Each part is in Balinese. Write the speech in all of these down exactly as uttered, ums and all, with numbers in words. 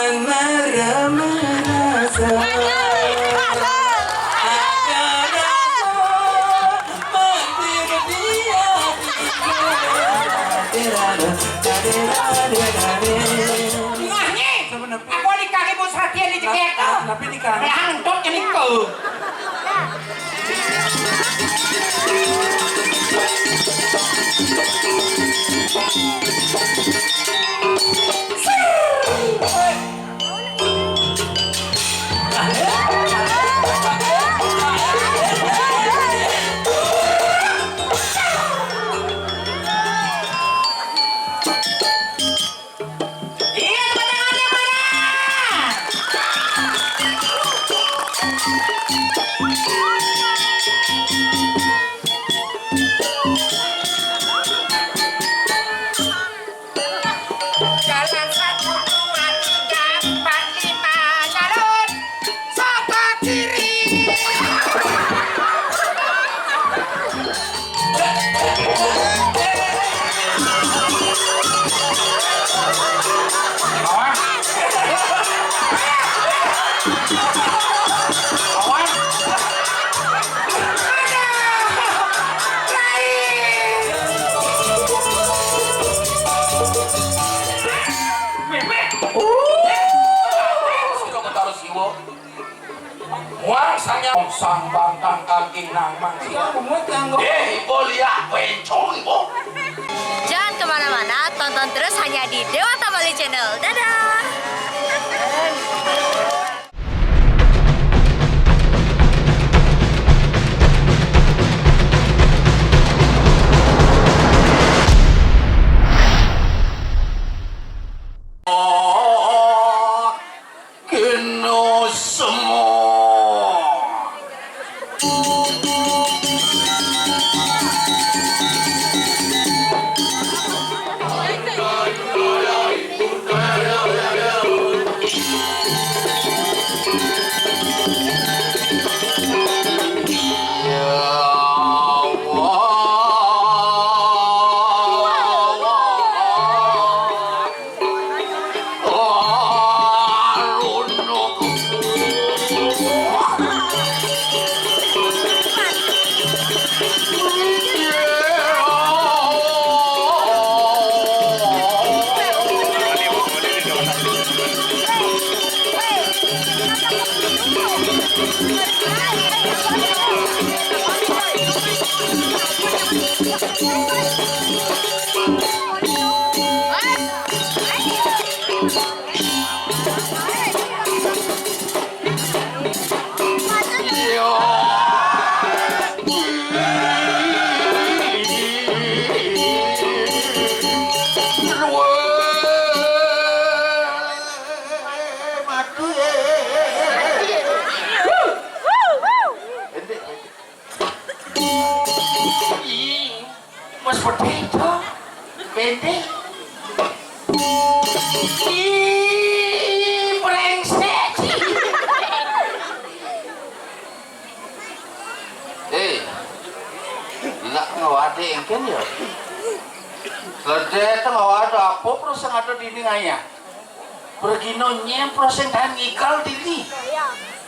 Marah-marah sayang. Ada rasa mampir di hatiku. Dera-dera, dera-dera. Ngah, Nyi. Apa nikah ibu seratian di cekek tu? Tapi nikah. Lah, hangtut je nikah. Iya, tepuk tangannya mana? Jalan satu, dua, tiga, empat, lima, jalan. Sapa kiri. Awas. Awas. Aduh. Lain. Meh, meh. Sudah ketaruh siwo. Muang sanya sang bangkang kangking nang mangsi. Iya, bungut nganggo. Eh, ibu liak bencong, ibu. Jangan kemana-mana, tonton terus hanya di Dewata Bali Channel. Dadah! Oh, kena semua. Ih, Mas Pedih tu. Pendek. Ih, brengsek. Eh, nak ngawade engken ya? Ledek tu ngawade apa perasaan ada di ni ngayah? Pergino nyem perasaan tahan ngigal diri.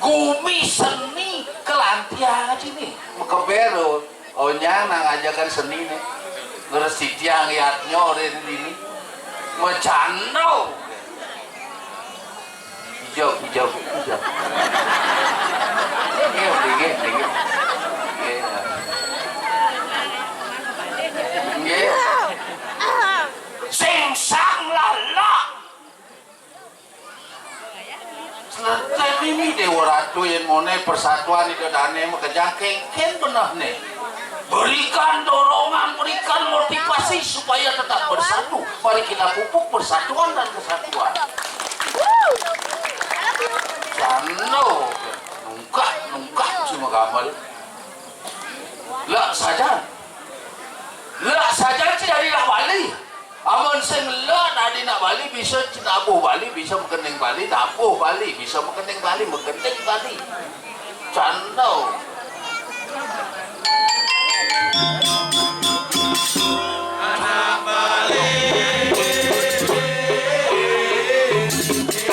Gumi seni kelantiang aja ni. Mekeber, oh. Onyang nang ngajakan seni ni. Ngeresitiang yatnyo hari ini. Macando. Hijau, hijau, hijau. Nggih, nggih, nggih. Nggih. Nggih. Sing sang lala. Selesai mimi Dewa Ratu yen mone persatuan itu dane makejang kengken beneh ne. Berikan dorongan, berikan motivasi supaya tetap bersatu. Mari kita pupuk persatuan dan kesatuan. Jano, nungkak, nungkak cuma gamal. Lah saja. Lah saja tidak dilah balik. Amun sing lek nadi nak bali bisa nabuh bali, bisa makening bali, nabuh bali, bisa makening bali, makening bali. Cando. Anak bali.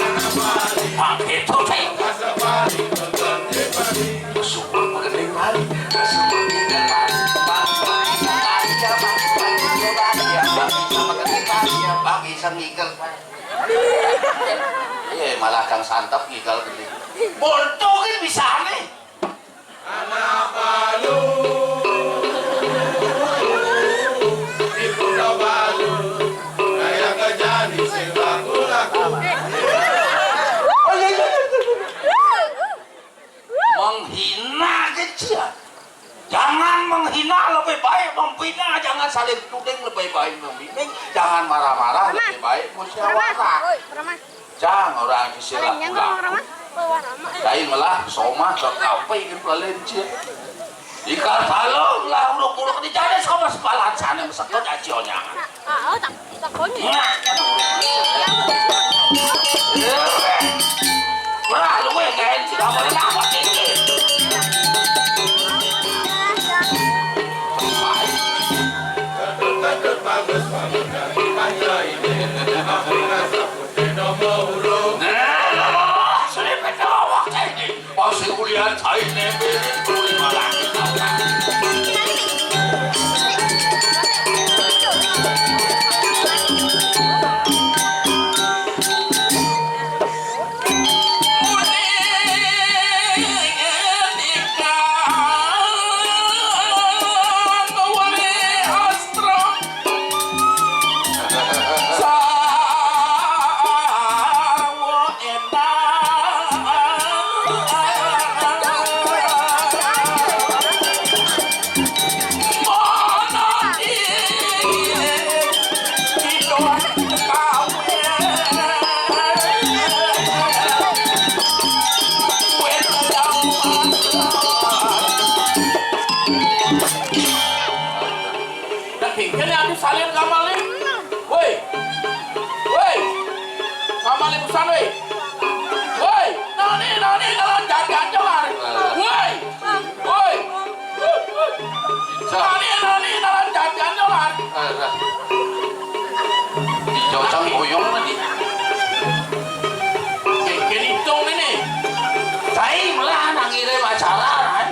Anak Malah kang santep ngigal geni. Bonto ki bisane. Anak palu di Kota Balu, kaya kejani sing laku-laku. Oh, iya, iya, iya. Menghina kecil. Jangan menghina, lebih baik membina. Jangan saling tuding, lebih baik membimbing. Jangan marah-marah, lebih baik musyawarah. Jang orang kisi laku-laku. Cai ngelah somah ke kape ke pelalenci. Ikan talong lah, uluk-uluk di jane sama sepalan sana, mesekut aja onyangan. Nah. Wah, luwe kaen sing gambar apa iki? Nah, lho, selipit awak iki. Pas kuliah cai nembe kuwi malah. Dak kengken ya, aku salin gamal ni. Woi. Woi. Gamal ni busan, woi. Woi. Nani, nani, dalam jajan jalan. Woi. Woi. Nani, nani, dalam jajan jalan. Dijocang boyong tadi. Kengken hitung ini. Cai malah nang ngirim acara, kan?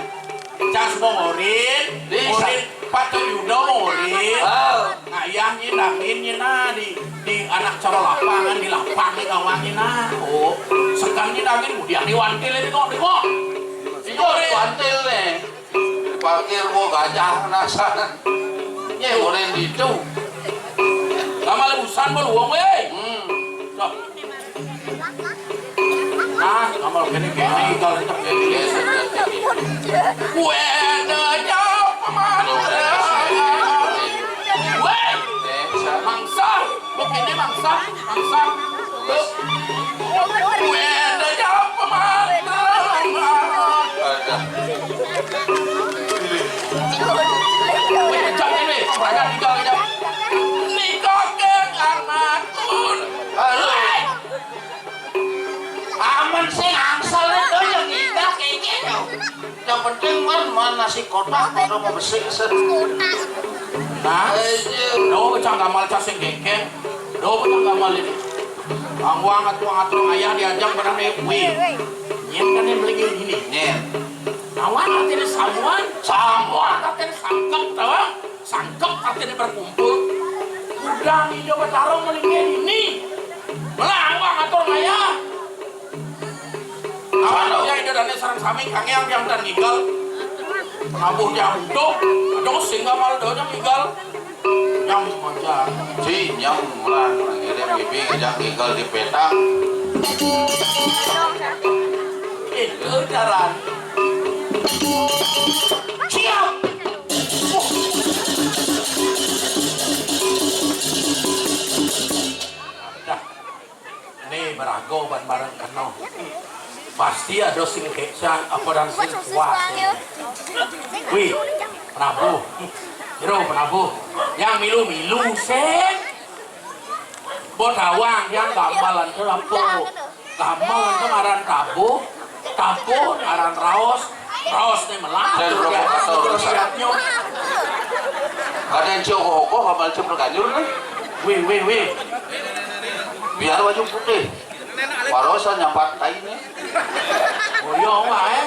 Cas mau ngorin, ngorin patut yuda mau ngorin. Ah. Ngayah nyi nangin nyi nah di, di anak cara lapangan, di lapang ni kawan nyi nah. Oh, sekan nyi nangin mudian di wantil ni kok, di kok. Iyo, di wantil ni. Pakir mau gajah nasan. Nye ngorin ditu. Lama lebusan mau luang, weh. Hmm. Dah. Nah, gamal kene-kene, gamal kene. Weh, ada jawab pemanah. Weh, mangsa, begini mangsa, mangsa. Weh, ada jawab pemanah. Weh, kencang ini, perangkat tiga aja. Nikah ke anakku. Halo. Aman sing angsal to yang ngidah kaya gitu. Yang penting man, man nasi kotak, kotak mau besi, set. Nah, do cang gamal cang sing kengken. Do cang gamal ini. Angwang atuang-atuang ayah diajak barang, eh, wih. Nyen kan yang beli gini. Nyen. Nawan artinya samuan, samuan artinya sangkep, tahu? Sangkep artinya berkumpul. Udah ngijo batarung melinggih ini. Melangwang atur ngayah. Awan dia ida dane sareng sami kangeang yang dan ngigal. Penabuh dia butuh. Aduh, sehingga malah dia ngigal. Nyam aja. Si nyam lah. Akhirnya bibi ngajak ngigal di petang. Itu jalan. Siap. Dah. Nih, berago ban bareng keno. Pasti ada sing kecak apa dan sing kuat. Wih, penabuh. Jero penabuh. Yang milu-milu sing. Bo tawang yang gambalan tu apa? Gamal nang ngaran tabuh, tabuh ngaran raos, raos ni melah. Dan provokator, raos. Ada yang cium koko, gamal cium terganjur ni. Wih, wih, wih. Biar baju putih. Warosan nyampat tai ni. Boyong wae.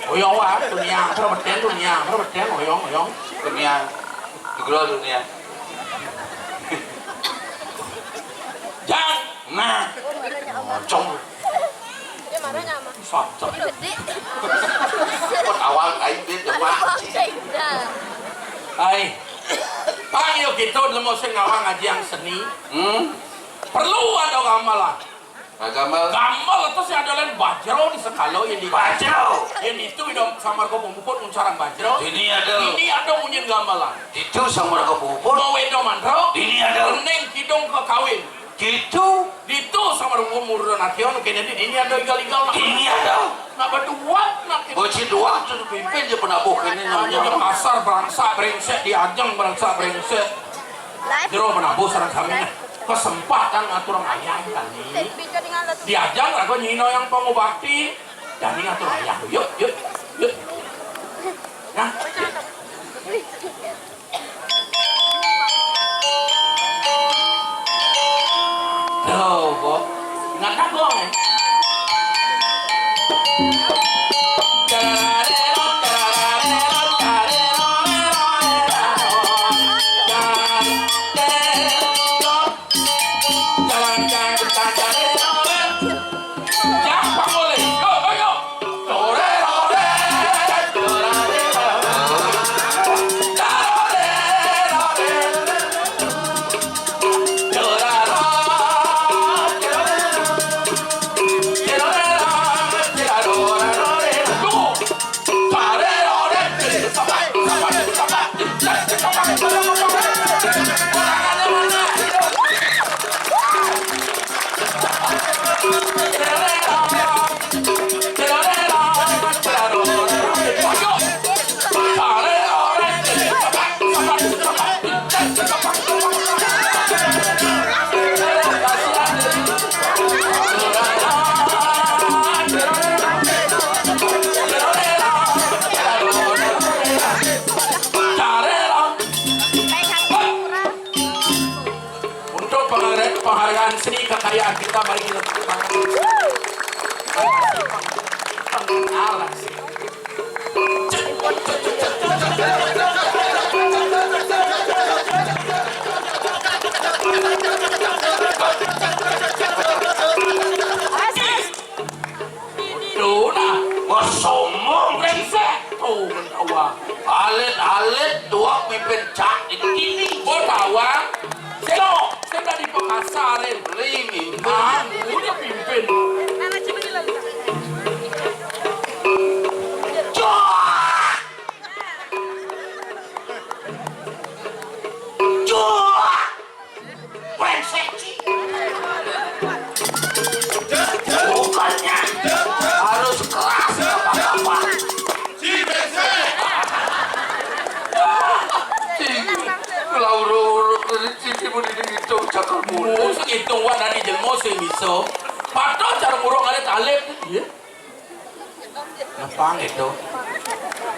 Oyong wae, tuniang, peremeten, tuniang, peremeten, oyong, oyong. Tuniang. Dugro dunia. Jang, nah, mocong. Socok. Ketawa aing dia coba. Ai. Pang, yuk, kita udah mau sing ngawang ngaji yang seni. Hmm? Perlu ada gamelan. Nah, gamel. Gamel itu sih ada lain bajro di sekalo ini. Bajro. Ini itu udah samar kau pemukul muncarang bajro. Ini ada. Ini ada munyin gamelan. Itu samar kau pemukul. Mau wedo mandro. Ini ada. Neng kidung ke kawin. Gitu. Ditu samar umur dan ation kene di ini ada igal-igal. Ini ada. Nah, berdua nak kita. Bocil dua tuh pimpin je penabuh ini namanya. Ada pasar berangsa brengsek, diajeng berangsa brengsek. Jero menabuh sareng sami kesempatan ngatur ayah kali. Diajang lagu nyino yang pangubakti. Jadi ngatur ayah. Yuk, yuk, yuk. Nah. Tuh, Bo. Ingat kan, Bo, ya? Untuk pengharga-, penghargaan seni kekayaan kita, mari kita tepuk tangan. Pengalaman. Tuh, nah, wah, sombong, brengsek. Tuh, mentawa. Alit-alit, dua mimpin cak di kini. Mentawa. Selo, sing tadi pekasarin. Limi. Ah, udah pimpin. Cok! Cok! Brengsek, Ci. Bukannya harus keras, apa-apa. Ci, brengsek. Ci, lauro-uro, Ci, Ci, mun ini gitu, cakal mulu. Mun segitu, wah, tadi jelmo sih bisa. Padahal cara ngurung alit-alit. Iya. Nepang itu.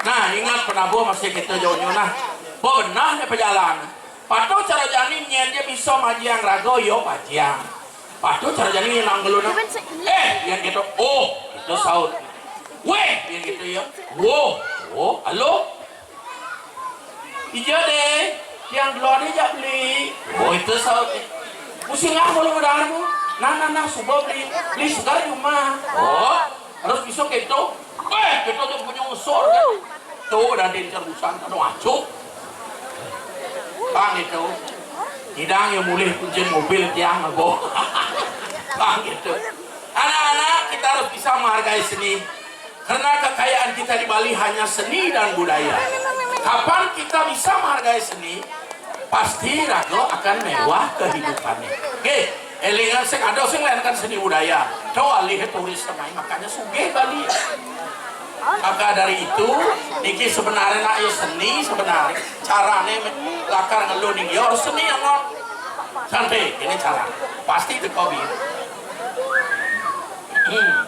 Nah, ingat penabuh masih kita jauhnya, nah. Bo benah nih pejalan. Patuh cara jani nyen dia bisa majiang rago, yo, majiang. Patuh cara jani nyen anggelu, nah. Eh, yang gitu. Oh, itu saut. Weh, yang gitu ya. Wo, wo, halo. Ija deh, yang dulu ada jak beli. Oh, itu saut. Musim ngah belum ada, Bu. Nah, nah, nah, suba beli. Beli segar cuma. Oh, harus bisa gitu. Weh, kita tuh punya usul, kan? Tuh, udah di terusan, aduh, acuk. Bang, gitu. Idang yang mulih kunci mobil tiang, Bo. Bang, gitu. Anak-anak, kita harus bisa menghargai seni. Karena kekayaan kita di Bali hanya seni dan budaya. Kapan kita bisa menghargai seni, pasti rago akan mewah kehidupannya. Oke, elingan sing ada sing lain kan seni budaya. Coba lihat turis semai, makanya sugih Bali. Maka dari itu, niki sebenarnya nak ya seni sebenarnya. Carane me-, lakar ngeluh nih, ya harus seni ya, non. Santai, ini cara. Pasti itu kopi. Hmm.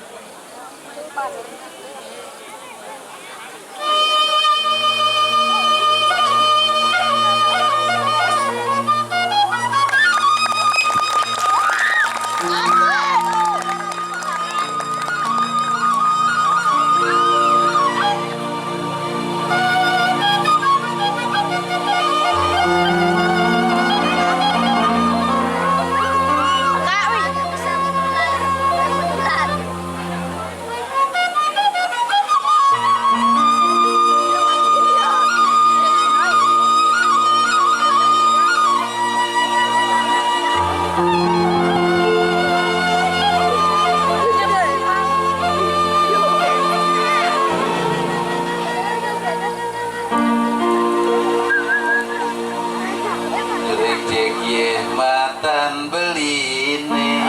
Tan beliné.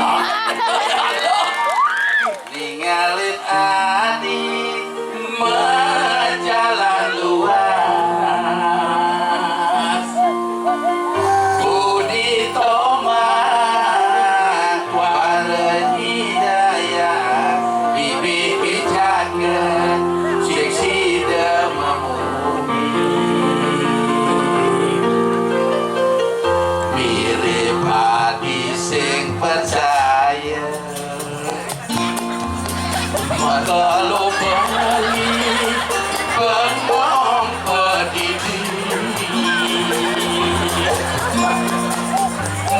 Ningalin adi majalan luas. Budi Toma, Warén Hidayah, bibih picakeun, sing sida mamumi. Mirip adi sing percaya. Mata lubang bengong pedidi.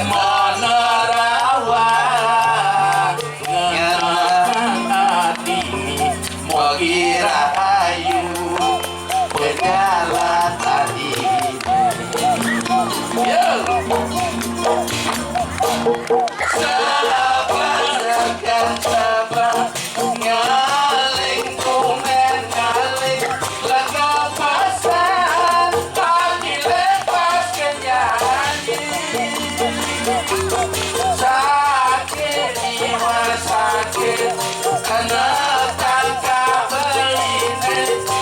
Mana rawa ngenang adi, mogi rahayu pejalan adi. Yo. Sabar, sabar, sabar. Ngaling, tumen, ngaling, lega pasan, hati lepas kenyanyi. Sakit jiwa, sakit anak tangka beliné,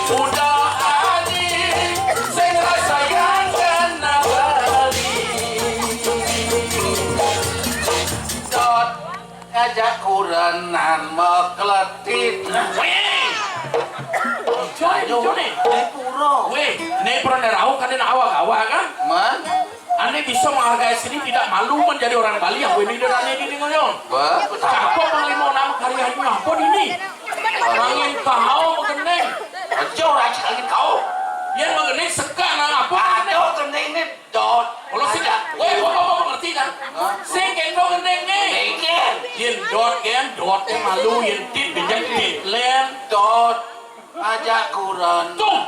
udah adi sing rasayan kena beli. Dot ngajak kurenan mekletit. Wéh. Joni, Joni. Di pura. Wéh, ini pernah rauh kan ini awak-awak kan? Man? Ane bisa menghargai seni tidak malu menjadi orang Bali yang ini dan ini ngoyo. Bah, betapa? Cakep Panglima nama karya ini apa ini? Angin kau mengenai. Aja orang angin kau. Yang mengenai sekarang apa? Ada gending ini. Dot. Kalau sih, weh, bapak, bapak mengerti kan? Hah? Sing kendo gendeng nih. Gendeng. Yen dot, yen dot, eh, malu, yen tit, bejek tit, len. Dot. Aja kurang. Tuh.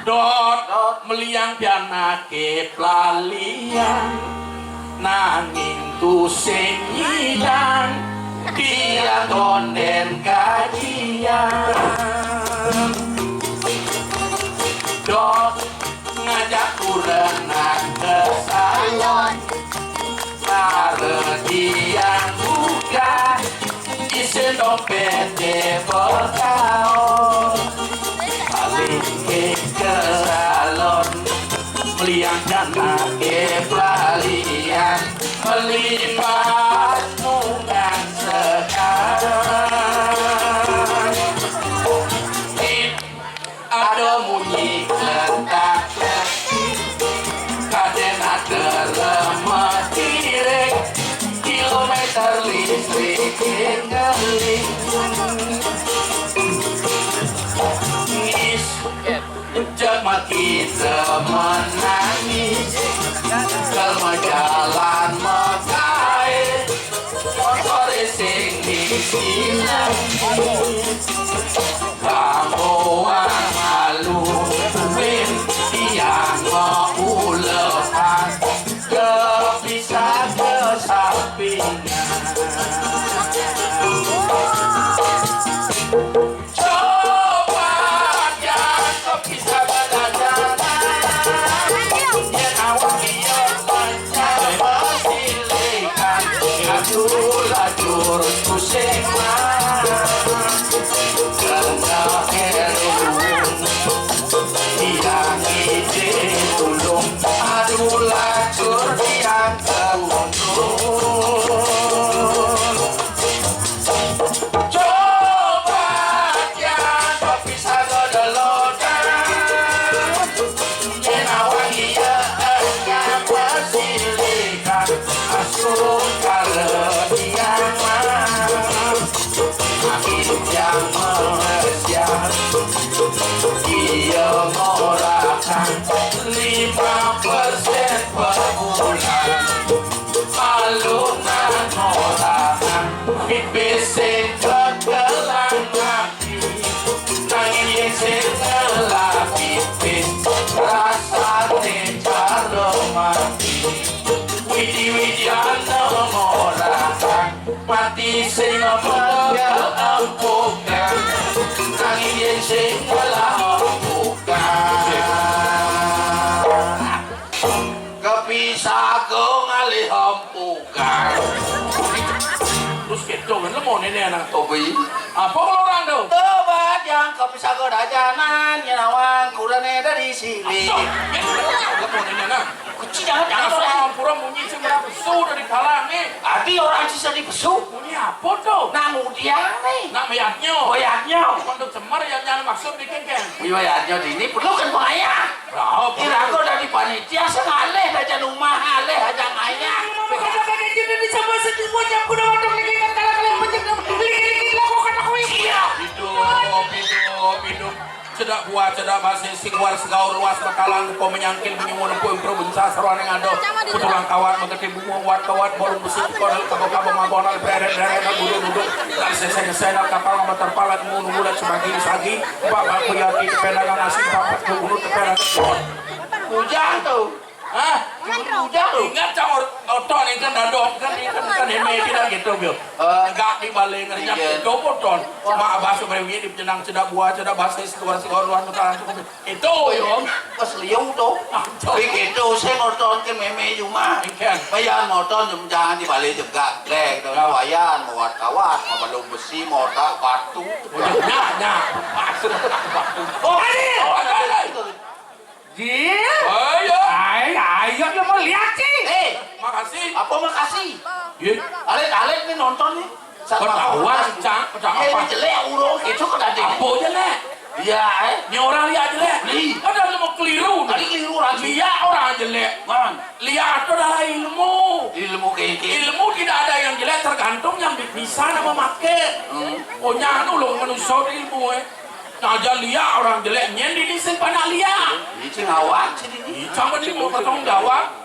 Dot. Dot. Meliang pianake pelalian. Nanging tu sing nyidang. Dia tonden kajian. Dot. Ngajak kurenan ke salon, saredian buka, isin dompet berkaos. Paling ke salon, meliang jana ke pelalian, melipat nungan sekarang. Ada munyi kletak-kletik, kaden ada lemah tirik, kilometer listrik ngeling. Ngis, jama kita menangis, kalau jalan makae. Motor sing di sini. Kamu malu, win, yang mau ulehan. Kepisah ke sampingan. Coba jatuh pisah badan. Yen awak iya pancen masilikan. Aduh lajur pusing lah. Kena erung. Tiang ije tulung. Aduh lajur tiang tulung. Coba tiang kopi sago delodan. Yen awak iya enggak bersilikan. Asuh kare tiang mah. Angin yang mengesian. Iya morakan lima persen per bulan. Alungan morakan pipis sing kekelang ati. Nanging yen sing ngelah pipis rasane karo mati. Widi-widian morakan mati sing keempukan. Nanging yen sing ngelah empukan. Pisaga ngalih empugan. Terus gitu kan, lu mau nenek anak. Tobi. Apa kalau orang tuh? Tobat yang ke pisaga dajanan, nyenawang kurane dari sini. Lu mau nenek anak. Kecil jangan, jangan. Soal pura munyi sing ora pesu dari kalang nih. Adi orang sisa di pesu. Munyi apa tuh? Nang udiane. Nak mayatnya. Mayatnya. Pondok Semar yang nyana maksud bikin kan. Mayatnya dini perlu kan pengayah. Lah, iraga dadi panitia sing alih aja umah, alih aja ngayah. Kata-kata kita dicoba setuju jam kuda waduk niki kan kalah kalian pencet lagi lagi laku kata kuwi. Iya. Hidup, hidup, hidup. Cedak buah, cedak basi, sing war segaur luas bekalan, ko menyangkil menyuwun empu empru bensa sarwane ngado. Putulang kawat megeti bungung wat kawat bolong besi kona kabo-kabo magonal breret-breret budu-budu. Seseng-seseng kapal meter palat munu mulat sebagi-sagi. Bapak Kuyati kependangan asing, bapak gubernur kependangan. Ujang tuh. Hah? Ujang tuh. Ingat cang or-, oton ini kan dadong kan ini kan kan heme kita gitu, Bil. Eh. Enggak dibalik ngerti. Iya. Itu oton. Mak abah sebenarnya di penyenang cedak buah, cedak basis, keluar sekolah, luar negara. Itu, yo. Pas liu tuh. Ah, tuh. Tapi gitu, saya ngoton ke meme cuma. Iya. Bayar ngoton cuma jangan dibalik juga, glek, tuh. Ya. Wayan, mau kawat, mau balung besi, mau otak, batu. Oh, ya, ya, ya. Batu, batu. Oh, ada. Oh, ada, ada. Jil. Oh, iya. Ay, ayo, ya mau lihat sih. Eh, makasih. Apa makasih? Iya. Alit-alit nih nonton nih. Sama ketahuan, Cang. Ketahuan apa? Ini jelek, urung, gitu kan ada. Apa jelek? Iya, eh. Ini orang lihat jelek. Beli. Padahal mau keliru. Tadi keliru lagi. Lihat orang jelek. Man. Lihat itu adalah ilmu. Ilmu kayak gitu. Ilmu tidak ada yang jelek, tergantung yang bi-, bisa nama make. Hmm. Oh, nyanu loh manusia ilmu, eh. Nah, aja liak orang jelek nyen dini sing panak liak. Ini sing awak sih ini. Ih, sama ni mau bertanggung jawab.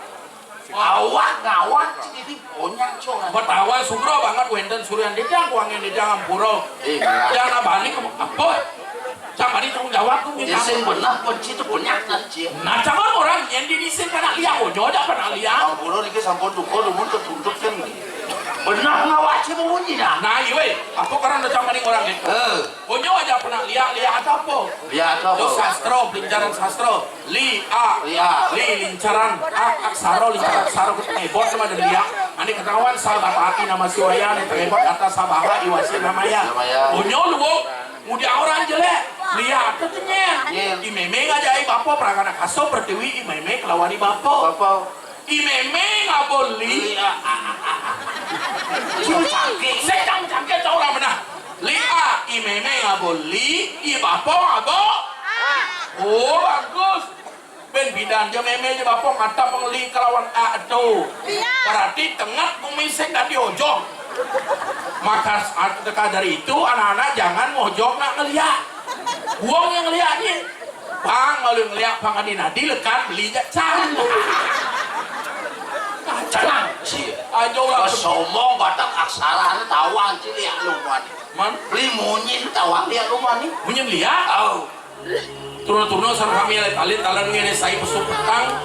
Awak ngawak sih ini, onyang cong. Betawa sugro banget wenten surian di tiang kuangen di tiang ampura. Iya. Yang abani kamu apa? Sama ni tanggung jawab tuh. Ya, minta. Sing benar kunci itu banyak kan, Cil. Nah, cuman orang nyen dini sing panak liak, ojo aja panak liak. Ampura niki sampun duka, dumun ketuntut kan. Benar ngawak sih bunyi dah. Nah, iya, weh. Apa karena sama ni orang ni? Eh. Punyo aja pernah liak, liak ada apa? Liak ada apa? Itu sastra, pelincaran sastra. Li, a. Liak. Li, lincaran. A, aksara, lincaran aksara. Kita ngebot sama ada liak. Nanti ketahuan sahabat hati nama si Wayan yang terebot kata sabaha iwasi namanya. Namanya. Punyo luwuk, mudah orang jelek. Liak apa tu nyen? Nyen. I memeng aja i bapa perangkana kaso pertiwi i memeng kelawani bapa. Bapa. I memeng abo li. Iya. Cuma cangkeh. Sedang cangkeh tau lah benar. Li a, i memeng abo li, i bapa abo. Oh, bagus. Ben bidan je meme je bapa mata pengeli kelawan a tu. Iya. Berarti tengah bumi sing dadi ojok. Maka s-, teka dari itu anak-anak jangan ngojok nak ngeliak. Wong yang ngeliaknya. Pang malu ngeliak pang adi nadi lekat beli jak cang. Cang, si. Aja ulah. Sombong batak aksara tawang cili lu man. Man? Beli munyin tawang dia lu man ni. Munyin liak? Oh. Turun-turun sareng kami alit-alit talan ngene sai pesu petang.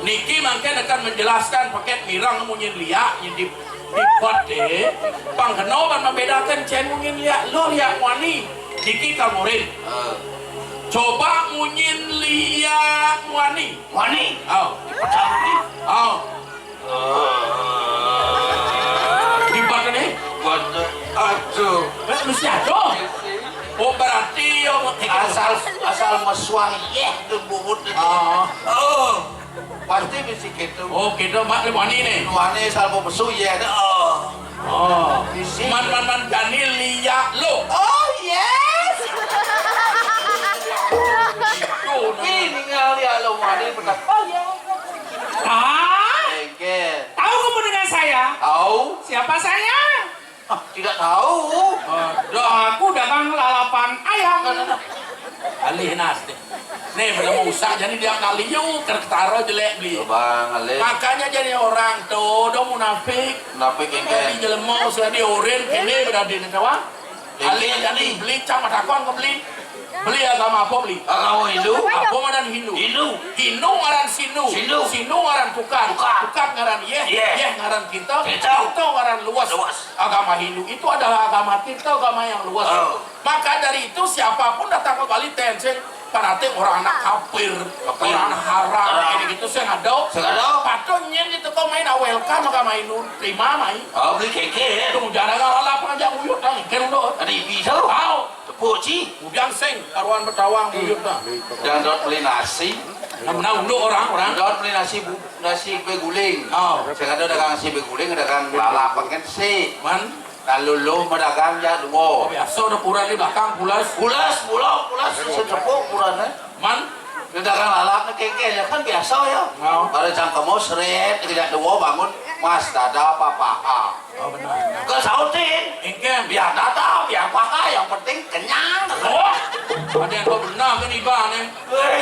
Niki mangke akan menjelaskan paket mirang munyin liak nyedip. Lipat deh. Pang kena ban membedakan cen mungkin liak lo liak wani. Diki kamurin. Eh. Coba munyin liak wani. Wani. Au. Pecah ni. Au. Eh. Lipat ni. Buat, aduh. Eh, mesti ada. Oh, berarti yo asal, asal mesuang yeh tu buhut. Ah. Oh. Pasti mesti gitu. Oh, gitu, Mak, lu wani nih. Wani salpo pesu, ya. Oh. Oh. Bisi. Man, man, man, Dani liak lo. Oh, yes. Ini ngali lo wani benar. Oh, ya. Ah? Engke. Tahu kamu dengan saya? Tahu. Siapa saya? Ah, tidak tahu. Aduh, aku dagang lalapan ayam. Nah, nah, nah. Alih nasi. Nih, belum usah jadi dia nak liu, kertaro jelek beli. Coba ngalih. Makanya jadi orang tuh, do munafik. Munafik yang jadi kayak jelema usah diorin kene berarti nih, kawan. Alih jadi beli cang matakon ke beli. Beli agama apa beli? Agama Hindu. Apa ngaran Hindu? Hindu. Hindu ngaran Sindu. Sindu. Sindu ngaran tukar. Tukar. Tukar ngaran Yeh. Yeh. Yeh ngaran kita. Kita. Kita ngaran luas. Luas. Agama Hindu itu adalah agama kita, agama yang luas. Oh. Maka dari itu siapapun datang ke Bali, tensing, berarti orang anak kafir, kafir. Orang anak haram, haram. Ini gitu saya ngadau. Saya ngadau. Mai nu terima mai. Oh, beli keke. Tung jana lalap ngajak buyut, ah, kene dot. Adi bisa. Au. Tepuk, Ci. Bujang sing karuan betawang buyut dah. Jang dot beli nasi. Nah, menang unduk orang, orang. Dot beli nasi bu-, nasi beguling. Oh. Sing ada dagang nasi beguling, dagang lalap pengen si. Man. Lalu lo mah dagang ja dua. Biasa udah puran di belakang, pulas. Pulas, pulau, pulas, setepuk puran, eh. Man. Dia dagang lalap ni keke ya kan biasa ya. Oh. Pada cangkemo seret, tidak dua bangun, Mas, dada apa paha? Oh, benar. Ke sautin. Engke. Biar dada, biar paha, yang penting kenyang. Oh. Ada yang kau benar kan iba ni. Hei.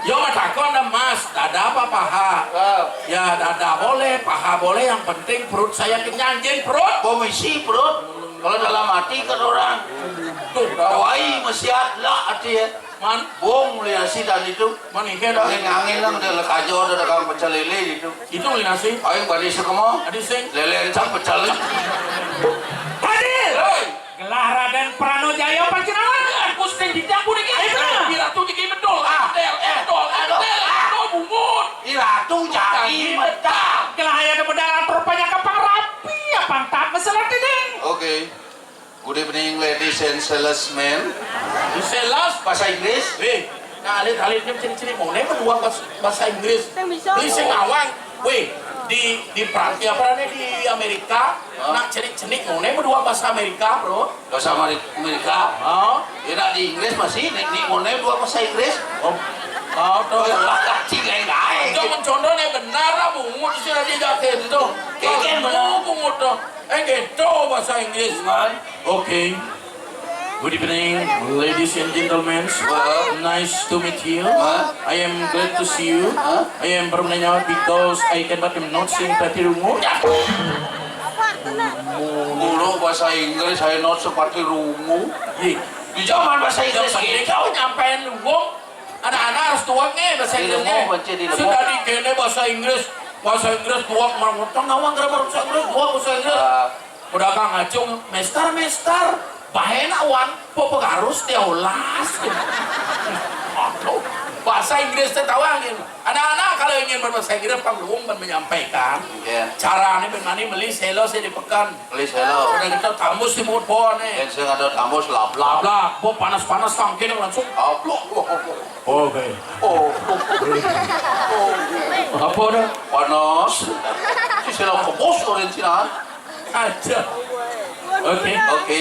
Yo mah takon dah, Mas, dada apa paha? Ah. Ya, dada boleh, paha boleh, yang penting perut saya kenyang, jin perut. Komisi perut. Kalau dalam hati kan orang. Tuh, dawai mesiat lah hati ya. Man. Bung liasi tadi tu. Man, ini dah. Angin-angin lah, udah lekajo, udah dagang pecel lele gitu. Itu liasi. Ayo, balik sekemo. Tadi sing. Lele encang pecel. Hadir. Hei. Gelah Raden Prano Jaya Pancinawan. Aku sing dijak pun iki. Ayo, bener. Di Ratu Diki betul. Ah, betul, eh, betul, eh, betul. Ah, kau bungut. Di Ratu jadi medal. Gelah ayah ada medal atur banyak kepang rapi, apa tak masalah dinding. Oke. Good evening, ladies and salesmen. Di sales. Bahasa Inggris. Weh, nah, alit-alit ni ciri-ciri mau ni berdua bahasa, bahasa Inggris. Yang bisa. Di Singawang. Weh, di, di Perancis apa ni, di Amerika. Hah? Nak cenik-cenik mau ni berdua bahasa Amerika, bro. Bahasa Ameri-, Amerika. Oh. Ya, nak di Inggris masih, ni, ni mau ni dua bahasa Inggris. Oh. Oh, tu. Wah, cing, eh, ngai. Jangan contoh ni benar lah, bungut sudah dia jatuh tu. Keken benar. Bungut tu. Eh, gitu bahasa Inggris. Man. Okay. Good evening, ladies and gentlemen. What? Nice to meet you. What? I am glad to see you. Huh? I am from Nanya because I can but not sing pati rungu. Mulu bahasa Inggris, saya not seperti rungu. Iya. Di zaman bahasa Inggris yang penting gitu. Kau nyampein rungu. Anak-anak harus tuak ni bahasa Inggris ni. Di rumah, baca di rumah. Sudah di kene bahasa Inggris, bahasa Inggris tuak, merang utang ngawang kena bahasa Inggris, tuak bahasa Inggris. Ah. Udah kang acung, mester, mester, bahena wan, po pegarus dia ulas. Aduh, bahasa Inggris teh tahu angin. Anak-anak kalau ingin berbahasa Inggris, perlu menyampaikan. Iya. Caranya bagaimana beli selo saya di pekan. Beli selo. Udah gitu tambus di mulut pohon ni. Yang saya ada tambus lablab. Lablab, po panas-panas tangkin langsung. Ablok. Oke. Oh. Apa dah? Panas. Si sila kebos orang Cina. Aja. Oke. Oke.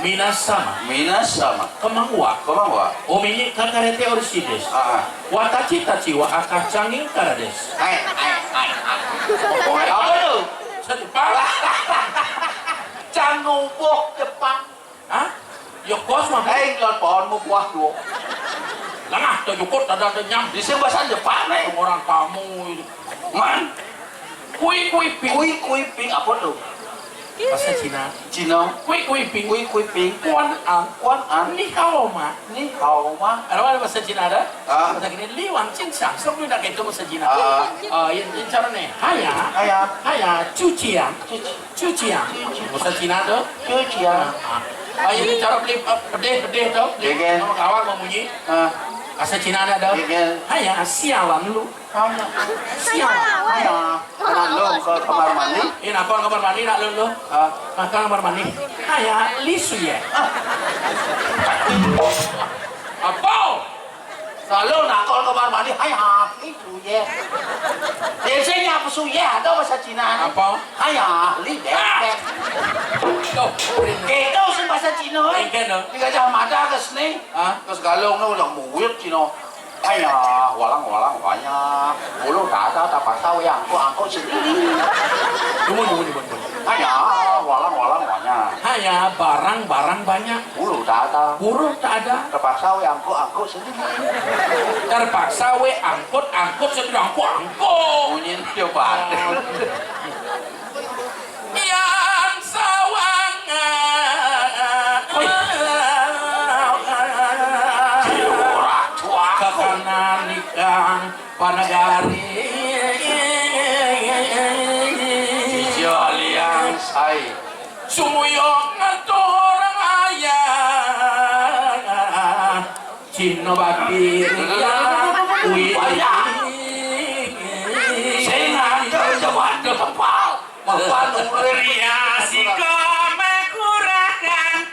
Minasama. Minasama. Kemangwa. Kemangwa. Omini kakarete orisides. Ah, ah. Watachi tachi wa akacangin karades. Hai, hai, hai, hai. Apa tu? Jepang. Cangubuk Jepang. Hah? Ya kos mah. Eh, lawan pohon mau buah dua. Lengah tu jukut ada ada nyam. Di sini bahasa Jepang ni. Orang kamu itu. Man. Kui kui ping. Kui kui ping apa tu? Bahasa Cina. Cina. Kui kui ping. Kui kui ping. Kuan an. Kuan an. Ni hao ma. Ni hao ma. Ada bahasa Cina ada? Ah. Bahasa gini, li wang cing sang. Sebelum nak itu bahasa Cina. Ah. Ah, yang, yang cara ni. Haya. Haya. Haya, cuci ya. Cuci. Cuci ya. Bahasa Cina tu? Cuci ya. Ah. Ah, ini cara beli, ah, pedih, pedih tu. Beli. Iya, kan? Sama kawan mau munyi. Ah. Bahasa Cina ada tu. Iya, kan? Haya, sialan lu. Haya. Sialan. Haya. Nak lu ke kamar mandi? Ini nak kamar mandi, nak lu, lu. Ah. Nak kamar mandi. Haya, lisu ya. Ah. Apa? Lalu nak kol kamar mandi, haya, lisu ya. Biasanya apa suya? Ada bahasa Cina. Apa? Haya, li beng, ah, beng. Tuh, kita usah bahasa Cina, eh. Engke, no. Di Gajah Mada ke sini. Hah? Ke Segalung, no, udah muwit Cina. Haya, walang, walang, banyak. Bulu tak ada, tak pasal, ya, angkut, angkut sendiri. Tunggu, tunggu, tunggu, tunggu. Haya, walang, walang, banyak. Haya, barang, barang banyak. Bulu tak ada. Bulu tak ada. Terpaksa we angkut-angkut sendiri. Terpaksa we angkut-angkut sendiri. Angkut-angkut. Bunyi dia batin. Yang sawangan. Wih. Curah, curah. Ke kanan ikang. Panagari. Sija liang sai. Sumuyong ngatur ayah. Cina bakti ria. Wih. Sing ada jawab di tempat. Panurun. Riasika makurahan.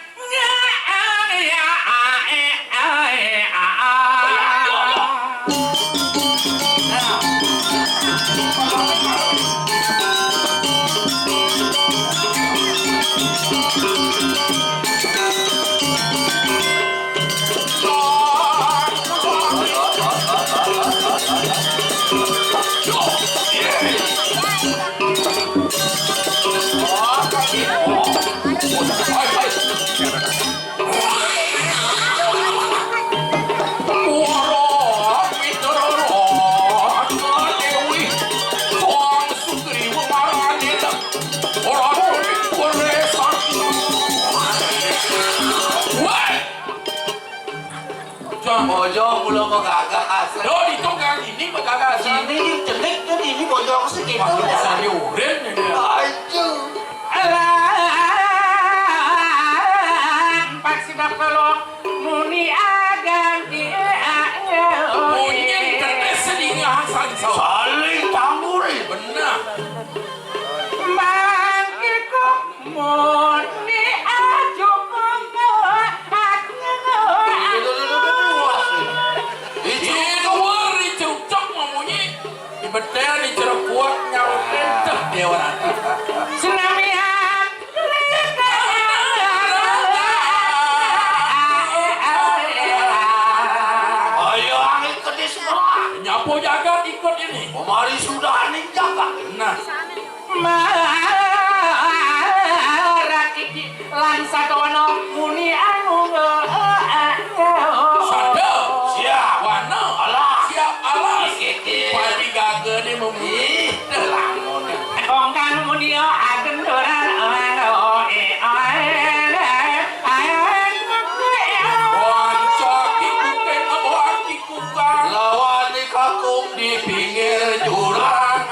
Bojong mula magagas. Yo, di tukang ini magagas. Ini cenik tuh, ini bojong segitu. Wah, ya. Sari urin ini. Aduh. Alah, empat sidap kalau muni agan di. Munyin kertas selingah sansau. Saling tamburi. Benar. Mangkiku. Muni aja monggo aku. Di luar, di cerucuk mamunyi. Di betel, di cerukuak, nyautin, cek, Dewa Ratu. Senamian. Ayo, angin kedis merah. Nyapu jagat ikut ini. Kemari sudah ning jagat. Nah. Marak iki lan sadawana muni anu. Sada. Siap. Wana. Alah. Siap, alas. Iki. Padi gagane memi. Ih, lamun. Wong kang muni agendoran. Ayo, ayo, ayo. Wanca kikuken, wanci kukang. Lawan kakung di pinggir jurang.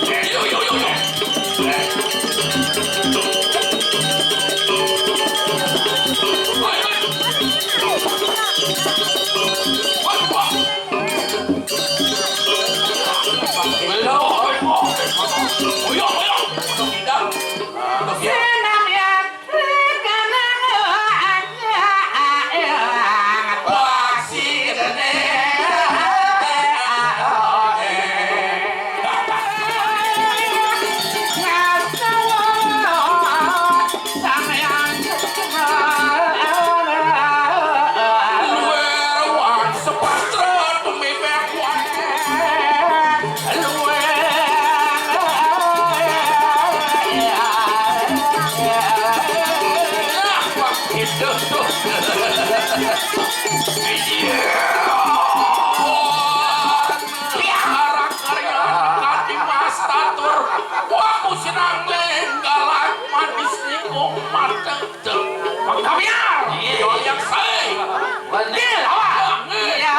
Yo, yo, yo, yo. Ayo, ayo. Ayo, ayo. Ayo, ayo. Ayo, ayo. Ayo, ayo. Piara karya kati mas tatur. Waku senang lenggalak manis niku mantep. Pengkamiar. Iya. Yang saya. Bener, awak. Iya.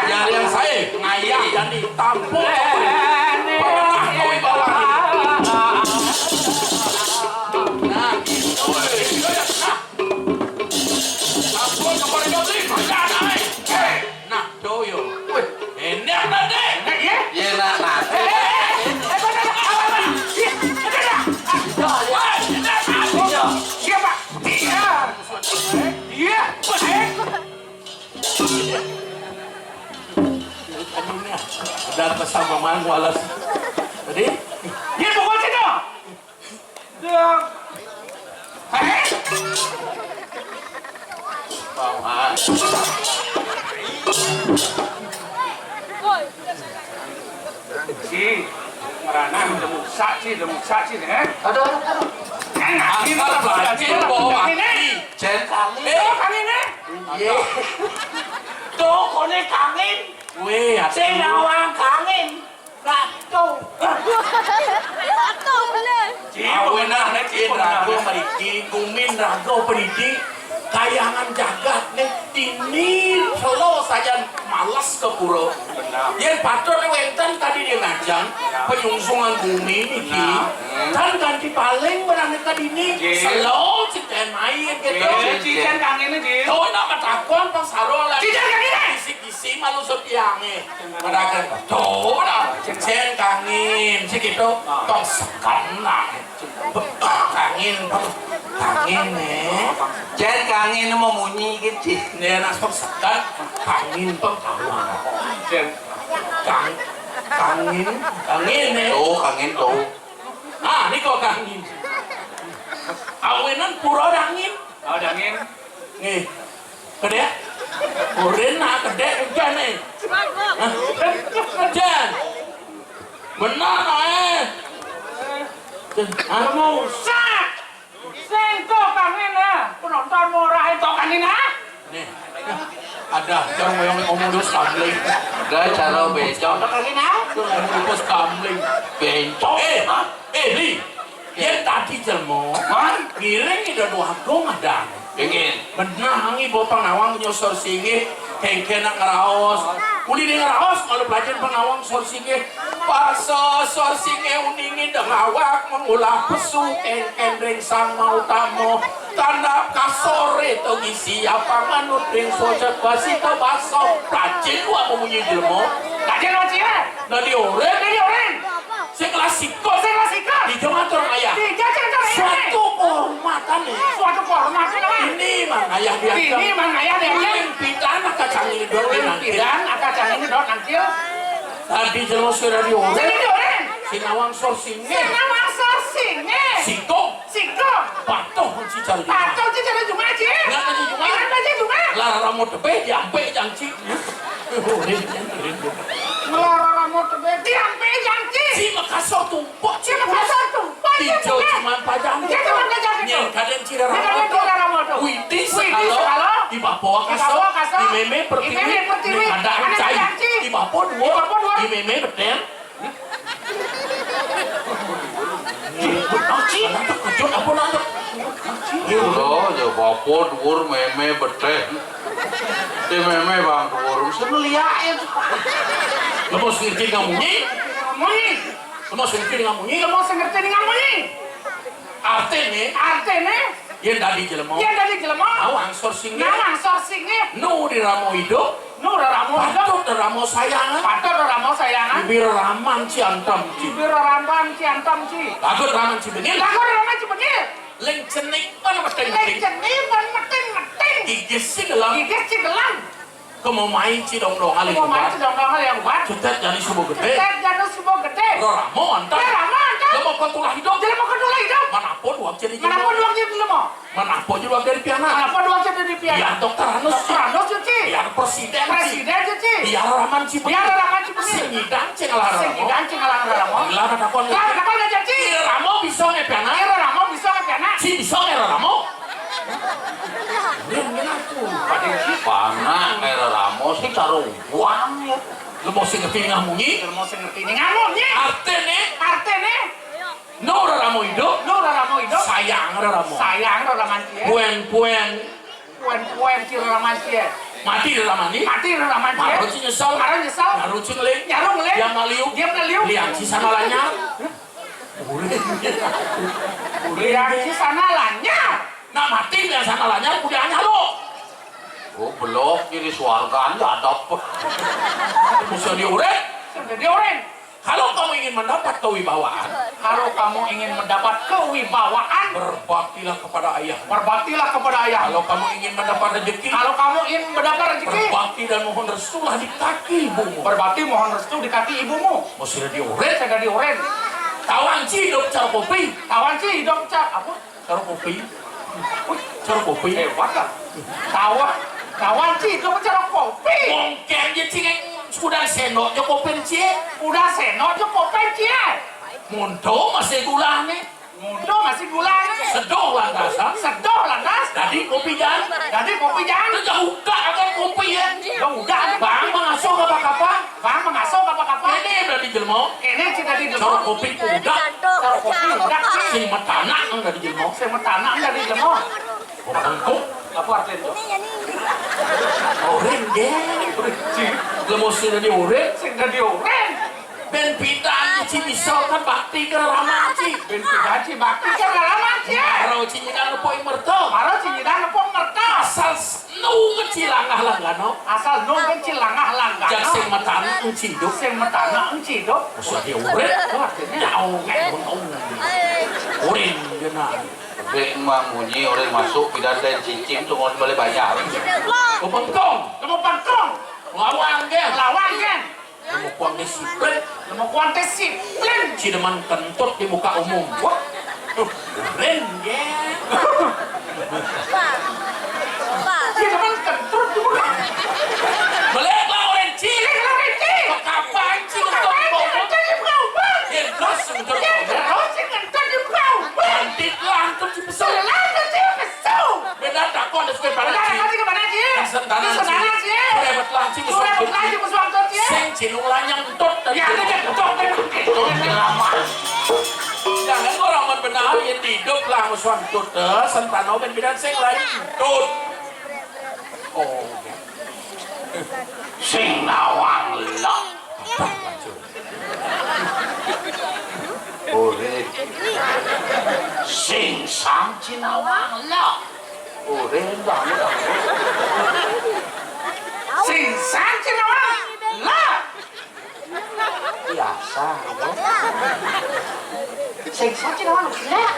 Jari yang sae ngayah jani tampuk. Pernah kau bawa. Nah, gitu. Nah. Ampun, kepala jabri, kerjaan ae. Hei, nah, doyo. Wih, enak tadi. Enak, ya? Iya, nak, nah. Eh, eh, eh, eh, eh, bener, apa, apa? Iya, bener, nak. Ah, iya, iya. Wah, enak, nak. Iya. Iya, Pak. Iya. Iya, Pak. Udah kesama mang walas. Tadi? Iya, pukul situ. Dang. Hei. Paman. Ci, merana demusak, Ci, demusak, Ci, eh? Aduh, aduh, aduh. Enak, ini. Angkat apa, belajar, Ci, bawa ini. Jen kali. Eh, kali ini. Iya. Tuh, kone kangin. Weh, sing nawang kangin. Ratu. Ratu bener. Awenang yen raga mriki, kumin raga mriki, Kayangan jagat nih, dini selo sajan males ka pura. Yén patut wénten kadi di ngajeng, panyungsungan bumi niki, tan kanti paling berane ka dini, selo cicén main gitu. Cicén kangen, Jil. Tuh, nak matakon pang sarung lah. Cicén kangen, eh? Kisi-kisi malu setiange. Madakan, tuh, dah, cicén kangen, sik gitu, tong seken lah. Kangin, kangin, eh. Jan kangin mau munyi gitu. Né anak sok sekat, kangin pang kawan. Kang, kangin, kangin, eh. Tuh, kangin tuh. Ah, ini kok kangin. Awinan pura dangin. Oh, dangin. Nih. Kedék? Urin nak kedék jan né. Hah? Jan. Benar aé. Jan, anu. Sat! Sing to kangin ya. Penonton murah itu kangin ah. Nih. Ada yang yang ngomong terus kambling. Dah cara becok. Kangin ah. Terus ngomong terus kambling. Bencok. Eh, eh, Li. Yén tadi jelema, ngiring Ida Déwa Agung ada. Nggih. Benah ngi bawa pang nawang nyosor singgih, kéngkén nak ngraos. Uli di ngraos, malu pelajaran pang nawang sor singgih. Basa sor singgih uningi dengawak mengulah pesu, kéngkén ring sang mautama. Tandap kasor itu ngisi apa manut ring socet basi to basa. Rajin wa memunyi jelema. Rajin, rajin. Dadi urip. Dadi urip. Sing kelas sikut. Sing kelas sikut. Dija matur ayah. Dija matur ayah. Suatu kehormatan nih. Suatu kehormatan, Pak. Ini mang ayah dia. Ini mang ayah dia. Ulin pidan akacang ini dot nangkil. Ulin pidan akacang ini dot nangkil. Tadi jelema sira di urip. Sing di urip. Sing nawang sor singgih. Sing nawang sor singgih. Sikut. Sikut. Patuh ci cara jumah. Patuh ci cara jumah, Ci. Ingat aja jumah. Ingat aja jumah. Lara ramo tebih, diampé jangci. Lara ramo tebih, diampé jangci. Ci makasor tumpuk. Ci makasor tumpuk. Ijo cuman pajang. Ijo cuman pajang. Nyén kadén ci lara ramo. Nyén kadén ci lara ramo. Widi sekalo. Widi sekalo. Di bapa kasor. Di bapa kasor. Di mémé pertiwi. Di mémé pertiwi. Di kada jangci. Di bapa duur. Di bapa duur. Di mémé betén. Bener, Ci. Kejut apa nak? Iya, ya, bapa duur, mémé betén. Di mémé bang duur, mesti ngeliakin. Lemo sing ngerti ngamunyi? Ngamunyi. Lemo sing ngerti ngamunyi? Lemo sing ngerti ngamunyi. Artiné? Artiné? Yén dadi jelema. Yén dadi jelema. Nawang sor singgih. Nawang sor singgih. Nu di ramo idup. Nu reramo idup. Patut reramo sayangan. Patut reramo sayangan. Bibir raman ci antam ci. Bibir raman ci antam ci. Lagu raman ci bengil. Lagu raman ci bengil. Ling cenik pan meting meting. Ling cenik pan meting meting. Gigis ci gelang. Gigis ci gelang. Kemo mai ci dong dong ali. Kemo mai ci dong dong ali yang kuat. Cetet jani subuh gedé. Cetet jani subuh gedé. Reramo antam. Reramo antam. Lemo kontula idup. Jelema kontula idup. Manapa duang jadi jelema. Manapa duang jadi jelema. Manapa jero dadi pianak? Manapa duang jadi pianak? Biar dokter anus. Dokter anus, Ci. Biar presiden, Ci. Presiden, Ci. Biar raman ci. Biar raman ci. Sing ngidang, sing ngalah ramo. Sing ngidang, sing ngalah ramo. Lah, takon. Lah, takon aja, Ci. Ira ramo bisa nggih pianak? Ira ramo bisa nggih pianak? Ci bisa nggih ira ramo? Dia ngene aku. Panak nggih ira ramo sing cara uang ya. Lemo sing ngerti ngamunyi. Lemo sing ngerti ngamunyi. Artiné? Artiné? Nu reramo idup. Nu reramo idup. Sayang reramo. Sayang reramo cié. Puen-puen. Puen-puen ci reramo cié. Mati reramo ni. Mati reramo cié. Marun ci nyesel. Marun nyesel. Nyaru ci ngeling. Nyaru ngeling. Diam na liu. Diam na liu. Liang ci sana lanyar. Liang ci sana lanyar. Nak mati liang sana lanyar, kudu anyar lo. Oh, belok jadi suarga anja adep. Bisa diurip. Bisa diurip. Kalau kamu ingin mendapat kewibawaan, kalau kamu ingin mendapat kewibawaan, berbaktilah kepada ayah. Berbaktilah kepada ayah. Kalau kamu ingin mendapat rezeki, kalau kamu ingin mendapat rezeki, berbakti dan mohon restulah di kaki ibumu. Berbakti mohon restu di kaki ibumu. Mesti diurip. Saya diurip. Tawang ci idup cara kopi. Tawang ci idup cara apa? Cara kopi. Wih, cara kopi. Hebat lah. Tawang, tawang ci idup cara kopi. Mungkin aja ci, udah sendok aja kopi ci. Udah sendok aja kopi ci. Munto masih gulane. Munto masih gulane. Seduh lantas, ha? Seduh lantas. Dadi kopi jan. Dadi kopi jan. Itu jauh gak akan kopi ya. Jauh gak akan. Bang mengasuh apa-apa. Bang mengasuh apa-apa. Ini berarti jelema. Ini ci dadi jelema. Cara kopi udah. Cara kopi udah. Sing metanak dadi jelema. Sing metanak dadi jelema. Bengkok. Kuat itu. Orin, gé. Lemu sing dadi orin. Sing dadi orin. Ben pidan ci bisa kan bakti ka rama ci. Ben pidan ci bakti ka rama ci. Maro ci nyidang nepuk merta. Maro ci nyidang nepuk merta. Asal s-, nu ngeci langah langgana. Asal nu ngeci langah langgana. Jak sing matana ngeci idup. Sing matana ngeci idup. Usah di orin. Kuat ini. Jauh, kan, bengong. Orin, dia nak. Bek mah munyi, orin masuk, pidan dan cicing, tuh mau balik bayar. Kebengkong. Kebengkong. Lawan, geng. Lawan, geng. Lemu kuang disiplin. Lemu kuang disiplin. Ci demen kentut di muka umum. Wah. Duh, keren, geng. Ci demen kentut di muka. Balik lah, orin, ci. Balik lah, orin, ci. Kapan ci kentut di muka umum? Kentut di muka umum. Kentut di muka umum. Bandit lah, kentut di muka umum. Beda takon di sekolah. Beda takon di sekolah, Ci. Di sentana, Ci. Sudah betelah, Ci, musuh Ci. Sing cilung lanyang entut. Ya, ada yang entut, entut, entut, lama. Jangan orang mun benar, ya, hidup lah musuh entut, eh. Sentana ben bidan sing lanyang entut. Oh. Sing nawang lok. Urip. Sing sang ci nawang lok. Urip banget. Sing sang ci nawang lok. Biasa, ya. Sing sang ci nawang lok.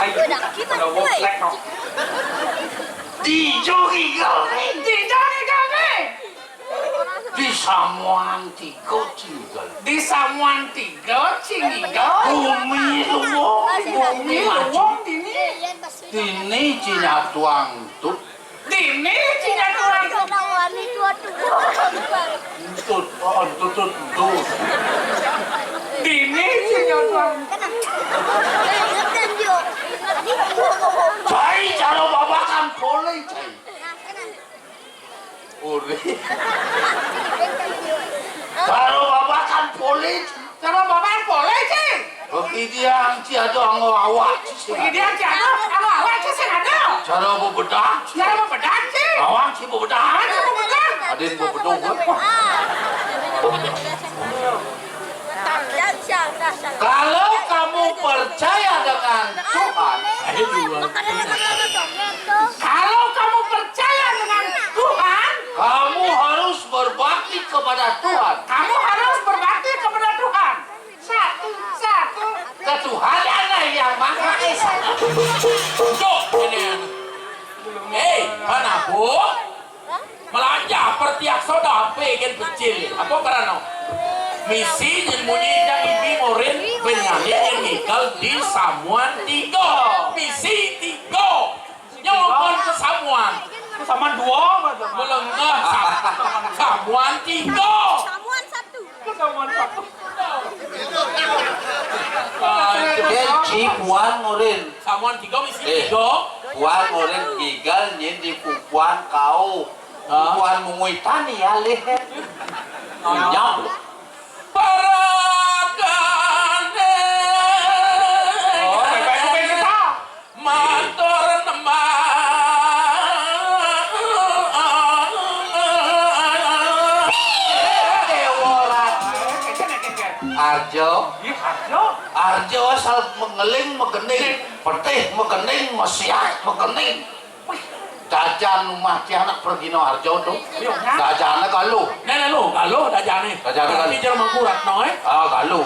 Ayo, kita wong lek no. Dijo gigal nih. Dijo gigal nih. Di samuan tiga cinggal. Di samuan tiga cinggal. Bumi luwung, bumi luwung dini. Dini cinyatuang tut. Dini cinyatuang tut. Entut, oh, entut, entut, entut. Dini cinyatuang. Cai, cara babakan boleh, cai. Uri. Karo babakan polé. Karo babakan polé, Ci. Begidian ci ada anggo awak, Ci, sing ada. Begidian ci ada anggo awak, Ci, sing ada. Cara bebedak, Ci. Cara bebedak, Ci. Awak, Ci, bebedak. Awak, Ci, bebedak. Adin bebedak, gua. Kalau kamu percaya dengan Tuhan, kalau kamu percaya dengan Tuhan, kamu harus berbakti kepada Tuhan. Kamu harus berbakti kepada Tuhan. Satu, satu. Ke Tuhan ada yang Maha Esa. Tuh, ini. Hei, mana, Bu? Melajah pertiak soda, apa gen pecil? Apa karano? Misi nyembunyi jang ibi morin penyanyi yang ngikal di Samuan tiga. Misi tiga. Nyokon ke Samuan. Samuan dua, Pak. Melengah Sa-, Samuan tiga. Samuan satu. Samuan satu. Gen ci puan morin. Samuan tiga misi tiga. Puan morin gigal nyin di pupuan kau. Hah? Pupuan mungui tani ya leh. Nyap. Paradane. Oh, baik-baik, baik, baik. Matur nembah. Dewa Ratu. Arjo. Ih, Arjo. Arjo asal mengeling megening, petih megening, mesiak megening. Jajan umah ti anak pergino Arjo tu. Jajannya galuh. Nah, nah, lo, galuh jajannya. Jajannya galuh. Tapi jangan mangkurat, no, eh. Ah, galuh.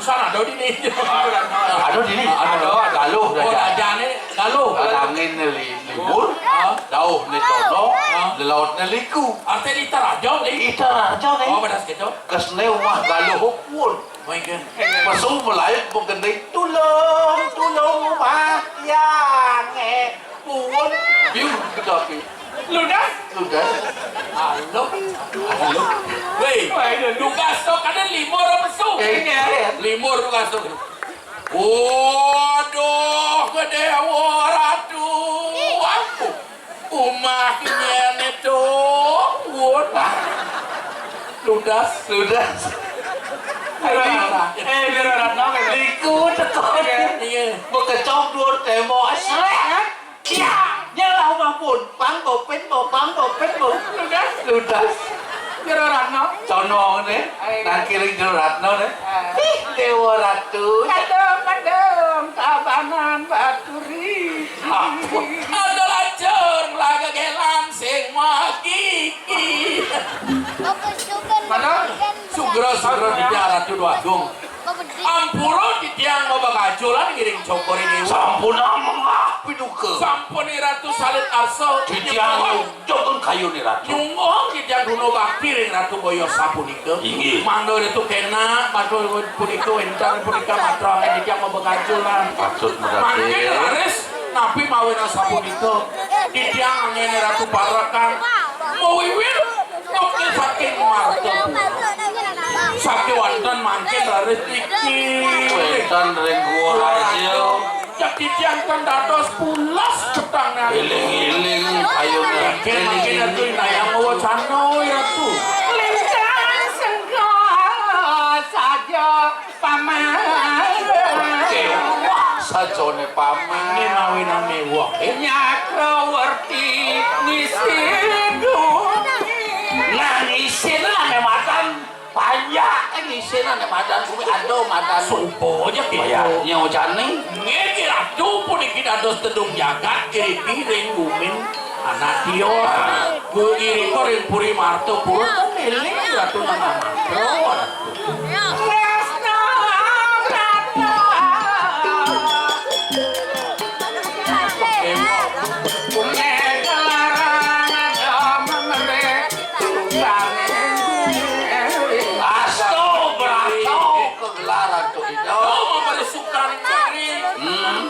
Usah ada di ni. Ada di ni. Ada. Galuh. Oh, jajannya galuh. Kadangin ni li-, libur. Ah. Dauh ni tono. Ah. Lelaut ni liku. Arti di Tarajo, ni. Di Tarajo ni. Oh, pada sekitar. Kesne umah galuh pun. Pesu melayu mengenai tulung, tulung umah yang, eh. Puun. Biu, tapi. Ludas? Ludas. Halo. Halo. Weh, ludas tu kada limur apa su? Eh, eh. Limur ludas tu. Waduh, ke Dewa Ratu. Aku. Umahnya ni tu. Waduh. Ludas. Ludas. Eh, biar orang tahu, kan? Liku tekon. Iya. Bekecok dua tembok. Srek. Ya, Bopin, bopang, bopin, bopin. Ludas, ludas. Jero Ratna. Condong né. Ayo. Nang kiring Jero Ratna né. Ah. Ih, Déwa Ratu. Kadung, kadung, Tabanan Baturi. Ampun. Ada lacur, laga gelan, sing magigi. Mana? Sugra, sugra, Dinda Ratu Déwa Agung. Ampura titiang mabagajolan ngiring cokor ing déwa. Sampun amengah piduka. Sampun Iratu salit arsa. Titiang nyuhun kayun Iratu. Nyuhun titiang guna bakti ring Ratu Boyo sapunika. Inggih. Mangda Ratu kénak, mangda punika wénten punika matra titiang mabagajolan. Patut. Mangkin raris napi mawinan sapunika. Titiang anggén Ratu parekan. Mawiwit Niki saking Martapura. Sakéwanten mangkin raris niki. Wénten ring Gua Raja. Cek titiang ten dados pulas petangné. Éling-éling kayun. Mangkin, mangkin Ratu indayang mawacana, Ratu. Lintang sengga saja. Paman. Kéwah sajané paman. Né mawinan méwah. Nyakrawarti ngisi dunya. Nah, ngisin ané madan panjak, ngisin ané madan kuwi ada madan. Supa aja. Kaya gitu. Nyocaning. Nggih, Ki Ratu puniki dados tedung jagat iriki ring gumin. Anak tios, ku irika ring Puri Martapura, kan éling Ratu nang mantra, Ratu. Tresna Ratu. Déwa. Kuné gelaran ada memeré. Asto, brato, kegelaran tuh, Ido. Oh, memberi sukan cari. Hmm.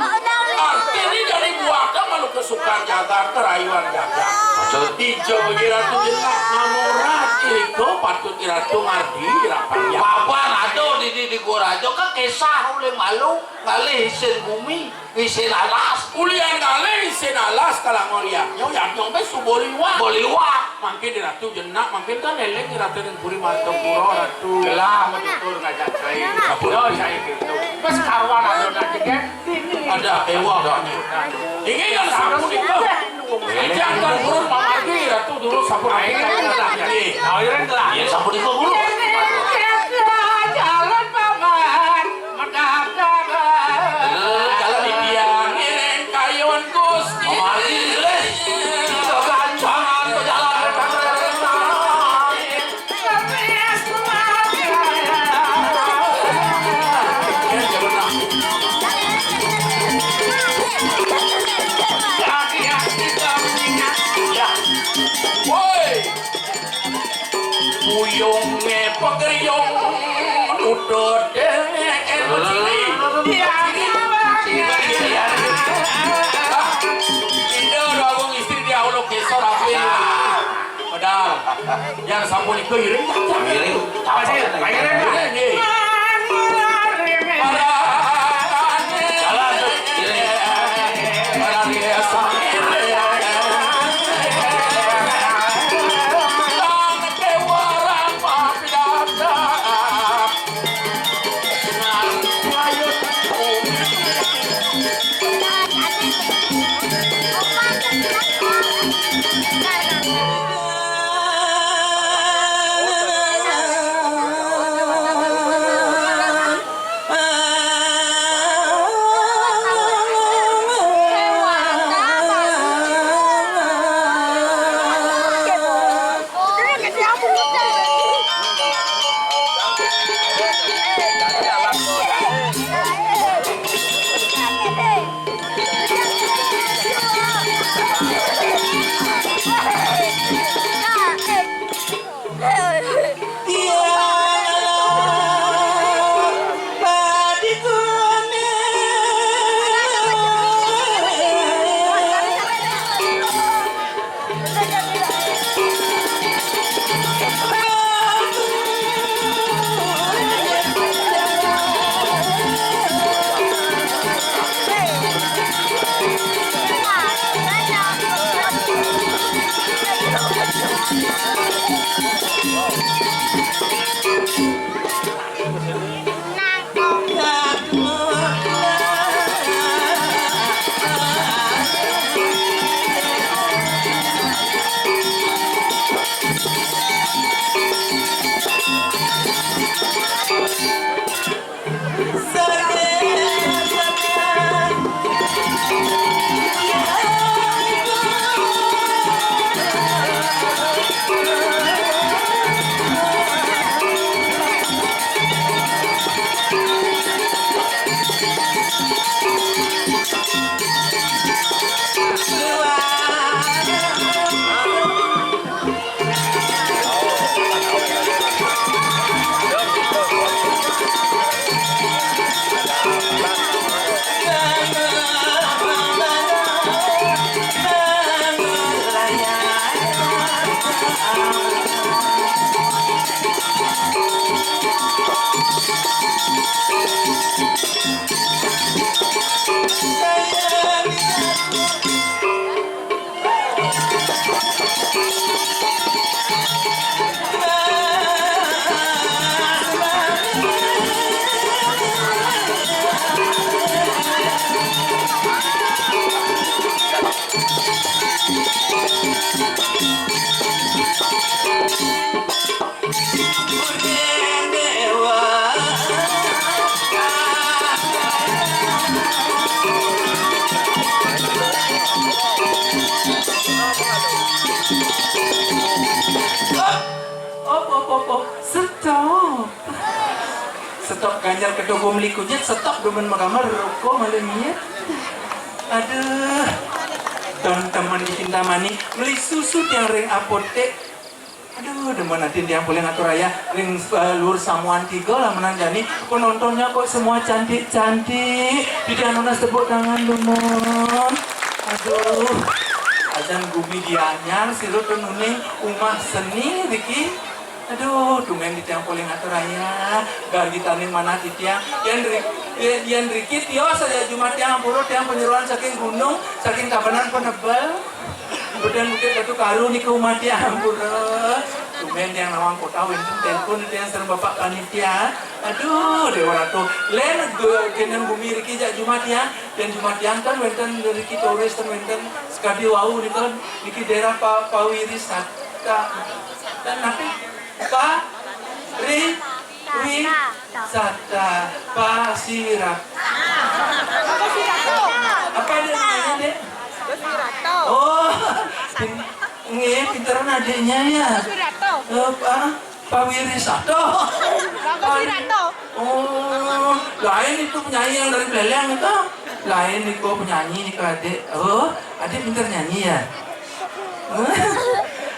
Artine dadi buaka manuka sukan jagat, kerayuan jagat. Maksud? Ijo bagi Ratu Jenak, namun ratu iko patut Ratu ngardi rapan ya. Papan aduh di, di, di gua raja kan kisah oleh malu ngalih isin bumi, isin alas. Ulian ngalih isin alas kalangon yamnya, yamnya sampai subuh liwat. Subuh liwat. Mangkin di Ratu Jenak, mangkin kan eling Ratu ning Puri Martapura, Ratu. Gelah menutur ngajak cai. Yo, cai gitu. Pas karuan ada nak jeget. Ada ewah. Ini kan sampun itu. Ejang dan burung pamargi, Ratu dulu sampun. Ayo, ayo, ayo. Iya, sampun itu dulu. Jalan paman. Jalan India ngiring kayun Gusti. Mari, Gusti. Kegancangan pejalan. Woi. Puyungé pagriung nutut déwéké becili. Iya, iya, iya. Ida Déwa Agung istri di Aula Késor apé. Padahal yang sampun iku iring. Iring. Apa sih? Iring. Iring, nggih. Para jalan, iring. Para desa. Op, op, op, op. Stop. Stop ganjal kedo gom liku jet, stop demen magambar roko malam iya. Aduh. Don temen di Kintamani, beli susu tiang ring apotek. Aduh, demen atin tiang polih ngatur ayah ring, eh, Luhur Samuan Tiga lah menang jani. Penontonnya kok semua cantik-cantik. Titiang nunas tepuk tangan, demen. Aduh, ajan gumi Gianyar, sira ten uning umah seni, Riki. Aduh, tumben titiang polih ngatur ayah. Gargitaning manah titiang. Yan Ri-, yan, yan Riki tios aja Jumat tiang ampura, tiang penyeroan saking gunung, saking Tabanan Penebel. Beden Bukit Batu Karu nika umah tiang ampura. Tumben tiang nawang kota wenten telepon tiang sareng Bapak Panitia. Aduh, Dewa Ratu. Len gu-, kenen gumi Riki jak Jumat tiang. Yan Jumat tiang ten wenten Riki turis ten wenten sekadi wau nika niki daerah Pa-, Pawirisata. Ten napi? Pa-, Ri-, Wi-, Sata. Pasirap. Apa dia namanya, Dek? Oh, pin-, nggih, pinteran adiknya ya. Eh, Pa-, Pawirisato. Bagus Wirato. Oh, lain itu penyanyi yang dari Beleleng itu. Lain itu penyanyi nika, Adik. Oh, Adik pinter nyanyi ya?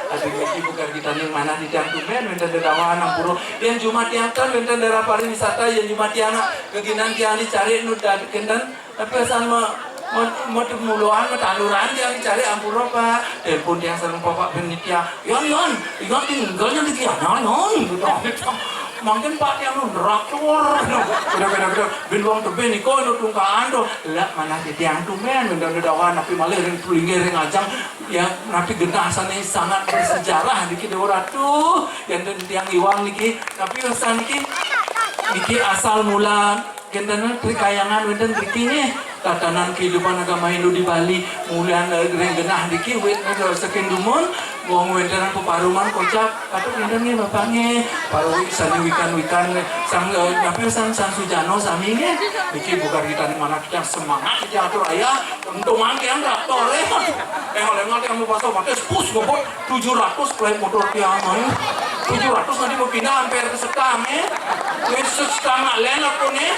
Aduh, niki bukan kita ning manah titiang tumben wenten dedawahan ampura. Yan Jumat tiang ten wenten daerah pariwisata, yan Jumat tiang nak geginan tiang dicari nu dad-, kenten. Tapi asal ma-, ma-, ma-, muluan, matanduran tiang dicari ampura, Pak. Telepon tiang sareng Bapak Panitia. "Yon, Yon, Yon tinggal yang di Gianyar, Yon." Gitu. Mangkin Pak tiang nu nerak tur. Beda, beda, beda. Bin wong tebih nika nu tungkakan to. Lah manah titiang tumben, benda dawan, tapi malih ring linggih ring ajeng. Ya, napi genah sane sangat bersejarah niki, Dewa Ratu. Yan ten tiang iwang niki, tapi usan niki, niki asal mula Kenten Trikayangan wenten mriki nggih. Tatanan kehidupan agama Hindu di Bali, mulian, eh, ring genah niki wit, eh, saking dumun, wong wenten peparuman kocap, patut kenten nggih Bapak nggih. Paruwi sami wikan-wikan, eh, sang, eh, napi sang, sang sujano sami nggih. Niki bukan kita manah kita semangat kita atur ayah, untungan tiang traktor, eh. Eh, oleh ngerti kamu pasal mati, pus, ngopot. Tujuh ratus klaim motor tiang, eh. Tujuh ratus nanti mau pindah hampir ke Sekang, eh. Wis Sekang nak len aku nih.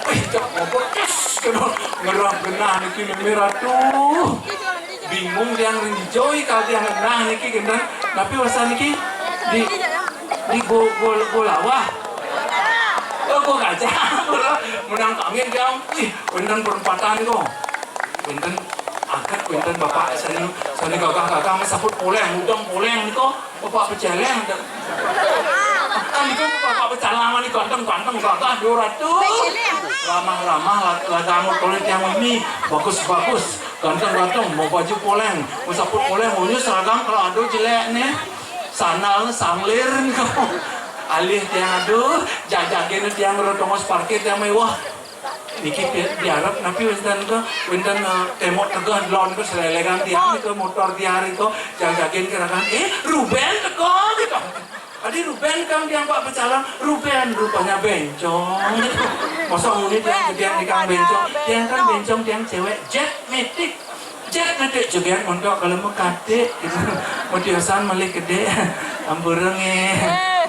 Wih, cak ngopot, yes, kena ngerah genah niki meme ratu. Bingung tiang ring hijau, kalau tiang genah niki genah. Tapi masa niki di, di go, go, go lawah. Oh, go gajah. Menang kangin tiang. Wih, bener perempatan kok. Wenten aget, wenten bapak sane, sane gagah-gagah, masaput poleng, mudeng poleng nika, bapak peceleng. Ah, nika bapak pecalang nika ganteng-ganteng, gagah, dua ratus. Ramah-ramah, la-, laga amut oleh tiang ini, bagus-bagus, ganteng-ganteng, mau baju poleng, masaput poleng, maunya seragam kalau ada jelek nih, sandal sanglir nika. Alih tiang aduh, jajagin tiang ro tongos parkir tiang mewah. Niki pi-, diarep napi wenten ke, wenten, eh, temok tegeh delon ke selelegan tiang ke motor tiang ke, jagain ke rakan, "Eh, Ruben teko," gitu. Adi Ruben kang tiang Pak pecalang, Ruben rupanya bencong. Masa muni tiang ke tiang nikang bencong, tiang kan bencong, tiang cewek jet metik. Jet nanti joget montok kalau mekatik gitu. Mau tiosan malih gede. Ampura nggih.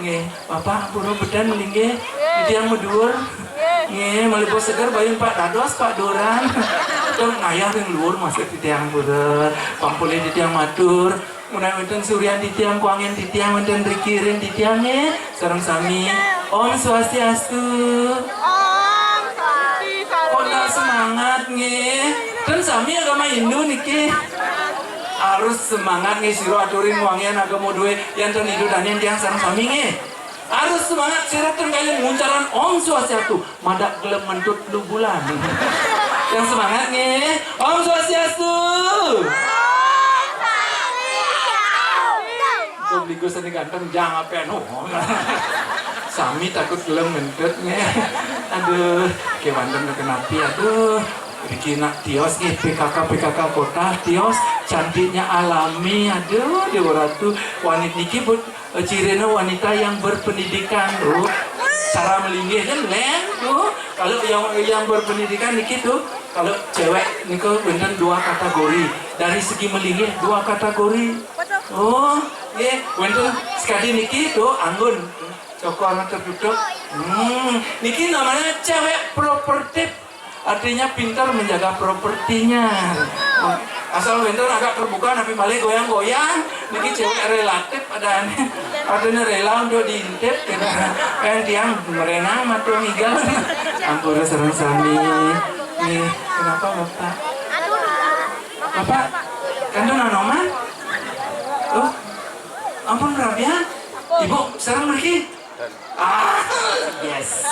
Nggih. Bapak ampura beden linggih. Titiang maduur. Nggih, malih bos seger bayun Pak Dados, Pak Duran. Tong ngayah ring luhur masih titiang ampura. Pampulih titiang matur. Menawi wenten suryan titiang, kuangen titiang, wenten riki ring titiang nggih. Sareng sami. Om Swastiastu. Om Swastiastu. Kok ndak semangat nggih? Ten sami agama Hindu niki. Harus semangat nggih sira aturin wangian agama duwe, yan ten Hindu danen tiang sareng sami nggih. Harus semangat sira ten kayun nguncaran Om Swastiastu. Madak gelem mentut lu bulan. Yang semangat nggih. Om Swastiastu. Gue seni ganteng, jangan ape anu. Sami takut gelem ngentut nih. Aduh, kayak bandem kenapi, aduh. Bikin nak tios nih, P K K, P K K kota, tios, cantiknya alami, aduh, Dewa Ratu, wanita niki, bu, eh, cirina wanita yang berpendidikan, bu. Cara melinggih kan lain, bu. Kalau yang, yang berpendidikan niki tuh, kalau cewek niku wénten dua kategori. Dari segi melinggih dua kategori. Oh, nggih, wénten sekadi niki tuh anggun. Cokor tertutup. Hmm, niki namanya cewek propertif. Artinya pintar menjaga propertinya. Asal wénten agak terbuka, tapi malah goyang-goyang. Niki cewek relatif ada aneh. Artinya rela untuk diintip. Gitu. Kan tiang merenang matur ngigel. Ampun, sareng sami. Nih, kenapa Bapak? Bapak, kantun anoman? Oh, ampun, rabian. Ibu, sareng mriki. Ah, yes.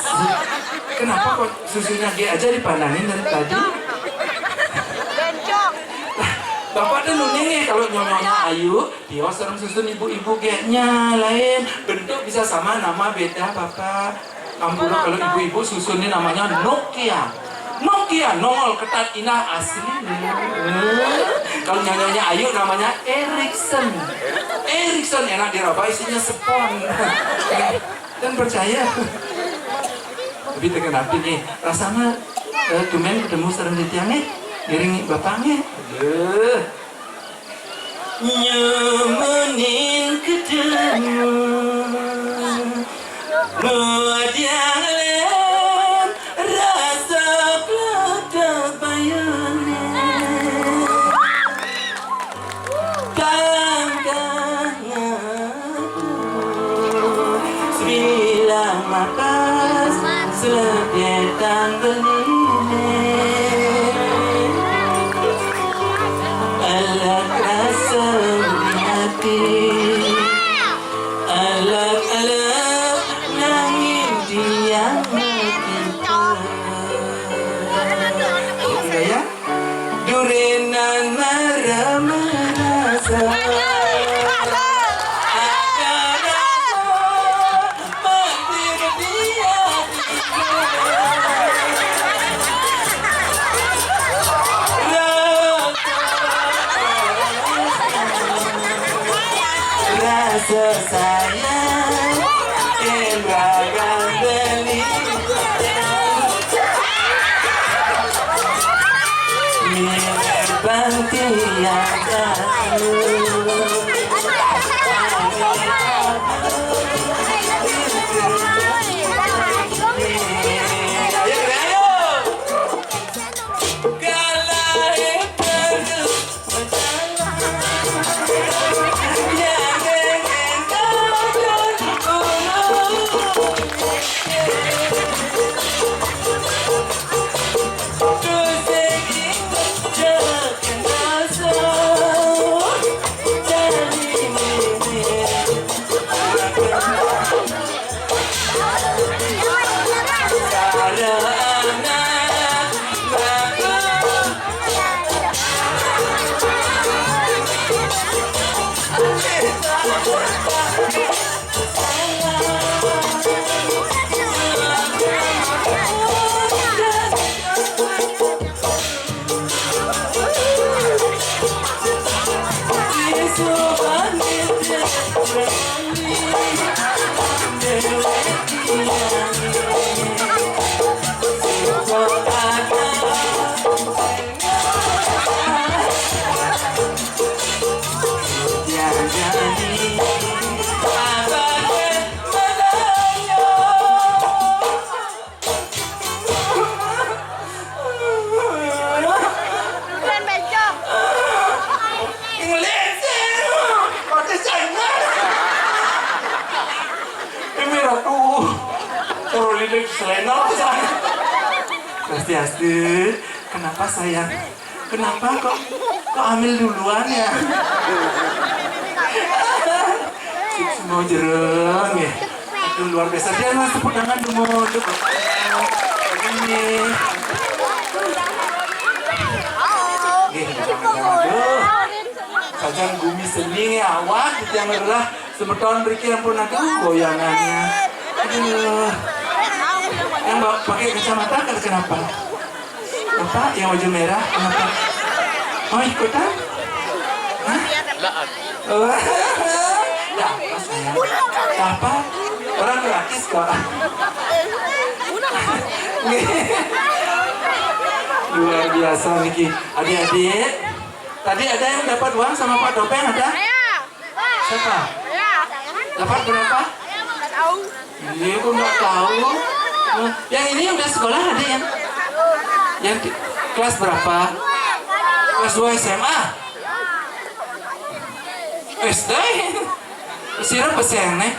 Kenapa kok susunya dia aja dipandangin dari tadi? Lah, Bapak tuh nuning nih kalau nyonyonya ayu, tios sareng susun ibu-ibu kayaknya lain. Bentuk bisa sama, nama beda, Bapak. Ampun, kalau ibu-ibu susunnya namanya Nokia. Nokia, nongol, ketat, indah, asli. Kalau nyonyonya ayu namanya Erickson. Erickson enak diraba, isinya spons. Dan percaya. Tapi tekan hati nih, rasanya, eh, tumben ketemu sareng titiang nih, ngiring bapak nih. Aduh. Nyemenin ketemu, muat yang lem, rasa kelada bayune. Tangkahnya Sebilang makas seledetan beline. Elek rasa di hati. Elek-elek nanging tiang mati. Gitu ya. Durenan marah-marah. Rasa sayang, kembaran beli. Milik panti yang tahu. Bukan bencong. Inggris. Pakai China. Ini ratu. Terus lidik selena. Pasti asli. Kenapa sayang? Kenapa kok, kok hamil duluan ya? Semua jereng ya. Aduh, luar biasa. Dia mas tepuk tangan dulu untuk bapaknya. Ini. Nggih, jangan-jangan. Aduh. Sajan gumi seni ya, awak kita yang merah. Semeton mriki ampun, aduh, goyangannya. Aduh. Yang ba-, pakai kacamata kan kenapa? Bapak yang baju merah kenapa? Mau ikutan? Hah? Oh. Nggak apa, sayang. Apa? Orang gratis kok. Luar biasa niki. Adik-adik, tadi ada yang dapat uang sama Pak Topeng, ada? Siapa? Dapat berapa? Iya, aku nggak tahu. Yang ini udah sekolah, ada yang? Yang di kelas berapa? Kelas dua S M A? S D? Sira pesen nih?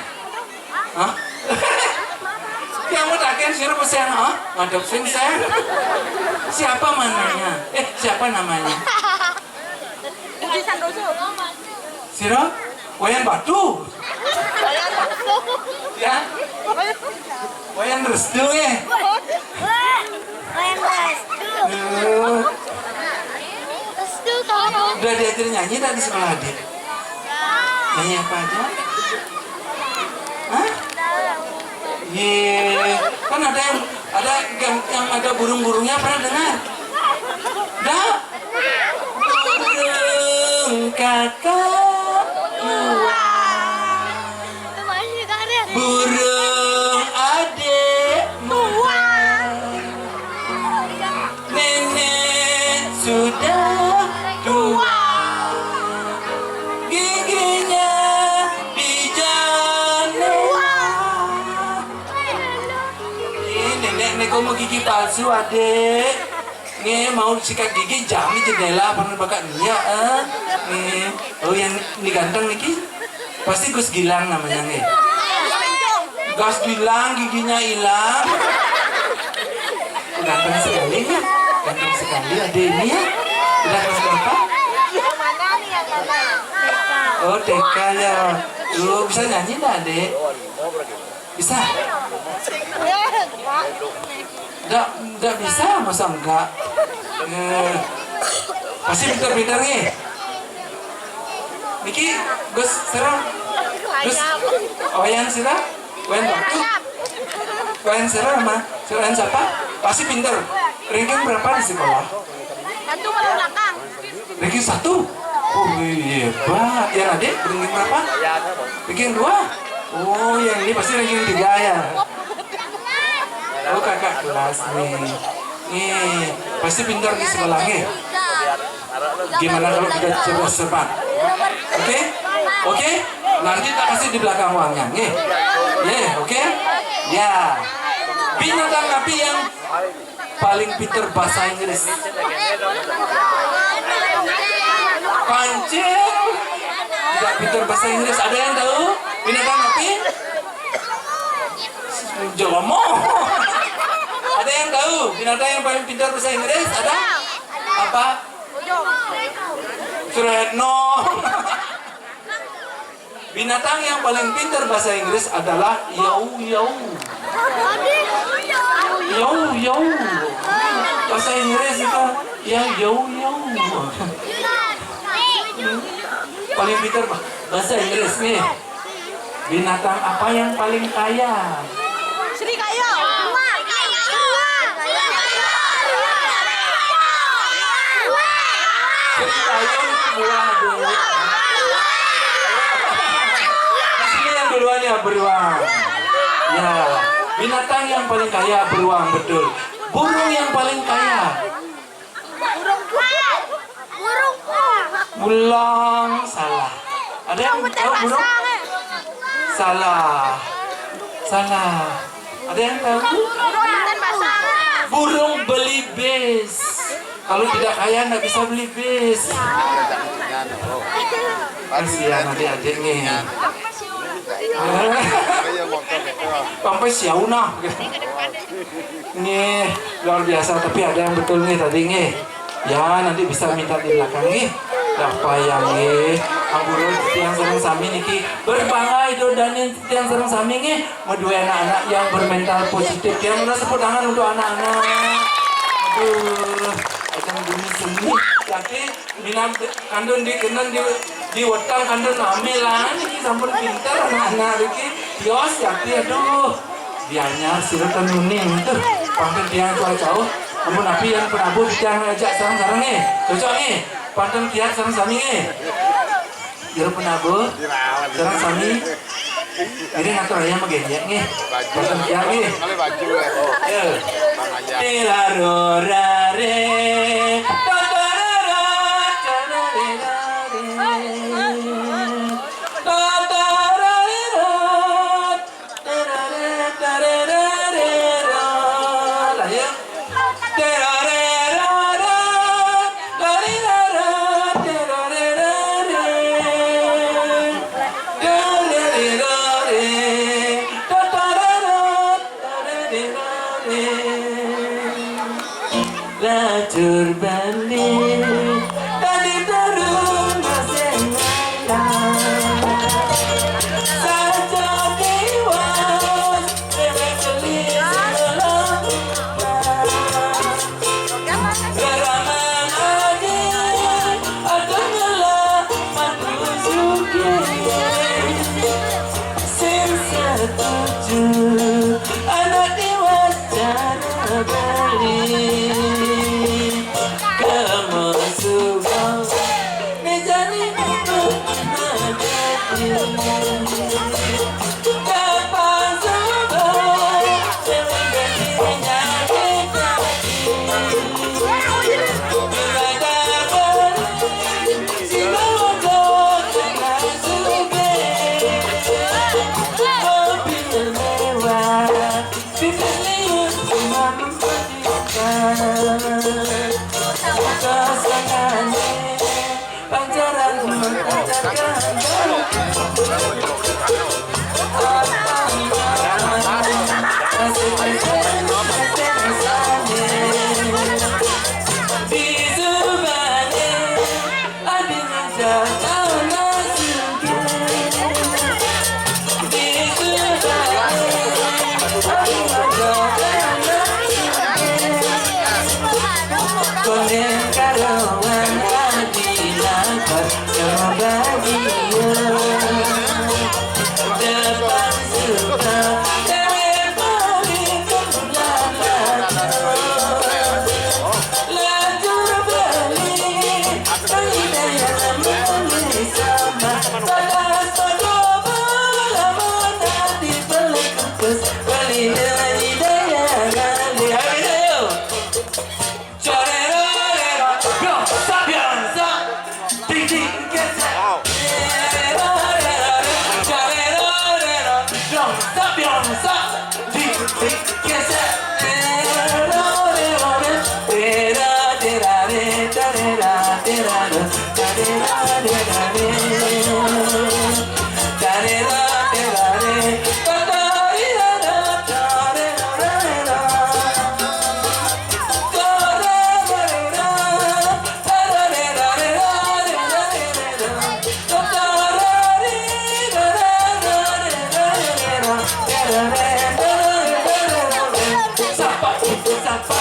Hah? Yang mau taken sira pesen, hah? Ngadep sing sen. Siapa mananya? Eh, siapa namanya? Budi Santoso. Sira? Wayan Batu. Ya? Wayan Restu, eh? Wayan Restu. Duh. Restu, kamu. Udah diajar nyanyi tak di sekolah, Adik? Nyanyi apa aja? Hah? Ye, kan ada yang, ada yang, yang ada burung-burungnya, pernah dengar? Dah? Burung kakak muak, burung adik muak, nenek sudah tua, giginya di janua. Ih, nenek nih kok mau gigi palsu, Adik? Nge, mau sikat gigi, jam di jendela, pernah bakal dia, eh? Nge. Oh, yang ini ganteng niki? Pasti Gus Gilang namanya, nge. Gus Gilang, giginya hilang. Ganteng sekali, nge. Ganteng sekali, Adik ini, ya. Udah kelas berapa? Yang mana nih, yang mana? Oh, T K ya. Tuh, bisa nyanyi nggak, Adik? Bisa? Nggak, nggak bisa, masa enggak? Eh, pasti pintar-pintar nih. Niki, Gus, sira, Gus, Wayan sira? Wayan Batu? Wayan sira sama? Wayan siapa? Pasti pintar. Ranking berapa di sekolah? Satu paling belakang. Ranking satu. Oh, hebat. Yang adik ranking berapa? Ranking dua. Oh, yang ini pasti ranking tiga ya. Oh, kakak kelas nih. Nih, pasti pintar di sekolahnya. Gimana kalau kita coba sebat? Oke? Oke? Nanti tak kasih di belakang uangnya, nih. Ye, oke? Ya. Binatang api yang paling pinter bahasa Inggris? Pancing. Tidak pinter bahasa Inggris. Ada yang tahu? Binatang api? Jelomo. Ada yang tahu? Binatang yang paling pintar bahasa Inggris? Ada? Apa? Suretno. Binatang yang paling pintar bahasa Inggris adalah yau yau. Yau yau. Bahasa Inggris itu ya yau yau. Paling pintar bah-, bahasa Inggris nih. Binatang apa yang paling kaya? Sri Kaya. Sri Kaya itu buah, Dek. Di sini yang duluan ya, beruang. Ya, binatang yang paling kaya beruang, betul. Burung yang paling kaya. Burung. Ulang, salah. Ada yang tahu burung? Salah. Salah. Ada yang tahu? Burung belibis. Kalau tidak kaya, nggak bisa beli bis. Kasihan adik-adik nih. Sampai siauna. Nih, luar biasa, tapi ada yang betul nih tadi nih. Ya, nanti bisa minta di belakang nih. Dapat yang nih. Ampun, yang seneng sami niki. Berbangga itu dan yang seneng sami nih. Mau dua anak-anak yang bermental positif. Yang udah tepuk tangan untuk anak-anak. Aduh, akan bunyi seni. Tapi minam kandung di kenen di Di weteng kantun nami lah niki sampun pinter anak-anak niki. Tios Yati, aduh. Dianyar sira ten uning tuh. Pangken tiang tuah jauh. Ampun api yang penabuh tiang ajak sareng-sareng nggih. Cocok nggih. Pantun tiang sareng sami nggih. Jero penabuh. Sareng sami. Ini ngatur ayam begini nggih. Pantun tiang nggih. Ya. Tirarorare, tatarara, tararerare. Tatarara, tarare, tararerare. Lah, ya. Terarerara, tarirara, terarerare. Terarerare, tatarara, tararerare. Lajur balik, tadi terus masih ngalah. Saja dewas, bebek beli selamat. Gerangan adi, ada ngelah mantu sugih. Sing setuju, anak diwacara beli. Kamu suka, mejani pun menjadi. Pancaran memancarkan di zubane adina jatana suge. Konen karawan adi lapar coba dia. Depan suka dewe paling kebulan. Lajur beli, beli daya beli sama. Pada sodo bala mata di pelek kukus. Beli daya daya ngali. Ayo, ayo. Corero, rero, biasa, biasa. Ding, ding, gesek. Rero, rero, rero. Corero, rero, biasa, biasa. Ding, ding, gesek. Rero, rero, rero. Tera, tera, re, tarera, tera, re. Tarera, tera, re. Tarera, tera, re. Tatarira, tarera, rera. Sapa itu, sapa?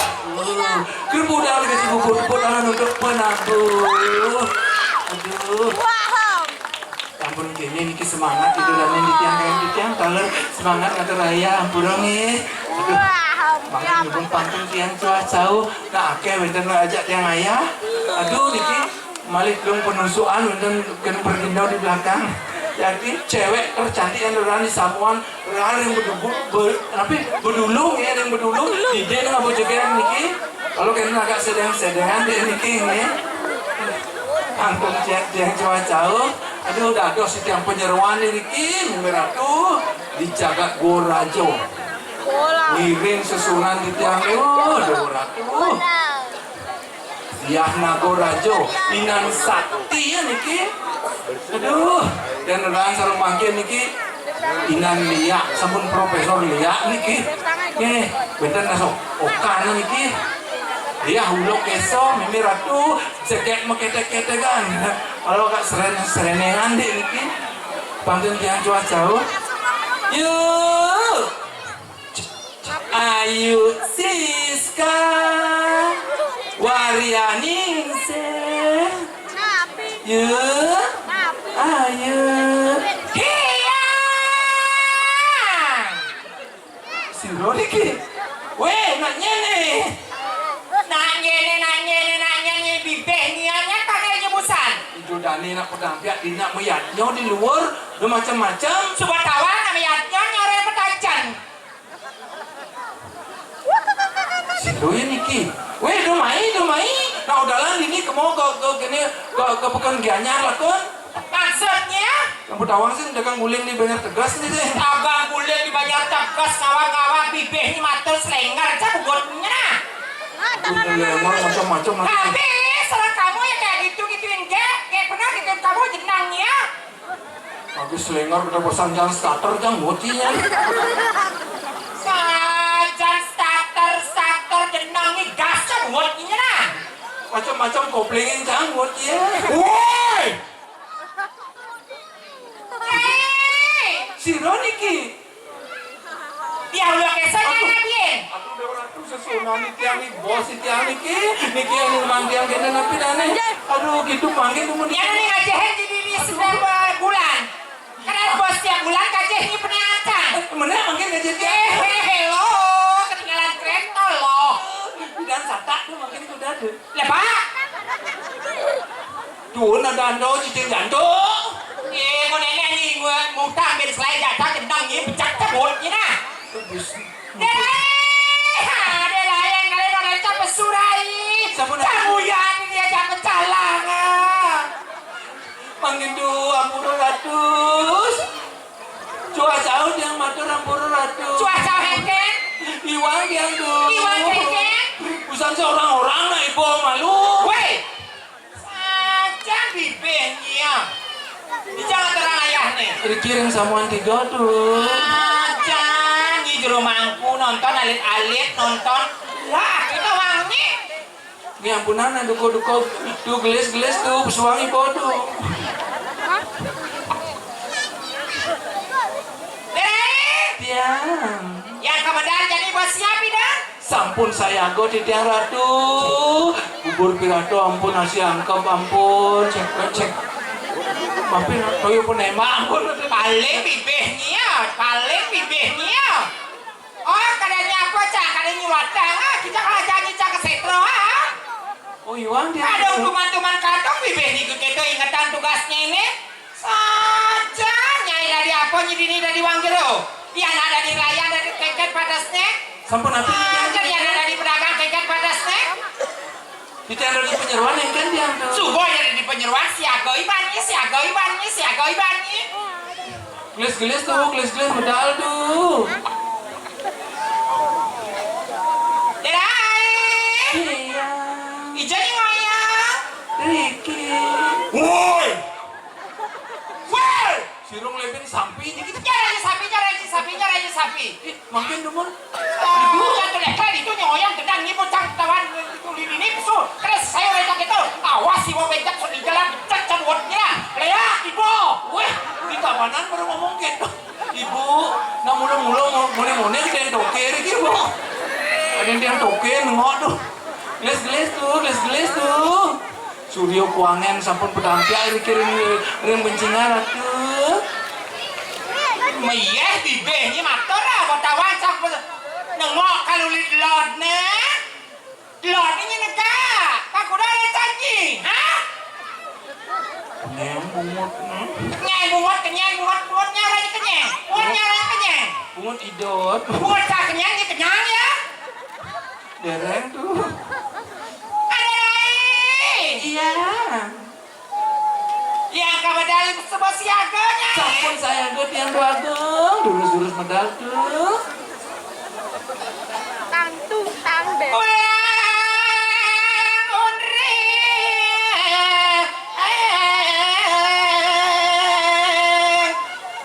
Kerupuk dalam dikasih bubur, tepuk tangan untuk penabuh. Aduh. Ampun kene niki semangat itu dan niki tiang kaya tiang taler semangat ngatur raya ampura nggih. Aduh. Mangke nyuwun pantun tiang cuah cau. Nah, akeh wenten ajak tiang ayah. Aduh niki malih dong penusukan wenten kena pergindo di belakang. Jadi cewek tercantik yang ada di Samuan. Ora ring bedubuk, be-, tapi bedulung ya, ring bedulung. Dide nang apa jeger niki? Kalau kena agak sedeng-sedengan deh niki nggih. Ampun tiang, tiang cuah cau. Aduh, dados tiang penyeruan niki, Mimi Ratu, di jagat Gorajo. Ngiring sesunan di tiang, aduh, Ratu. Diah Nagorajo, Inan Sakti ya niki. Aduh, dan rekan sareng mangkin niki Inan Liak, sampun Profesor Liak niki. Nggih, benten naso okan niki. Diah Ulo Keso, Mimi Ratu, jegek meketek-ketekan. Kalau kak seren-, serenengan dik niki. Pantun tiang cuah jauh. Yuk. Ayu Siska Waryaningsih. Yuk. Ayo. Hiya. Sira niki. Wéh, nak nyene. Nak nyene, nak nyene, nak nyene, bibih nyene, nyatane nyebusan. Ijo dane nak pedampiak di nak mayatnya di luar, do macam-macam. Suba tawang nak mayatnya nyore petajan. Sira ya niki. Wéh, do mai, do mai. Nak udalan dini kemo ke, ke kene, ke, ke Peken Gianyar lakon. Maksudnya? Yang pedawang sih dagang guling di Banjar Tegas nih deh. Dagang guling di Banjar Tegas, ngawak-ngawak bibih ni matur selenggar, cak bugot punya nah. Aku selenggar macam-macam. Habis, salah kamu ya kayak gitu-gituin, gek. Gek benar gituin kamu jenang ya. Aku selenggar kita pasang jang starter, jang bocinya. Sajan starter, starter jenang ni gas, cak bugot punya nah. Macam-macam koplingin, jang bocinya. Woi! Hei! Sira niki. Dia ulah kesan. Aduh. Aduh, Dewa Ratu, sesuunan niki, yang ni bos niki, yang niki, niki yang ni mandiang kene napi dane. Aduh, gitu mangkin tuh. Yang ni ngajehin jadi ni sedang bulan. Karena bos tiap bulan kajih ni pernah angkat. Eh, mana mangkin kajih tiap. Eh, hei, hei, lo, ketinggalan kereta lo. Dan satak tuh mangkin kuda tuh. Lepak. Duun ada ando cicing janto. Eh, mau nenek ni, gua mutang dari selai jatah kentang ni, pecak cebol ni nah. Deh, ha, deh, yang kalian orang cap pesurai. Sampun. Kamu ya, dia cap pecalang, ah. Mangindu ampura ratus. Cuacau yang matur ampura ratus. Cuacau hengkeng. Iwang yang tu. Iwang hengkeng. Busan seorang-orang nak ibu malu. Weh. Sajan bibih nyia. Dijangan terang ayah nih. Dikirim samuan tiga tuh. Sajan nyi jero mangku nonton alit-alit nonton. Lah, kita wangi. Ini ampunan, nah, duko-duko, tuh gelis-gelis tuh, pesuang ipo tuh. Berae. Tiang. Yang kebenaran jadi bos siap, dah? Sampun sayaga titiang Ratu. Bubur pirato ampun, nasi angkep ampun, cek, cek. Mampir toyo penembak ampun. Paling bibih nyia, paling bibih nyia. Oh, kadanya apa, Cak? Kadanya watang, ah. Kita kalau janji, Cak, ke setro, ah. Oh, iwang dia. Ada tuman-tuman kadung bibih ni kita ingetan tugasnya ini. Saja, nyai dari apa, nyi dini dari wang jero. Dia nak dari layan, dari keket pada snack. Sampun apa? Ah, jadi ada dari pedagang keket pada snack. Kita ada di penyeruan yang kan dia. Subuh ada di penyeruan, siaga iban ni, siaga iban ni, siaga iban ni. Gelis-gelis tuh, gelis-gelis medal tuh. Derai. Iya. Ijo ni ngoyong. Riki. Woi. Woi. Sirung lebin sampi ni kita. Nyari aja sapi, nyari aja sapi, nyari aja sapi. Ih, makin demen. Ibu, jatuh lekat itu nyoyang gedang ni bocah tawan itu di ini pesu. Terus saya lecak itu. Awas si mau becak di jalan becak cabutnya. Leak ibu. Weh, di keamanan baru ngomong gitu. Ibu, nak mula-mula mau mune-mune ke den toke iki, Bu. Ada yang toke nengok tuh. Gelis-gelis tuh, gelis-gelis tuh. Suryo kuangen sampun pedampiak iki ring, ring bencingan atuh. Meyeh bibih ni matur lah, botawan sampun nengok kalulit lodne. Lodne nyinegak, pakuda ada janji, ha? Kenyang bungut, hmm? Kenyang bungut, kenyang bungut, bungut nyaranya kenyang, bungut nyaranya kenyang. Bungut idot. Bungut tak kenyang, dia kenyang ya? Dereng tuh. Ada lain. Iya. Yang kabar dari sebuah siaganya. Sampun saya anggo tiang dua agung, durus-durus medal tuh. Tang tung tang be. Ulang unri.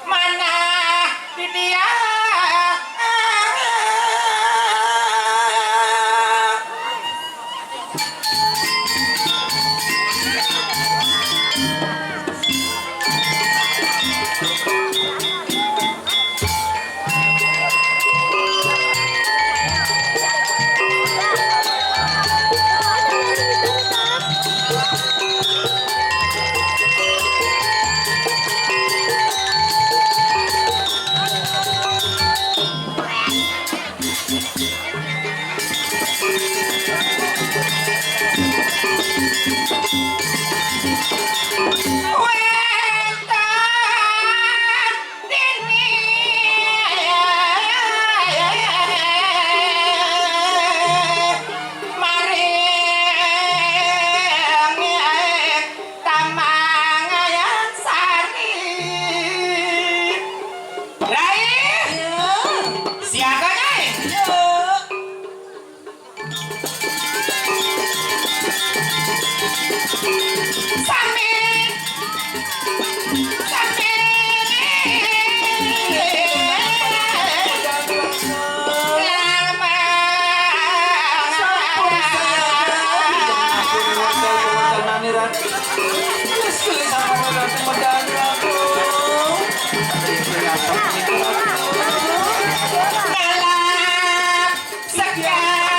Manah di dia. Sambil, sambil. Lama. Ngalap. Sekarang.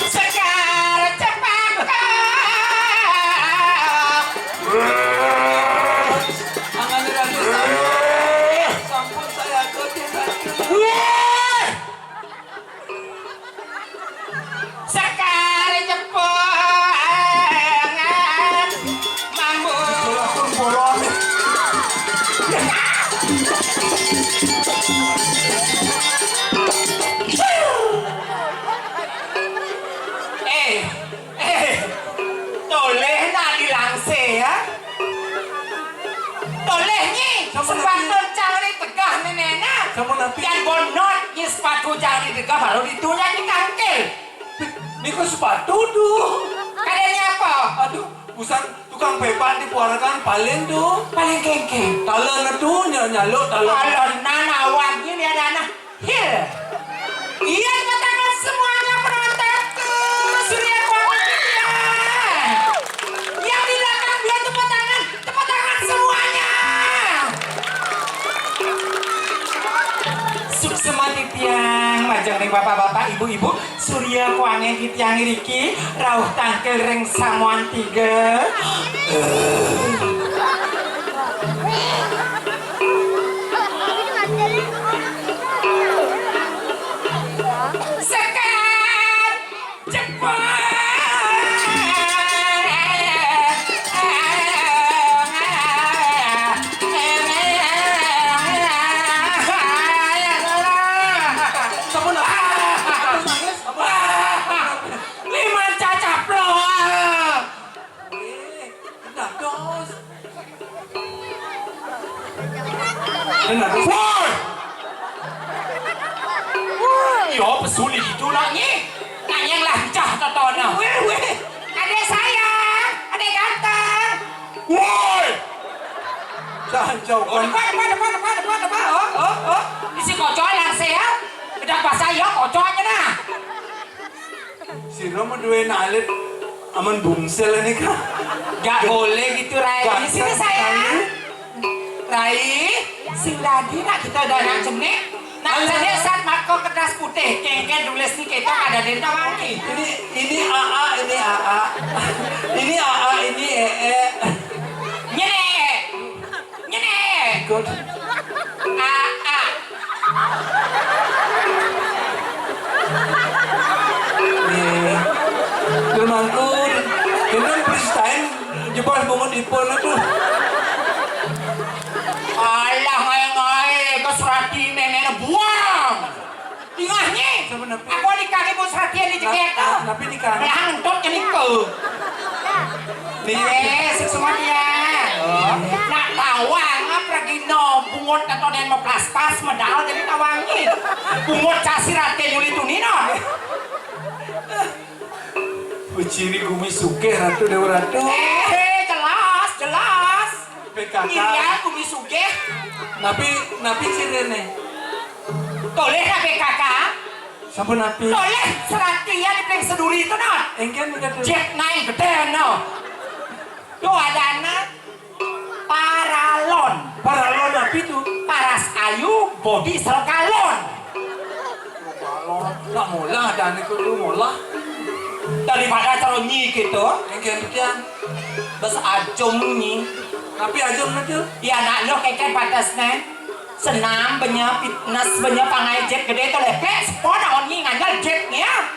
Sekar cepat. Tangan di kaki saya. Sampun saya ikutin. Woi! Sekar cepengan mambu. Itulah pun bolong. Eh, eh, toleh nak dilangsir, ya. Toleh nyi, sepatu cang ni tegah ni, Nena. Sama nanti. Yang bonot nyi sepatu cang ni tegah, baru ditunya di kangkil. Ni kok sepatu tu? Kadanya apa? Aduh, usan tukang pepan di puarakan paling tu. Paling kengkeng. Talan tu, ny-, nyaluk talan. Talan, nana, awak ni, ni ada anak. Hil. Iya, tepuk tangan semuanya penonton tuh. Surya Kuala Tiga. Yang di belakang dia tepuk tangan. Tepuk tangan semuanya. Suksema titiang, majeng ring bapak-bapak, ibu-ibu, Surya Kuangen titiang iriki, rauh tangkil ring samuan tiga. Sekar jepang. Sampun, ah, nangis, sampun. Lima cacap loh. Eh, dados. Woi! Woi, ya pesu di itu nak nyi. Nak yang lancah totona. Weh, weh. Adik saya, adik ganteng. Woi! Jangan jauh. Oh, depan, depan, depan, depan, depan, depan. Oh, oh, oh. Isi kocok langsir ya. Udah bahasa ya kocoknya nah. Sira mah duwe alit amen bungsel ini, Kak. Gak boleh gitu, Rai. Gak. Sini, sayang. Rai, sing dadi nak kita udah nak cenik. Nak cenik sat maka kertas putih, kengken tulis ni kita ada di tawangi. Ini, ini A A, ini A A. Ini A A, ini E E. Nyenek. Nyenek. Good. A, a. Nih. Firmanku, dengan Pristain, jebol bungut ipun itu. Alah, ngae-ngae, ke serati neneknya buang. Ingahnye, sampun napi? Apa nikah ibu seratian di jegek tu? Napi nikah? Belah ngentut ke nika. Nih. Eh, suksma dia. Oh. Nak tawang apa gino bungut atau den mau plaspas medal jadi tawangin. Bungut casi rate yuli tuni no. Ciri gumi sugih Ratu Dewa Ratu. Eh, jelas, jelas. P K K. Iya, gumi sugih. Napi, napi cirine? Toleh napi P K K? Sampun napi? Toleh serati ya di Pring Seduri itu, Not. Engken, engken. Jet naik gede, no. Tuh ada anak paralon. Paralon napi tu? Paras ayu, body sel galon. Galon. Nak molah dan itu tu molah. Daripada cara nyi gitu. Engken, engken. Bes ajum nyi. Napi ajum tu? Ya, nak lo keken patas nen. Senam, benya fitness, benya pangai jet gede tu lepek, sepon awan nyi nganjal jet nya.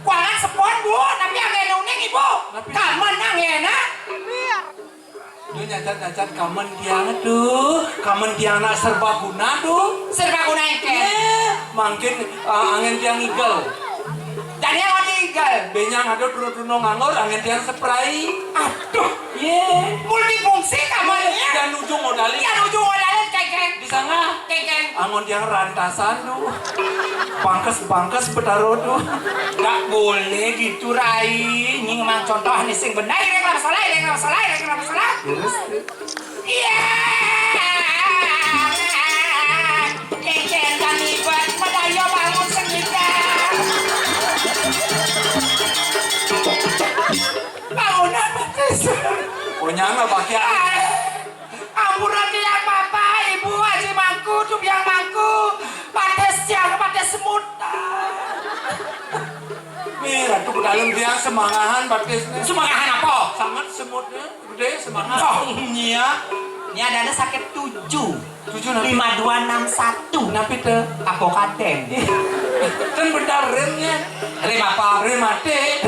Kuangan sepon, Bu, tapi angin uning, Ibu. Tapi kamen angin, nah. Duh, nyacat-nyacat kamen tiang tuh. Kamen tiang nak serbaguna tuh. Serbaguna engken? Eh, mangkin, eh, angin tiang igel. Ane meninggal. Benyang ada turun-turun nganggur, angin tiang spray. Aduh, ye. Multifungsi kamarnya. Yang nuju modalin. Yang nuju modalin, kengkeng. Di sana. Kengkeng. Angon tiang rantasan tuh. Pangkes-pangkes betaro tuh. Gak boleh gitu, Rai. Ini memang contoh nih sing benar, ini kalau salah, ini kalau salah, ini kalau salah. Terus? Iya. Kengkeng kami buat medaya bangun sengita. Bangunan betis. Oh, nyana pakai. Ampura tiang bapak, ibu, aji mangku, tubiang mangku, patis tiang, patis semut. Nih, ratu ke dalam tiang semangahan patisnya. Semangahan apa? Sangat semutnya, gede semangat. Oh, iya. Ini ada, ada sakit tujuh. Tujuh napi? Lima dua enam satu. Napi te? Apa kaden? Kan benar remnya. Rem apa? Rem mati.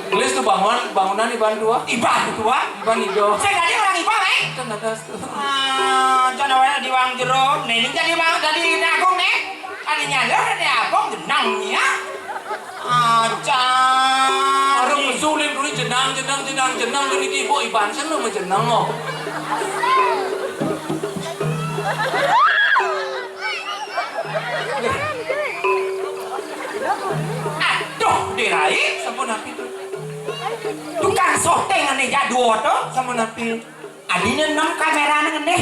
Gelis tuh bangun, bangunan iban dua. Iban dua? Iban ido. Saya tadi orang iban, eh? Kan ada tuh. Ah, jangan awalnya diwang jeruk. Nih, ini jadi bang, jadi agung nih. Tadinya lo ada agung jenangnya. Acan. Orang sulit dulu jenang, jenang, jenang, jenang, gini ibu iban sen lo jenang lo. Aduh, dirai. Sampun napi tuh? Tukang syuting ane jadwal tuh. Sampun napi? Adine nem kamera ngendeh.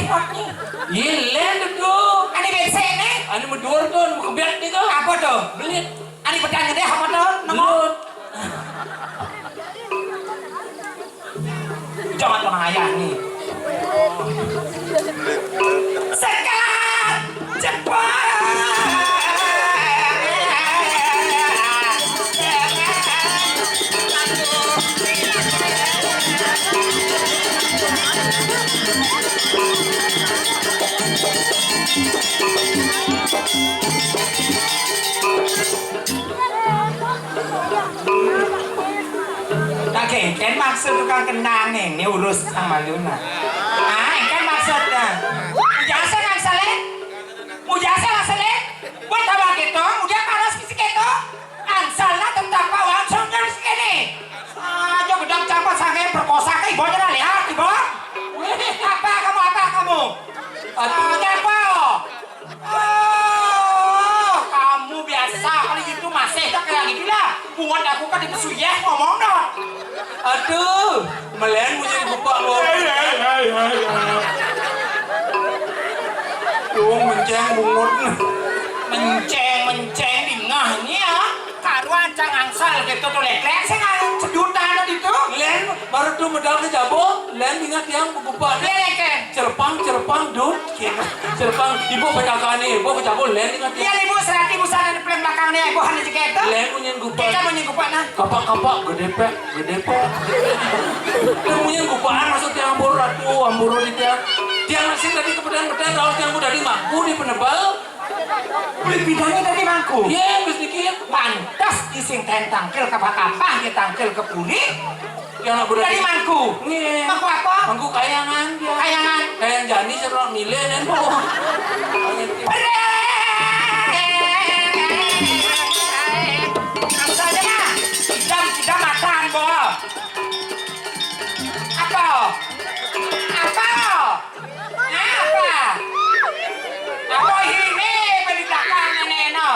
Iya, len tuh. Ane bensene. Ane medur tuh, ane kebiak nih tuh. Apa tuh? Belit. Ane bedan ngendeh apa tuh? Nemu. Belut. Jangan kena ayah nih. Sekat cepat. Nah, kengken maksud tukang kendang ini urus sama Luna. Ah, engken maksudnya. Mujasa nang selek. Mujasa nang selek. Buat apa gitu? Udah panas fisik itu. Angsalna tetap bawa songnya di sini. Aja gedang capa sange perkosa ke ibunya dah lihat, ibu. Apa kamu, apa kamu? Aduh. Ada apa? Oh, kamu biasa kali gitu masih tak kayak gitu lah. Bungon aku kan itu suyeh ngomong dong. Aduh, melen munyi gupak lo. Hai, hai, hai, hai, hai. Tuh menceng bungut. Menceng, menceng di ngah ini ya. Karuan cang angsal gitu tuh leklek sing sejuta anu itu. Len baru tuh medal ke jabo, len ingat yang begupak. Len, len, len. Cerpang, cerpang, dun. Cerpang, ibu P K K nih, ibu ke jabo, len ingat ya. Iya, ibu serati busana di paling belakang nih, ibu hanya jegeta. Len munyin gupak. Kita munyin gupak nah. Kapak-kapak gede pek, gede pek. Len munyin gupakan maksud tiang ambur ratu, ambur di tiang. Tiang nasi tadi kepedan-pedan, raos tiang udah di mangku di penebal. Kulit bidangnya tadi mangku. Iya, terus dikit. Pantas ising kain tangkil kapah-kapah, dia tangkil ke puri. Yang nak budak tadi mangku. Iya. Mangku apa? Mangku kayangan dia. Kayangan. Kayang jani serok milih dan boh. Asalnya mah, idam, idam makan, boh. Apa? Apa? Apa? Apa ini beritakan nenek no?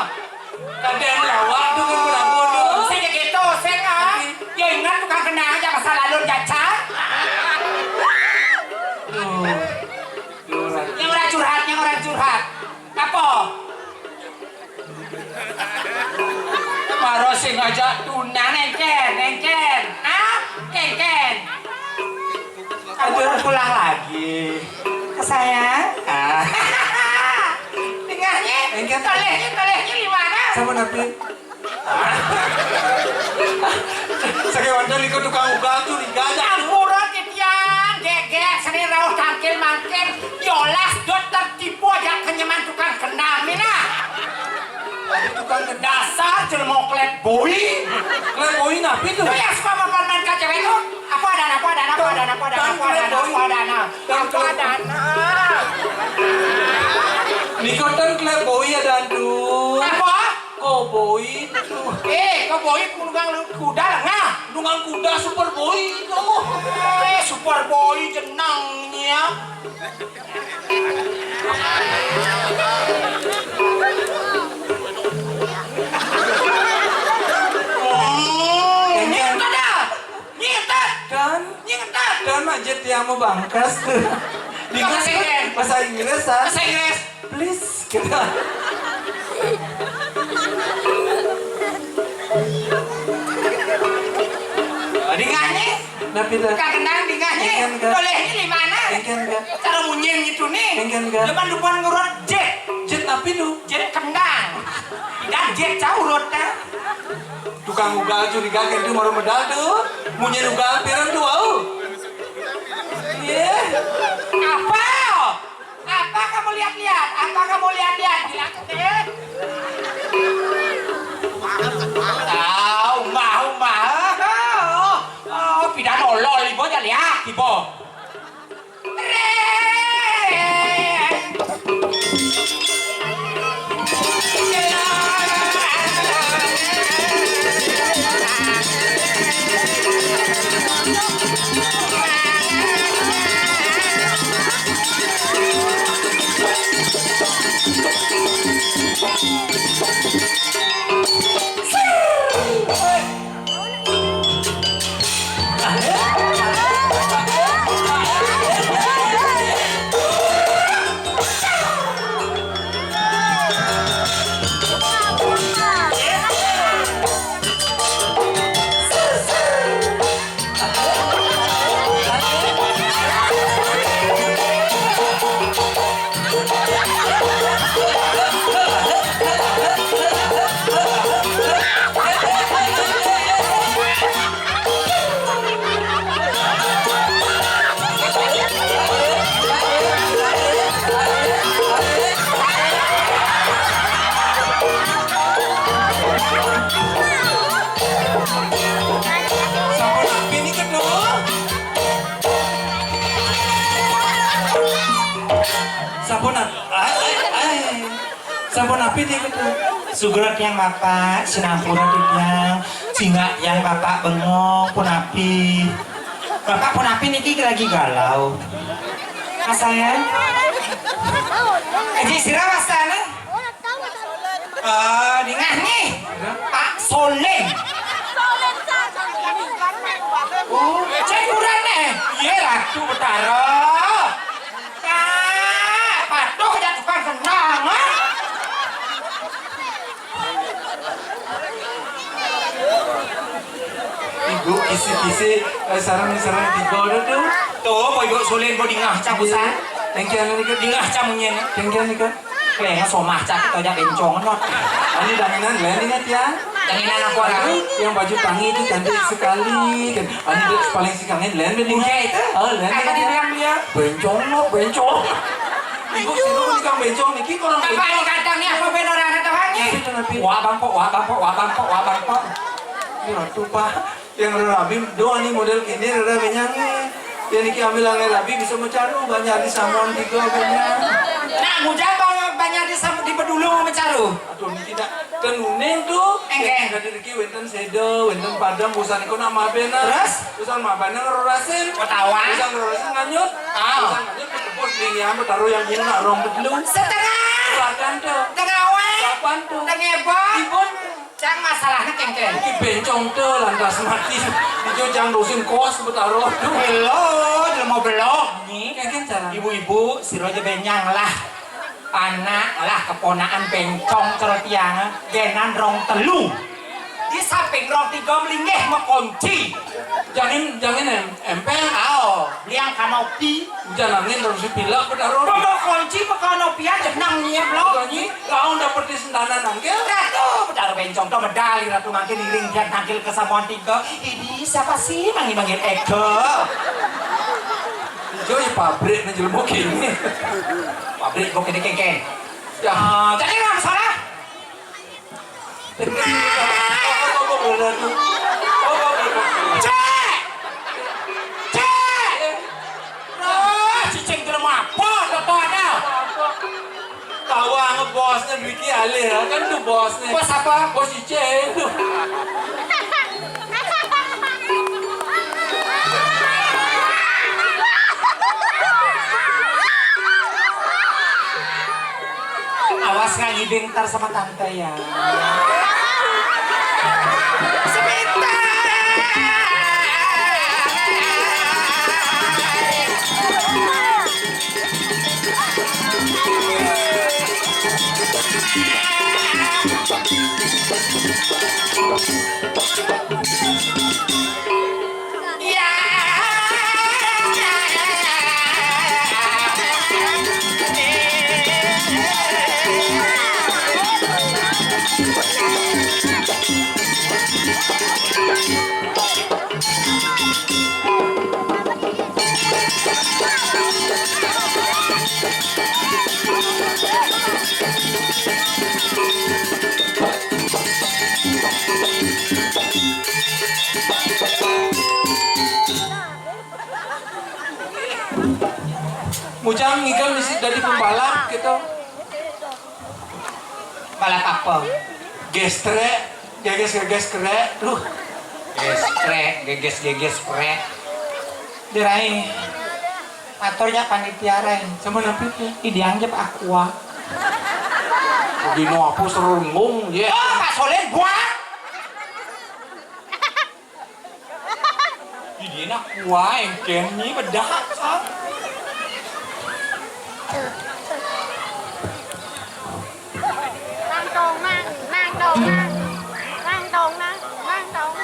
Kadang lawak tuh kan berapa tuh? Saya gitu, saya kan. Ya ingat tukang kenang aja masa lalu jacar. Tuh. Yang orang curhat, yang orang curhat. Apa? Maro sing ngajak tunang engken, engken. Ah, engken. Kamu mau pulang lagi ke saya? Ah. Tinggalnya, engken. Tolehnya, tolehnya di mana? Sama nanti. Saya wanda niku tukang ugal tuh digajak. Ampura titiang, gegek, seni rauh tangkil mangkil, yolas dot tertipu aja kenyeman tukang kendang mina. Lagi tukang kendang. Dasar jelmo klep boy. Klep boy napi tuh? Itu yang suka makan-makan cewek tuh. Apa ada, apa ada, apa ada, apa ada, apa ada, apa ada, apa ada. Nikotan klep boy ada tuh. Apa? Koboi. Boy nunggang kuda, nah, nunggang kuda Super Boy itu. Eh, Super Boy jenengnya. Hmm, ini kada. Ngintet. Dan? Ngintet. Dan mak jit yang mau bangkas tuh. Bahasa Inggris. Bahasa Inggris, ah. Bahasa Inggris. Please, gitu. Dingahnya? Tapi dah. Kak Kendang dingahnya? Engken, Kak. Boleh ini di mana? Engken, Kak. Cara munyin gitu nih. Engken, Kak. Depan depan ngurut jet. Jet tapi tuh? Jet kendang. Tidak jet caurut, dah. Tukang ugal curiga kan itu baru medal tuh. Munyi ugal pirang tuh, au. Iya. Apa? Apa kamu lihat-lihat? Apa kamu lihat-lihat? Bilang, eh. Au, mau, mau. Oh, oh, pindah nolol, ibu aja lihat, ibu. Sampun api niki, Dul? Sampun ap-, ai, ai, ai. Sampun api niki, Dul? Sugeng titiang Bapak, sinampura titiang, singak tiang Bapak bengong, pun api. Bapak pun api niki lagi galau. Mas sayang. Eji sira wastane? Ah, dingah nih. Pak Solen. Oh, cek kurang nih. Iya, Ratu Betara. Pak, patuh aja tukang kendang, ah. Ibu kisi-kisi, eh, sareng-sareng tiga udah tuh. Tuh, kok ibu Solen kok dingah capusan. Thank you, anu nika. Dingah camunyen. Thank you, nika. Lengah somah cak kita aja bencong not. Ani danginan, lain ini tiang. Danginan aku orang. Aduh, yang baju tangi itu cantik sekali. Kan, ani dek paling si kangen, lain ini. Udah itu. Oh, lain ini. Apa dibilang dia? Bencong not, bencong. Ibu sini pun ikan bencong niki kurang. Apa bencong. Kadang nih apa benar ada tahannya? Itu nanti. Wah bangkok, wah bangkok, wah bangkok, wah bangkok. Ini ratu pak. Yang rabi doa nih model kini rada benyang nih. Ya niki ambil angin rabi bisa mecaru banyak di samuan tiga benyang. Nah, ngujang banyak, banyak di sam-, di bedulu mecaru. Aduh, niki dak kenuning tuh. Engkeng. Jadi niki wenten seda, wenten padam, bosan iku nak maben, nah. Terus? Bosan maben nang rerasin. Ketawa. Bosan rerasin nganyut. Ah. Bosan nganyut ketepus di ngiam taruh yang gini nak rong bedulu. Setengah. Silakan tuh. Tengah awe. Kapan tuh? Tengah ebon. Ibun. Cang masalahnya kengkeng. Iki bencong tuh lantas mati. Ijo cang dosin kos betaro. Belum, belum mau belum nih. Kengkeng cara. Ibu-ibu, sira aja benyang lah. Anak lah keponakan bencong cara tiang, genan rong telu. Di samping rong tiga melinggih mekunci. Jangan, jangan em. Empel? Ao, liang kanopi. Ujan angin terus pilek, Betaro. Pondok kunci, pekanopi aja nang nyep lo. Kunci, kau dapet di sentanan angkel? Ratu, Betaro bencong to medal, Ratu mangkin iring dia tangkil ke samuan tiga. Ini siapa sih manggil-manggil Ega? Ijo ya pabrik nih jelema kini. Pabrik kok kene kengkeng. Ya. Ah, jadi nggak masalah. Cek! Cek! Wah, cicing jelema apa? Toto ada. Tawang bosnya Dwiki alih ya, kan itu bosnya. Bos apa? Bos Ice itu. Bentar sama tante ya. Mujang ngigal misi dadi pembalap gitu. Balap apa? Gestrek, geges geges krek, duh. Gestrek, geges geges krek. Dirai. Aturnya panitia rai. Sama napi tuh? Ih, dianggap aqua. Dino apa serunggung ya? Oh, Pak Soleh buat. Ih, dia nak aqua engkén ni bedak sang. Nang dong, nang, nang dong, nang, nang dong, nang, nang dong.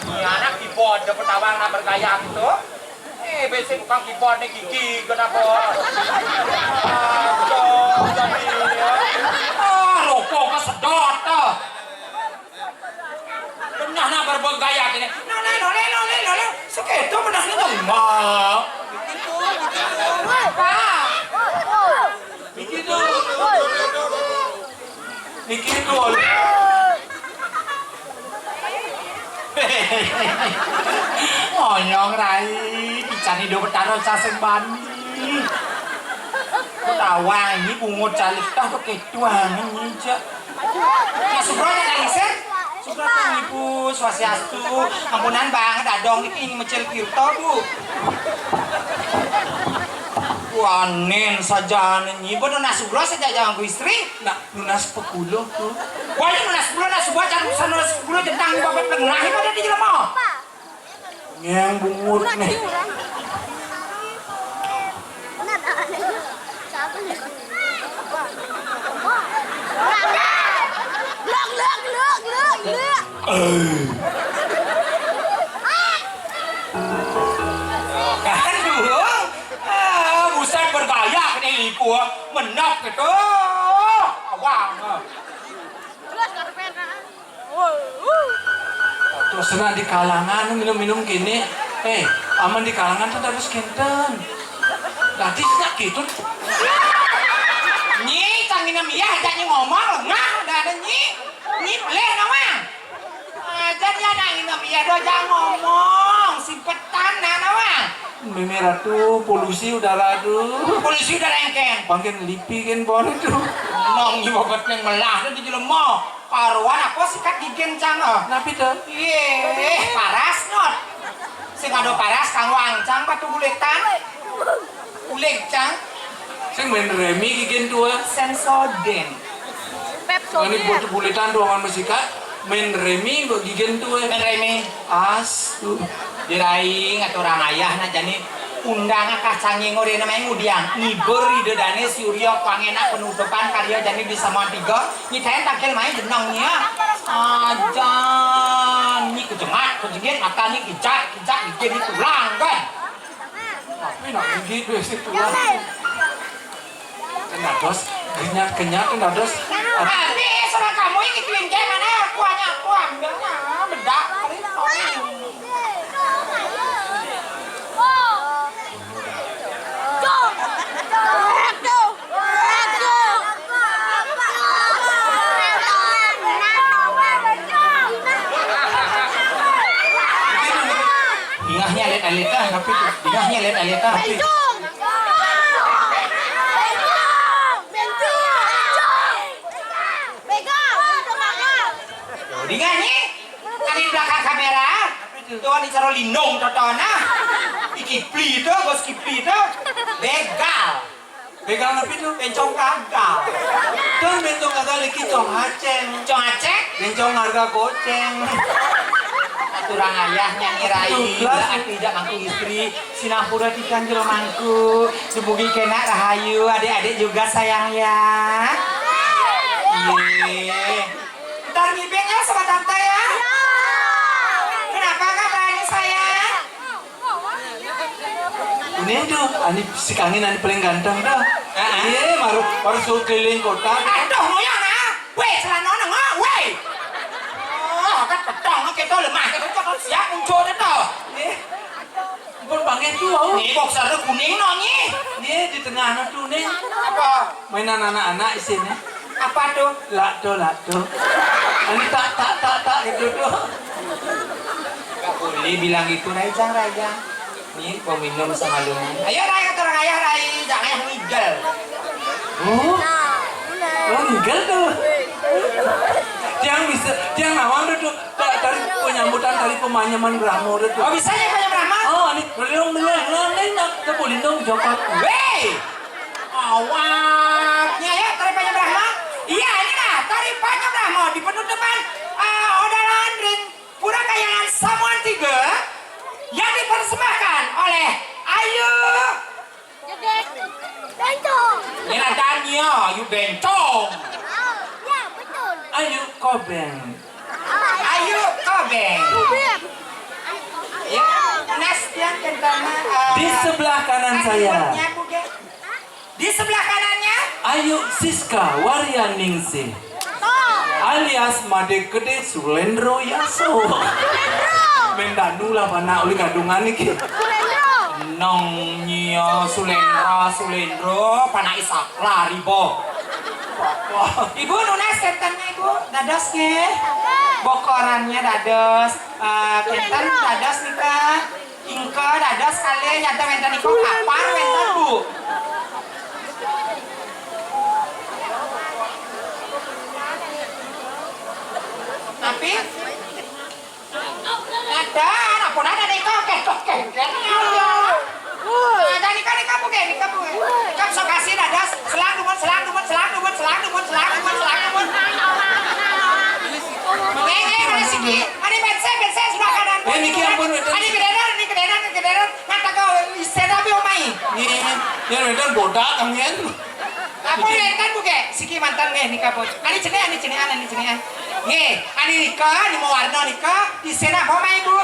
Ini anak keyboard, dia pertawang nak bergaya gitu. Eh, besok bukan keyboard ni gigi, kenapa? Ah, jadi, ya. Ah, rokok kesedot, ah. Benah nak bergaya kini. Noleh, noleh, noleh, noleh. Seketo benah ni nyemak. Begitu, begitu. Apa? Begitu. Begitu. Monyong rai, ican idup betaro sasing bani. Ketawa ini bungut calik tah pakai tuang ini cak. Nah, Subro nak nangis ya? Subro tuh ibu, swastiastu. Ampunan banget adong ini ini mecil pirto bu. Wanen saja ini, bu nunas Subro saja jangan bu istri. Nak nunas sepuluh tuh. Wah, nunas sepuluh, nunas sebuah, jangan usah nunas sepuluh, jentang di babat tengah, ini ada di jelema. Ngeng bungut nih. Lok, lok, lok, lok, lok. Eh. Kan dulu, ah, buset bergaya nih iku, menok gitu. Awang. Terus nak di kalangan minum-minum gini. Eh, aman di kalangan tuh harus kinten. Tadi nak gitu. Nyi, cang minum iya aja nyi ngomong, ngah, ada ada nyi. Nyi pelih nawang. Aja dia ada minum iya do jangan ngomong, simpetan nah nawang. Mimi Ratu, polusi udara tuh. Polusi udara engken. Pangkin lipi kan bon itu. Nong nyi bobot neng melah tuh di jelema. Karuan apa sikat gigi cang, ah? Napi tuh? Yeh, paras not. Sing ada paras kanggo ancang batu buletan. Uleg cang. Sing main remi gigi tuh, ah. Sensoden. Ini buat buletan doangan masih kak. Main remi buat gigi tuh, ah. Main remi. As tuh. Diraing atau orang ayah nah jani. Undang kacang ngorena main ngudiang, ngibur ide dane si Uryo pangena penutupan karya jani di sama tiga, nyitaen tangkil main jenengnya. Ajan, nyi kejengat, kejengit, mata nyi kijat, kijat, gigi nyi tulang kan. Tapi nak gigi dua situ lah. Kan dados, kenyat-kenyat kan dados. Habis orang kamu ini gituin kayak mana? Aku hanya aku ambilnya bedak kali. Ingahnya lihat alita, tapi ingahnya lihat alita, tapi Dingah nyi, kan di belakang kamera. Tuh, di caro lindung totona. Iki pli itu, bos Kipli itu. Begal. Béncong apa itu? Béncong kagak. Kan béncong kagak lagi cong acéng. Cong acéng? Béncong harga gocéng. Kurang ayahnya ngirai. Tugas. Lah, tidak mangku istri. Sinampura tikan jero mangku. Dumogi kénak rahayu, adik-adik juga sayang ya. Iya. Ntar ngibing ya sama tante ya. Kenapa nggak berani sayang? Ini tuh, ani si Kangin ani paling ganteng dah. Heeh. Iya, baru baru suruh keliling kota. Aduh, ngoyang ah. Wéh, celana nengok, wéh. Oh, kan pedang kita lemah, kita kan siap muncul dah. Iya. Ampun, panggil tuh, au. Nih, boxer kuning no, nih. Nih, di tengah no tuh, nih. Apa? Mainan anak-anak isinya. Apa tuh? Lak tuh, lak tuh. Ini tak, tak, tak, tak gitu tuh. Gak boleh bilang gitu, Rai, jang, Rai, jang. Nih, mau minum sama lu. Ayo, Rai, kata orang ayah, Rai. Jangan yang ngigel. Oh? Oh, ngigel tuh. Yang bisa, yang nawang tuh, tuh. Tari, tari penyambutan, tari pemanyaman Brahma udah tuh. Oh, bisa ya, Panya Brahma? Oh, ini belum, belum, belum, ini nak tepulin dong, jokot. Wéh! Awaknya ya, tari Panya Brahma. Iya, ini lah, tari Panya Brahma di penutupan, eh, odalan ring Pura Kayangan Samuan Tiga yang dipersembahkan oleh Ayu. Bencong. Ini nadanya, Ayu Bencong. Oh, ya, betul. Ayu Kobeng. Ayu Kobeng. Kobeng. Ya, Nas, ya, tentang, eh, di sebelah kanan saya. Di sebelah kanannya? Ayu Siska Waryaningsih. Alias Madé Gedé Sulendro Yaso. Mén danu lah panak uli gadungan iki. Nong nyia Sulendra, Sulendro, panak Isakla, ribo. Ibu nunas kénten, Ibu, dados nggih. Bokorannya dados, eh, kénten dados nika. Ingka dados kalih nyanten wénten nika kapar wénten, Bu. Tapi ngadan, ampun ada nika, kéh, kéh, kéh, kéh. Nah, nika, nika, Bu, nggih, nika, Bu. Nika sok kasih dados selang dumun, selang dumun, selang dumun, selang dumun, selang dumun, selang dumun. Nggih, nggih, ada siki. Ada bénsé, bénsé sebelah kanan. Eh, niki ampun, wénten. Ada gedénan, ini gedénan, ini gedénan. Ngatakan, "Isén abi omai." Nggih, yén wénten bodak, kang yén. Ampun, wénten, Bu, nggih. Siki manten, nggih, nika, Bu. Ani cenik, ani cenik, ani cenik. Nggih, ani nika, ani mawarna nika, isén apa omai, Bu?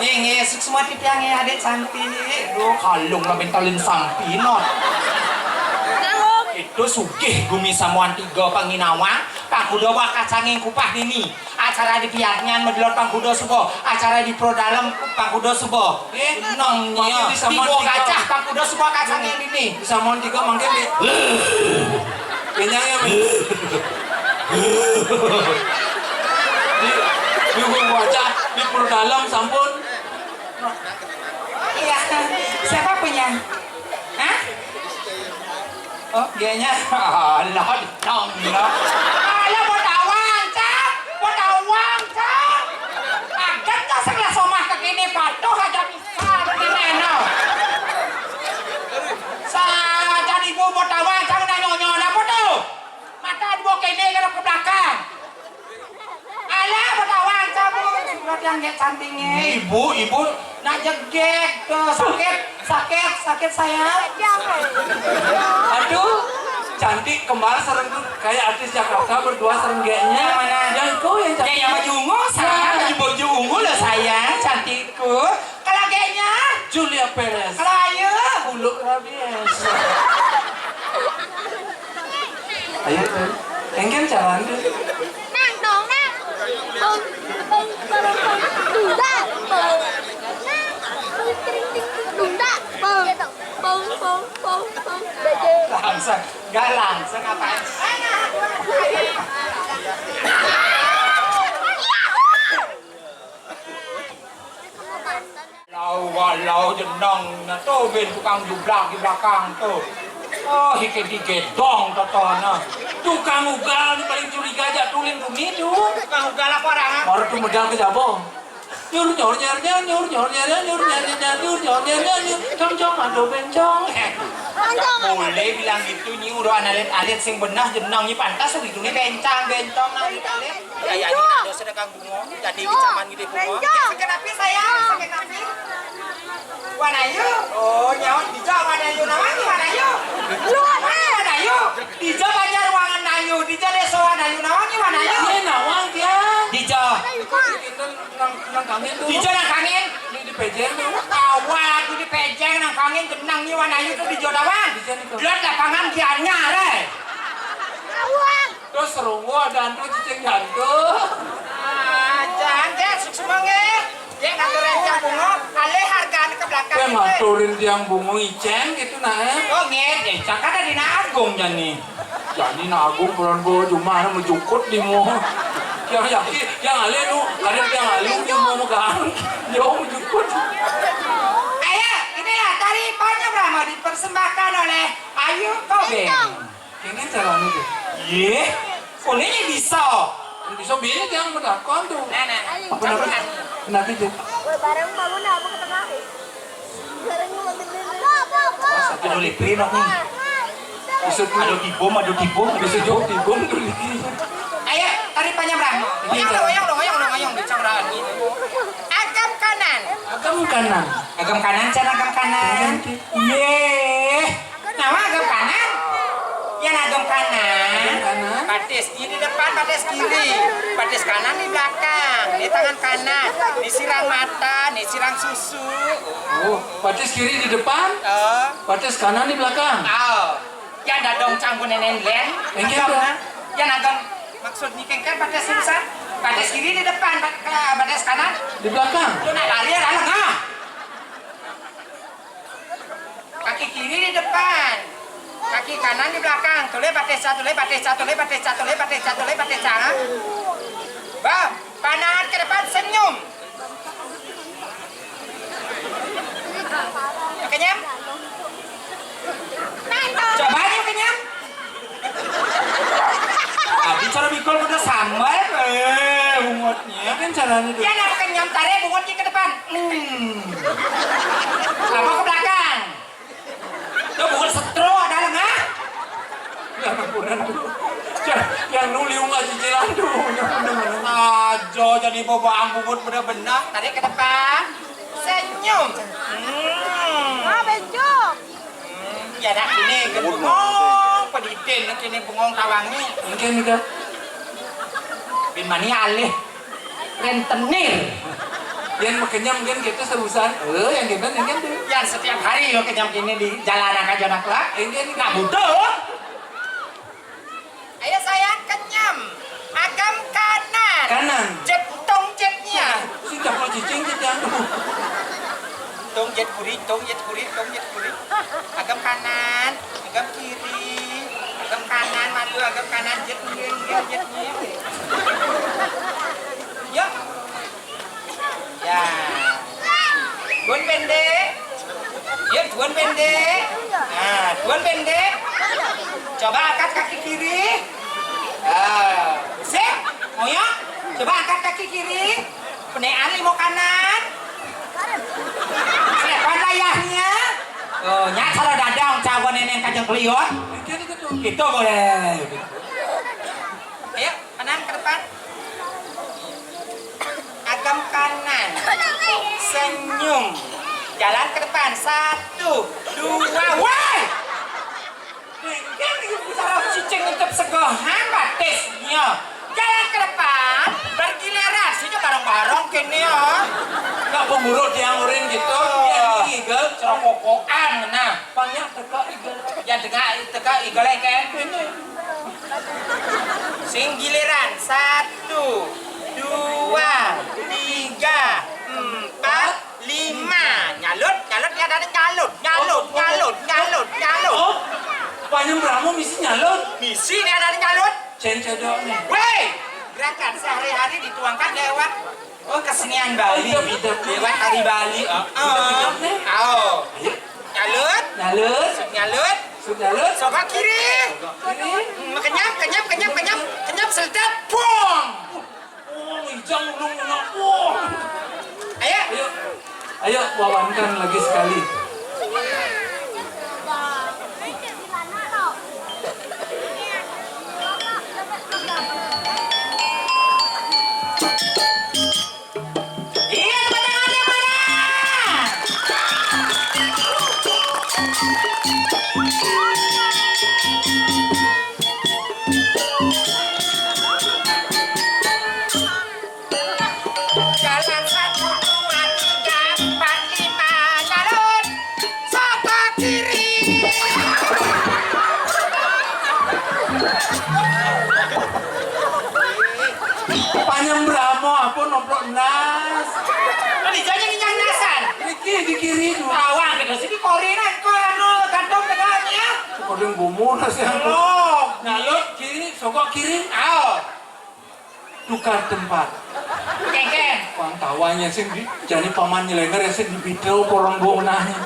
Nggih, nggih, suksma titiang, nggih, adik cantik. Duh, kalung lah mentalin sampinot. Itu sugih gumi Samuan Tiga panginawang, pakuda bakacanging kupah nini. Acara di piarnyan madelod pangkuda suba, acara di pro dalem pangkuda suba. Nggih. Nong nia, mangkin di Samuan Tiga. Tiba gajah pangkuda suba kacang yang dini. Di Samuan Tiga mangkin di. Kenyang ya, men. Di, di gua baca, di pro dalem sampun. Oh iya, siapa punya? Hah? Oh, dianya. Alah, ditang lah. Alah, buat awang, Cang. Buat awang, Cang. Adat dah sebelah somah ke kini patuh aja bisa begini, no. Saja ibu buat awang, Cang, nanya nyonya apa tuh? Mata dibawa ke ini, ke belakang. Alah, betawa aja, Bu. Surat yang gak cantingnya. Ibu, ibu. Nak jegek tuh, sakit, sakit, sakit saya. Aduh, cantik kembar sareng tuh kayak artis Jakarta berdua sareng gayanya. Yang mana? Yang itu yang cantik. Ya, yang baju ungu, sama baju, baju ungu lah saya, cantikku. Kalau gayanya? Julia Perez. Kalau ayu? Buluk rabies. Ayo, Teh. Engken jalan, Teh. Nang, dong, nang. Bong, bong, bong, bong. Duda, bong. Nang, bong, tring, ting, ting, duda, bong. Bong, bong, bong, bong. Langsung, nggak langsung apa? Lau, walau jeneng, nah, tuh, ben tukang jublak di belakang, tuh. Oh, hikit-hikit dong, totona. Tukang ugal, nu paling curiga aja, tuling dumi, tuh. Tukang ugal apa orang, ah? Orang tuh medal ke jabong. Nyur nyur nyer nyer, nyur nyur nyer nyer, nyur nyer nyer nyer, nyur nyur nyer nyer, nyur. Cong cong, aduh bencong. Boleh bilang gitu, nyi udah analit-alit sing benah jenang nyi pantas gitu nih bencang bencong nah alit-alit. Kayak ini ada sedekah bungo, jadi kecaman gede bungo. Sakit apa sayang? Sakit apa? Wan Ayu. Oh, nyawa dija Wan Ayu, nawan nih Wan Ayu. Lu apa Wan Ayu? Dija banjar ruangan Ayu, dija desa Wan Ayu, nawan nih Wan Ayu. Iya, nawan dia. Dija. Nang, nang kangin tuh. Dija nang kangin. Ini di pejeng tuh. Awak di pejeng nang kangin jenang nyi Wan Ayu tuh dija nawan. Dija nih tuh. Lihat lapangan Gianyar, eh. Terus serunggu ada antu cicing jantung. Ah, jangan deh, suksma nggih. Dia ngaturin tiang bungo, alih harganya ke belakang. Dia ngaturin tiang bungo icen gitu nah, eh. Oh, nggih, nggih, cang kan ada di Agung jani. Jani Agung bulan gua cuma mejukut di mau. Yang yakin, yang alih nu, ada yang alih di mau megang. Jauh mejukut. Ayo, inilah tari Panya Brahma dipersembahkan oleh Ayu Kobeng. Ini caranya tuh. Iya. Bolehnya bisa. Bisa bini yang berlakon tuh. Nah, nah. Apa namanya? Kenapa tuh? Bareng bangun apa ke tengah? Bareng sama gede. Apa, apa? Aduh, lipri, nok, nih. Bisa tuh. Aduh, tibum, aduh, tibum. Bisa jauh tibum tuh, lipri. Ayo, tari Panya Brahma. Ini oyong dong, oyong dong, oyong dong, oyong dong, cang rawan gitu. Agam kanan. Agam kanan. Agam kanan, cang agam kanan. Agam ki- Iya. Nama agam kanan? Yang agam kanan. Agam kanan. Batis di depan, batis kiri. Batis kanan di belakang. Ini tangan kanan. Ini sirang mata, ini sirang susu. Oh, batis kiri di depan, oh, batis kanan di belakang. Oh. Yang dadong canggu nenen len. Yang gitu. Agam, nah. Yang agam maksudnya kengker batis susah. Batis kiri di depan, bat-, eh, batis kanan. Di belakang. Lu nak lari ya, lengah. Kaki kiri di depan, kaki kanan di belakang. Tole batis ca, tole batis ca, tole batis ca, tole batis ca, tole batis ca. Bah, pandangan ke depan, senyum. Kenyam? Coba aja kenyam. Abi cara mikul udah sambal, eh, bungutnya. Kan caranya tuh. Ya, nak kenyam tarik bungutnya ke depan. Hmm. Apa ke belakang? Tuh bungut setro ada lengah. Yang ampunan tuh. Yang nuliung aja cicilan tuh. Yang bener-bener. Aja jadi bobo ambungut bener-bener. Tarik ke depan. Senyum. Hmm. Ah, bencong. Hmm, ya dah kini ke bengong, pedidin kini bengong tawangi. Mungkin juga. Bin mani alih. Rentenir. Yang makenyam kan kita serusan. Eh, yang kita, yang kita. Yang setiap hari lo kenyam kini di jalan angka jonak lah. Yang kita. Nggak butuh. Ayo sayang, kenyam. Agam kanan. Kanan. Jet tong jetnya. Sudah mau cicing kita. Tong jet kuri, tong jet kuri, tong jet kuri. Agam kanan, agam kiri, agam kanan, malu, agam kanan, jet nggih, nggih, jet nggih. Yuk. Ya. Tuan pendek. Ya, tuan pendek. Nah, tuan pendek. Coba angkat kaki kiri. Ah, sip. Ngoyong. Coba angkat kaki kiri. Penekan limo kanan. Penekan layahnya. Oh, nyak cara dadang cawan neneng kajeng kelion. Gitu boleh. Ayo, kanan ke depan. Agam kanan. Senyum. Jalan ke depan. Satu, dua, woi! Kan ibu cara cicing untuk segohan batisnya. Jalan ke depan, bergiliran. Sini bareng-bareng kini ya. Nggak pemburu tiang urin gitu. Ya, igel cerokokoan. Nah, banyak teka igel. Ya, teka, teka igel kan. Ini. Sing giliran, satu, dua, tiga, empat, lima. Nyalut, nyalut, ni ada nyalut, nyalut, nyalut, nyalut, nyalut. Oh, Panjang Brahma misi nyalut. Misi ni ada nyalut. Cen cedok ni. Weh, gerakan sehari-hari dituangkan lewat, oh, kesenian Bali. Oh, iya, iya. Lewat tari Bali. Heeh. Iya, iya. Ayo. Nyalut. Nyalut. Nyalut. Sut nyalut. Sobat kiri. Kiri. Hmm, kenyam, kenyam, kenyam, kenyam. Kenyam, seletet. Buang. Oh, ijang ulung nak. Buang. Pawankan lagi sekali. Iya, tepuk tangannya mana? Jalan satu, dua, tiga, empat, lima, jalan. Sapa kiri. Panyembramo apa noplok nas? Kan dijanya nginjak nasan. Iki di kiri dulu. Awang kita sini korinan kok anu gantung tengahnya. Kodeng bomo nas ya. Loh, nah, lo kiri, sokok kiri. Ayo. Tukar tempat. Kengken. Pang tawanya sing di, jani paman nyelenger ya sing di bidau porong bongnahnya.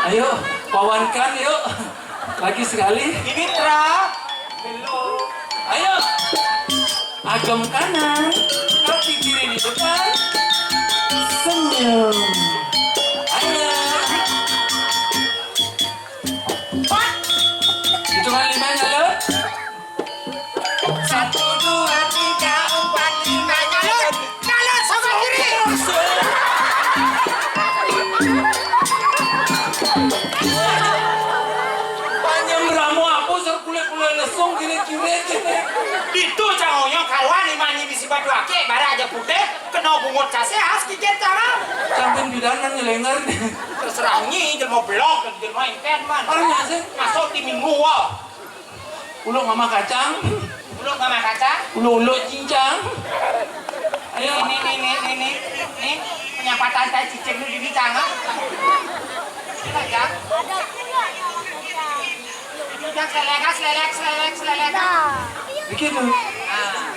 Ayo, pawankan yuk. Lagi sekali. Ini tra. Belum. Ayo. Agem kanan, kaki kiri di depan. Senyum. Ayo. Hitungan lima, nyalon. Satu, dua, tiga, empat, lima, nyalon. Nyalon sama kiri. Panyembramo apa, ser kulit-kulit lesung, kiri-kiri, kiri. Itu cang oyong karuan, imani bisi badu ake, bara aja putih, kena bungut case, as kiket cara. Camping bidanan nyelenger. Terserah nyi, jelma blok, jelma engken, man. Orang nasi. Masuk di minggu, wah. Uluk mama kacang. Uluk mama kacang. Uluk-uluk cincang. Ayo. Ini, ini, ini, ini, ini. Penyapatan saya cicing dulu di bicang, ah. Ini bicang. Ini bicang selelek, selelek, selelek, selelek. Begitu. Ah.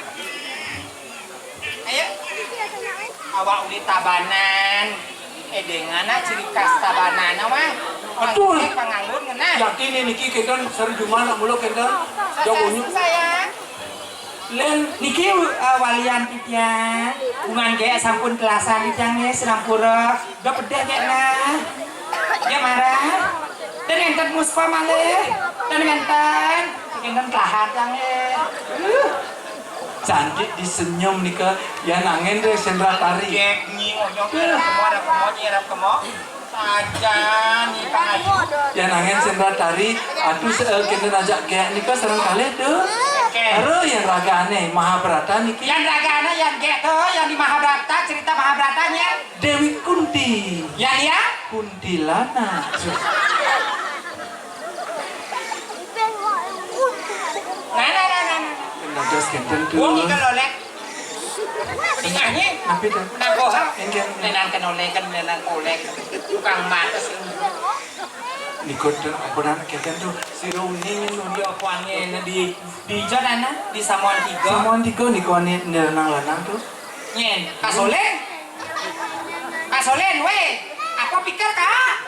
Ayo. Awak uli tabanan. Eh, dengan nak ciri khas tabanan, wah. Betul. Panganggur ngena. Yakin ini niki kenten seri jumah nak mula kenten. Jagonya. Sayang. Len niki, eh, walian titiang. Bungan gek sampun kelasan titiang nih, sinampura. Udah pedek gek nah. Dia marah. Dan ngenten muspa malih. Dan ngenten. Ngenten kelahan titiang nih. Uh. Cantik disenyum nika, ya nangen deh sendra tari. Jek nyi onyong, nyerap kemo, ada kemo, nyerap kemo. Saja nih, Pak Ayu. Ya nangen sendra tari, atuh se-, eh, kenten ajak gek nika sareng kalih tuh. Oke. Baru yang ragane Mahabharata niki. Yang ragane yang gek tuh, yang di Mahabharata, cerita Mahabharatanya. Dewi Kunti. Ya, ya. Kuntilanak. Nah, nah, nah, nah, nah. Dados kenten tuh. Wong iki lolek. Dinyanyi. Napi to? Nang koha. Enggak. Nenang kenolek, kan nenang kolek. Tukang mates. Niku to, ampun, kenten tuh. Sira uning nundi apa angin di, di Jodana, di Samuan Tiga. Samuan Tiga niku ane lanang-lanang tuh. Nyen, kasolen. Kasolen, weh. Apa pikir, Kak?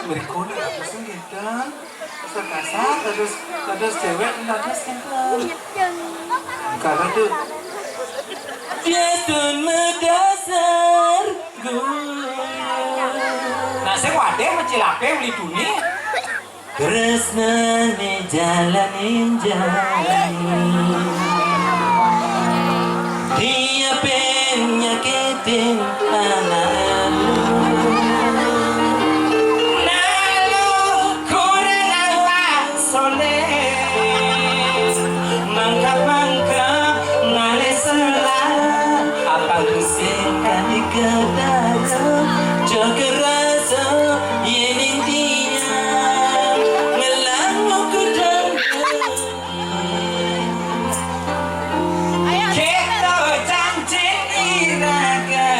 Mriko nek aku sing ngedang. Kasar-kasar, terus, terus cewek, terus ngedang. Karena tuh. Dia tuh medasar gue. Nah, sing wadeh mecilape uli duni. Tresnane jalan enjang. Dia penyakitin anakmu. Nalu kurang awak soleh. Mangkap-mangkap ngalih selah. Apa sing kami kedaya? Jaga rasa yening tiang ngelangu kudang. Kita janji iraga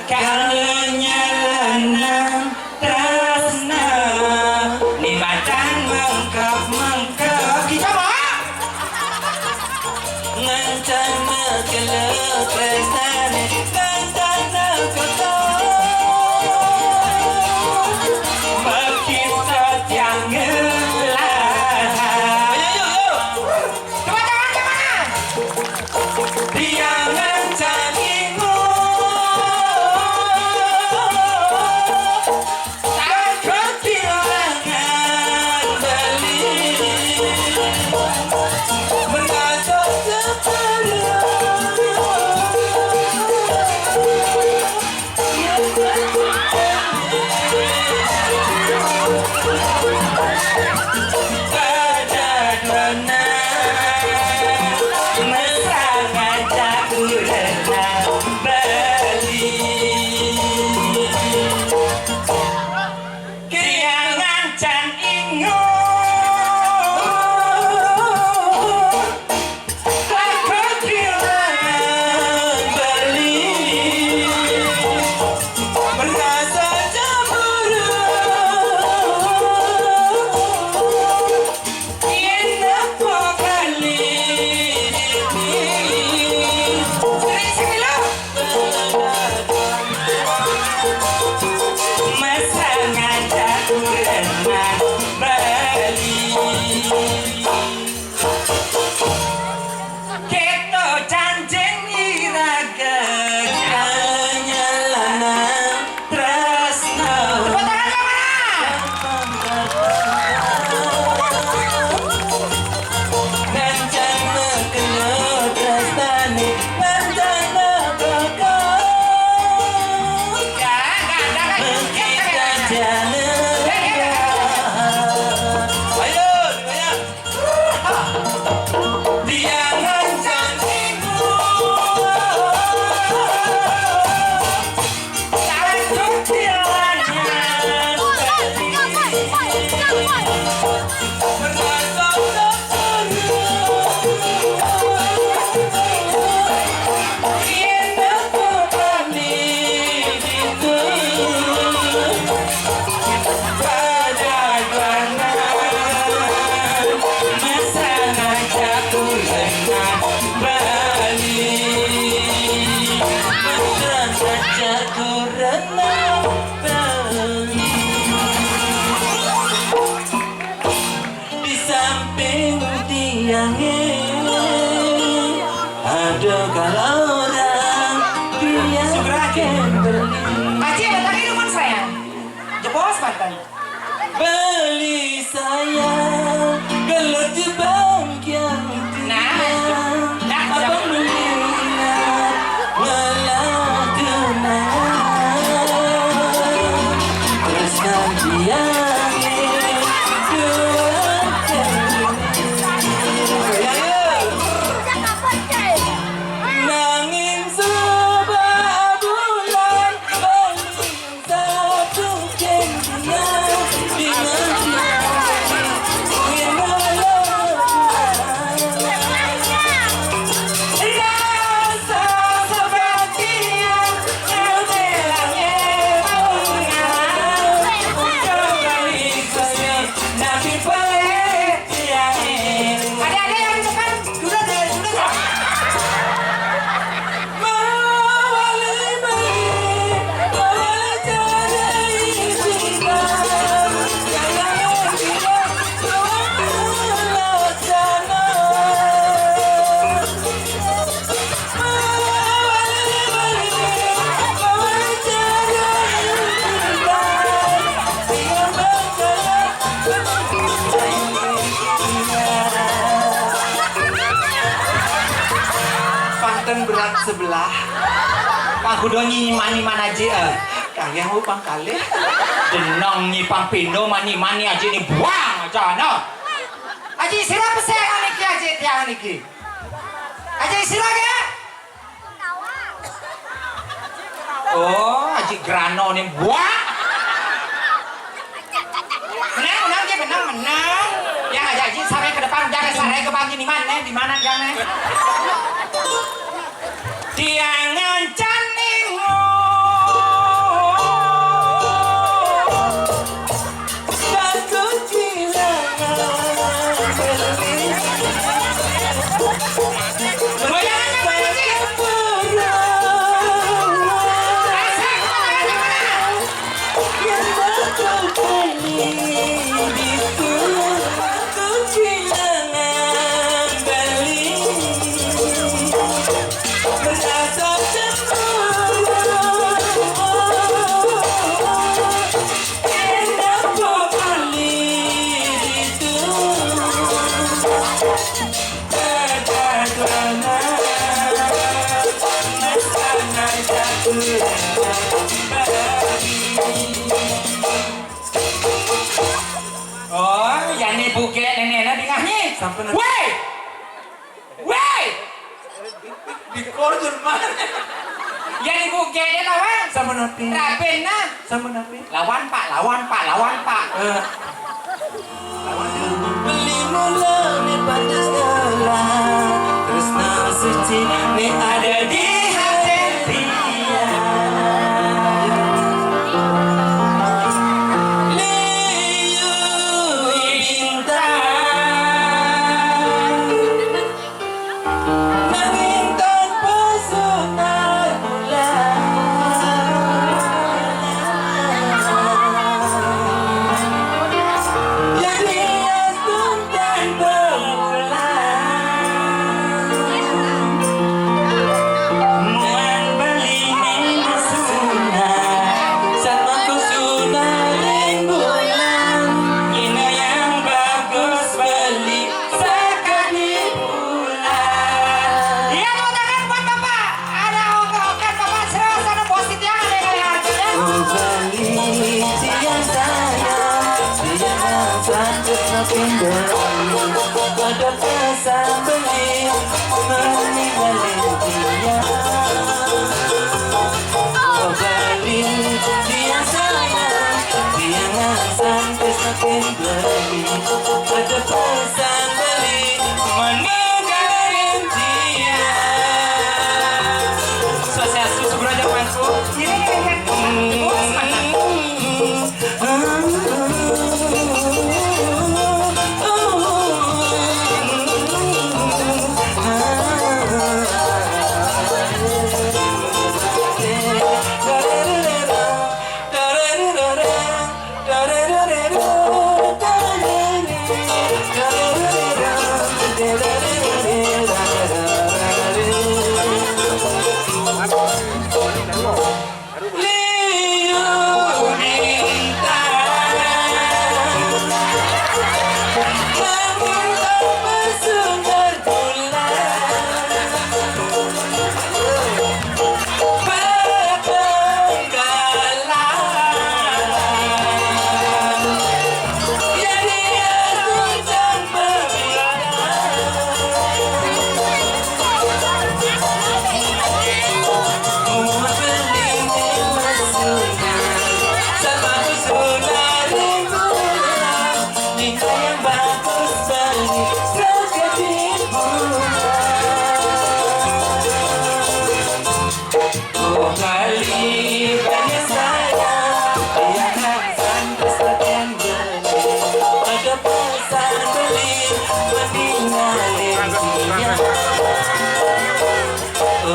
kang Kalau orang dia Sugra aja. Akan beli. Aji, datangin rumah saya. Jebos, mantan. Beli saya gelut jebang yang Nah, tinggal. Nah, Abang jauh. Beli nak ngelah tunangan. Terus nanti yang dua kali. Nanging sebab bulan balik satu kena di nanti. Rasa seperti yang kau bilang enak. Kembali ke sini, nanti balik. Ada, ada yang cepat. Sudah, sudah, sudah. Mawali bali, mawali cara izinkan. Jangan bilang mawali sana. Mawali bali, mawali cara izinkan. Jangan bilang Panten berat sebelah. Pang kudu nyi mani mana aji, eh. Kalian mau pang kalih. Denang nyi pang pindo mani mani aji ni buang aja, no. Aji sira pesek niki, aji tiang niki. Aji sira ke? Oh, aji grano ni buang. Menang, menang, dia menang, menang. Yang aja aji sarai ke depan, jangan sarai ke bang ini mana, di mana dia nih? Dia ngancan nih. Takut kehilangan beli. Goyangan yang mana sih? Oh, ya ni bukit nenek nak dingah ni. Sampun. Woi! Woi! Di kor jur mana? Ya ni bukit dia lawan. Sampun napi? Rapin nah. Sampun napi? Lawan pak, lawan pak, lawan pak. Eh. Beli mula ni pantas gelah. Tresna suci ni ada di hati dia. Liu bintang. Nanging tanpa sinar bulan. Yang hias pun tanpa bulan. Muan beli ning sunat, sama ku sunat ring bulan. Ini yang bagus beli sakadi bulan. Iya, tepuk tangan buat Bapak. Ada oke-oke Bapak, serasa ada positif yang ada yang harganya. Kembali tiang saya, tiang cantik makin beli. Pada pesan beli, meninggalin tiang. Kembali tiang saya, tiang cantik makin beli. Ada pesan beli, meninggalin dia. Swastiastu, Subraja Mantu. Ini kan,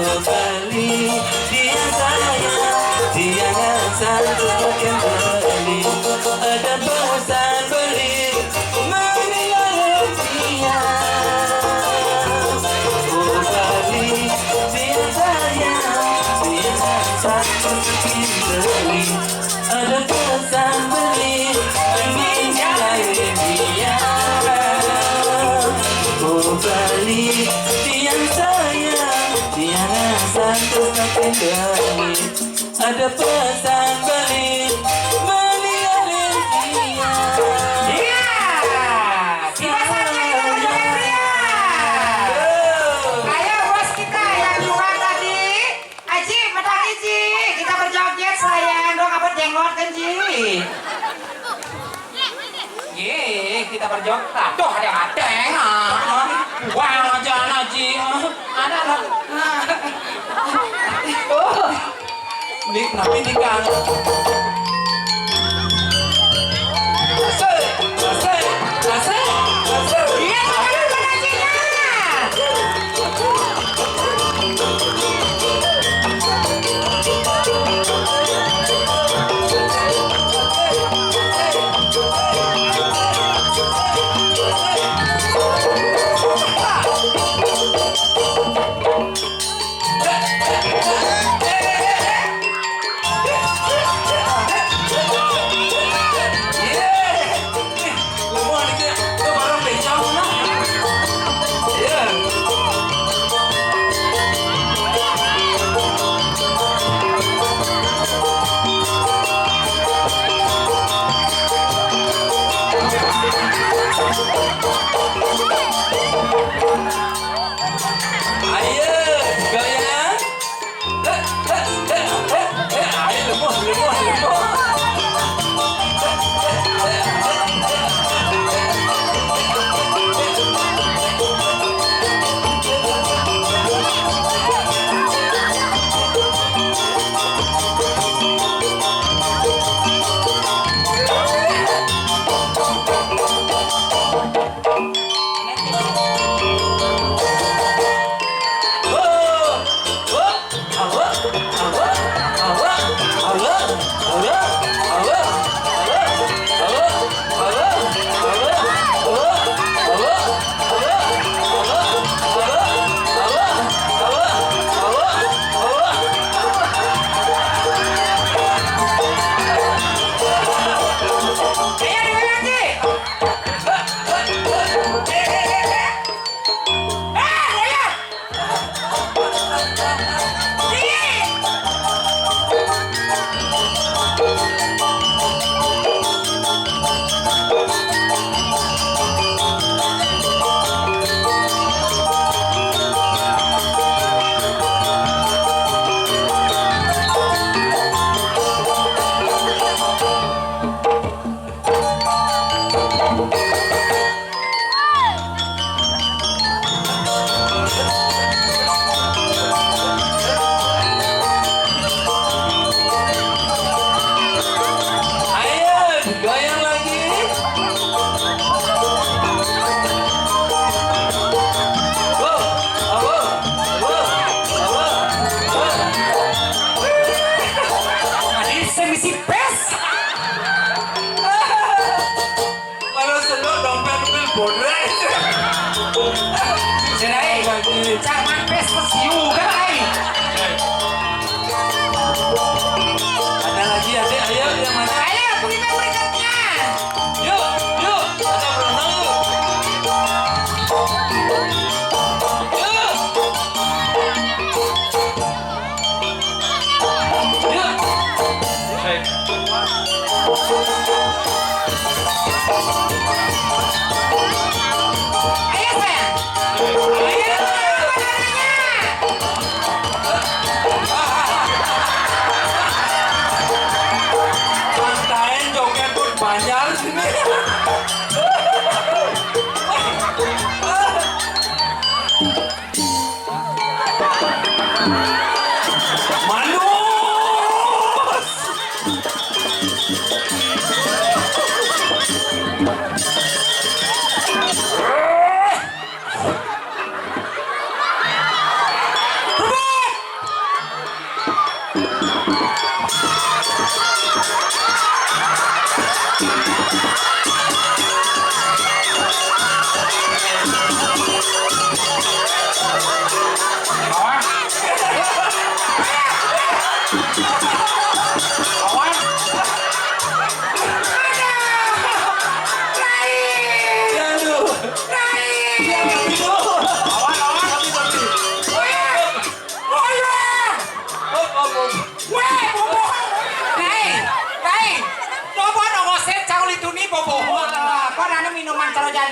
Beli, dia sayang, dia ngasah, terus makin beli. Ada pesan beli, meninggalin dia. Oh, beli, dia sayang, dia ngasah, terus makin beli. Ada pesan beli, meninggalin dia. Oh, beli, dia sayang, dia ngasah, terus makin beli. Ada pesan beli, meninggalin dia. Iya. Kita saja kita berjoget, ya. Ayo, bos kita yang dua tadi. Aji, menang, Ji. Kita berjoget, sayang. Dong, apa jenggot, kan, Ji? Ye, kita berjoget. Aduh, ada, ada, ya. Buang aja, Ji. Ada, ada. Oh. Ini kenapa ini, Kang? Asik, asik, asik, asik. Iya, benar, benar, Cina. Ayo, goyang. Ayo, lemah, lemah, lemah. Ayo, goyang lagi. Go, awo, awo, awo, awo. Tadi saya misi pes. Kalau sedot dompet mobil bodres. Senai, cak mampes pesiu kan, ai. Ada lagi, adik, ayo, yang mana? Ayo, pergi berikutnya. Yuk, yuk, kita berenang, yuk. Yuk. Yuk. Ayo, sayang. Ayo, apa namanya? Pantain joget pun Banjar sini. Manus.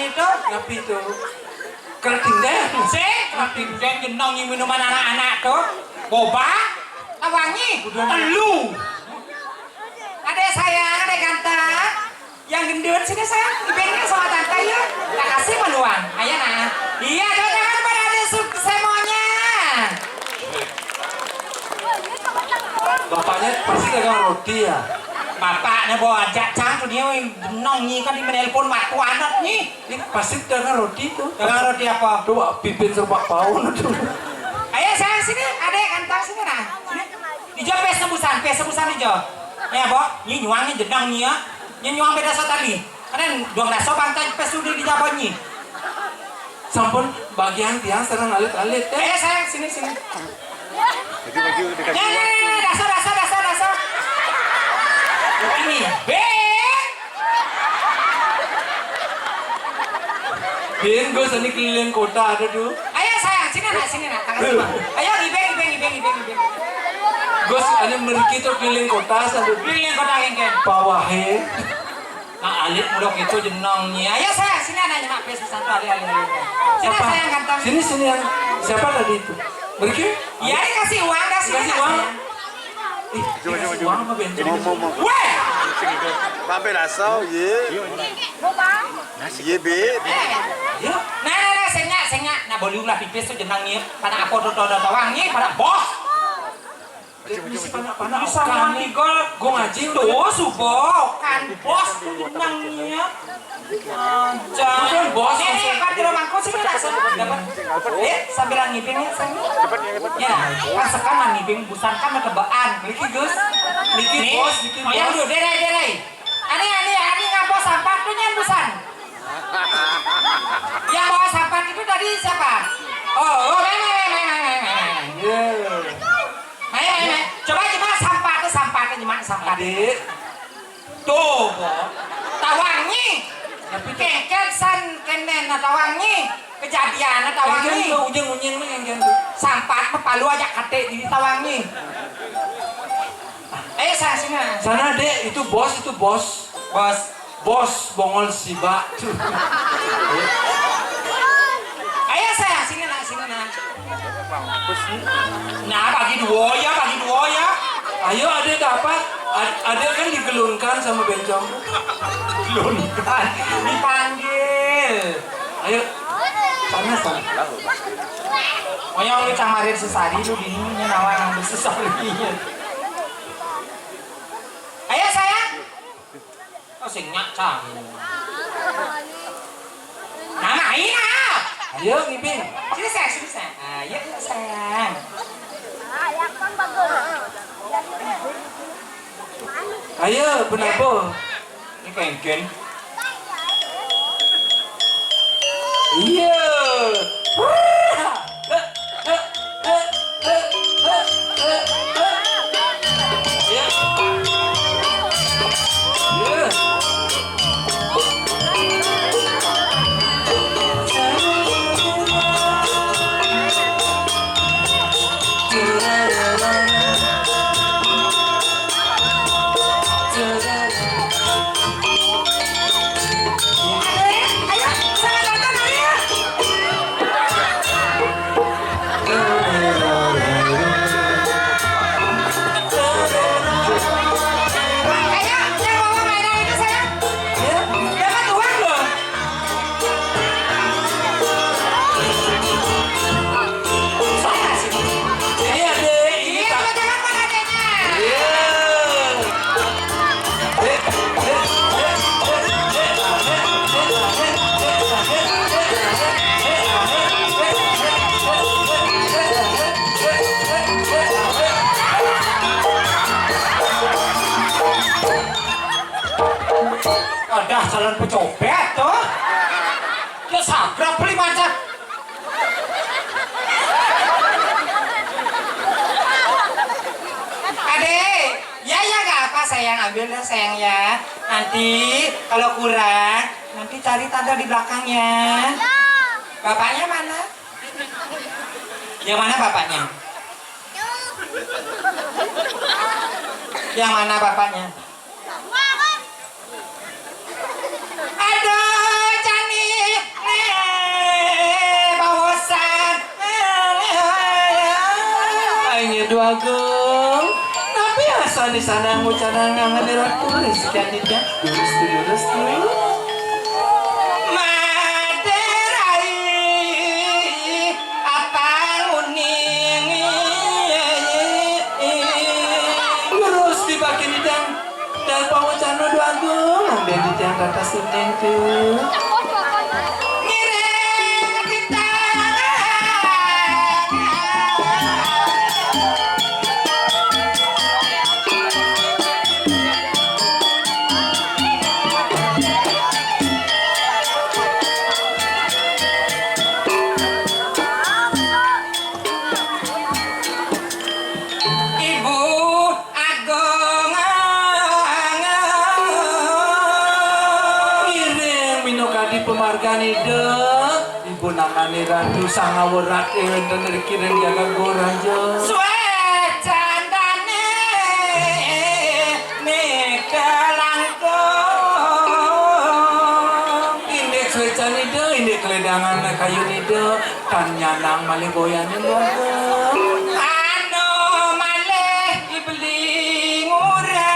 Itu. Tapi itu. Kerating deh. Sing, kerating deh, jenong ini minuman anak-anak tuh. Boba, tawangi, telu. Adek sayang, adek ganteng. Yang gendut sini sayang, ibingnya sama tante yuk. Tak kasih meluang. Ayo nah. Iya, tepuk tangan buat adek su-, semuanya. Bapaknya pasti dagang roti ya? Bapaknya bawa ajak cang tuh dia, nong nyi kan di menelpon waktu anak nyi. Ini pasti dagang roti tuh. Dagang roti apa? Tuh, pipin serba paun tuh. Ayo sayang sini, adek ganteng sini nah. Sini. Ijo pes tebusan, pes tebusan ijo. Ya, Bo, nyi nyuang nyi jenang nyi ya. Nyi nyuang beda sotali. Karena dua belas sobang tadi pes sudah di Jabon nyi. Sampun bagian tiang sareng alit-alit ya. Eh, sayang, sini, sini. Maju, maju, dekat. Ya, ya, ya, ya, dasar, dasar, dasar, dasar. Ini, be. Bin, Gus, ini keliling kota ada tuh. Ayo sayang, sini nak, sini nak, tangan sini. Ayo ibeng, ibeng, ibeng, ibeng, ibeng. Gus, ini meriki tuh keliling kota satu. Keliling kota kengkeng. Pawahe. Nah, alit mudok itu jenong nih. Ayo sayang, sini anak nyemak pes satu, ayo, ayo, ayo. Sini siapa? Sayang ganteng. Sini, sini yang siapa tadi itu? Meriki? Iya, dikasih uang, kasih, dikasih uang. Ih, dikasih uang sama Benjo. Mau, mau, mau. Weh! Mampir asal, ye. Ye, be. Iya. Nah, nah, nah, sengak, sengak. Nah, boleh ulah pipis tuh jenang nih. Pada apa tuh, tuh, tuh, tawang nih, pada bos. Misi panak-panak. Bisa mandi gol. Gue ngaji tuh, subo. Kan bos tuh jenang nih. Aja. Bukan bos, nih, nih, maksud kan di rumahku sini langsung dapat. Eh, sambil ngibing ya, sayang. Ya, kan sekarang ngibing busan kan ada baan. Niki, Gus. Niki, nih, bos, niki, oh, ya, bos. Udah, deh, deh, deh. Ani, ani, ani ngapa sampah tuh nyen busan? Yang bawa sampah itu tadi siapa? Oh, oh, main, main, main, main, main, main, main. Iya. Main, main, main. Coba gimana sampah tuh, sampah tuh gimana sampah tuh? Adik. Tuh, Bo. Tawangi. Tapi tuh kengken san kenen na tawangi. Kejadian na tawangi. Kengken tuh ujung unyeng mah kengken tuh. Sampah mah palu aja kate di tawangi. Ayo sana sini. Sana, Dek, itu bos, itu bos. Bos. Bos bongol siba. Ayo sayang, sini nak, sini nak. Nah, bagi dua ya, bagi dua ya. Ayo, adek dapat. Ad-, adek kan digelunkan sama bencong. Gelunkan, dipanggil. Ayo, sana, sana. Oh, yang lu camarin sesari lu di sini, nawang sesari. Ayo sayang. Oh, sing nyak cang. Nah, main ah. Ayo, ngibing. Sini, sayang, sini, sayang. Ayo, ayo, sayang. Ayo, kenapa? Ini kengken. Iya. Ada calon pecopet tuh. Ya sagrap beli macam. Adek, ya, ya, nggak apa, sayang, ambil dah, sayang, ya. Nanti kalau kurang, nanti cari tante di belakang, ya. Bapaknya mana? Yang mana bapaknya? Yang mana bapaknya? Aduh, Cani. Bagong, tapi asal di sana ngucanan ngangan ratu rezeki aditya, lurus tu, lurus tu. Materai atang uning. Lurus di bakin idang. Dan pawacana Dwagung, ambil di tiang kata suning tu. Ngiring kita. Ibu Agung. Iring minukadi pamargan Ida, Ibu nangani Ratu Sangawurat wénten ring kiring jagat Goraja. Swécandane nika langkung. Indik swécan Ida, indik kaledangan kayun Ida, tan nyanang malih boyanin warga. Anu malih dibeli ngurah.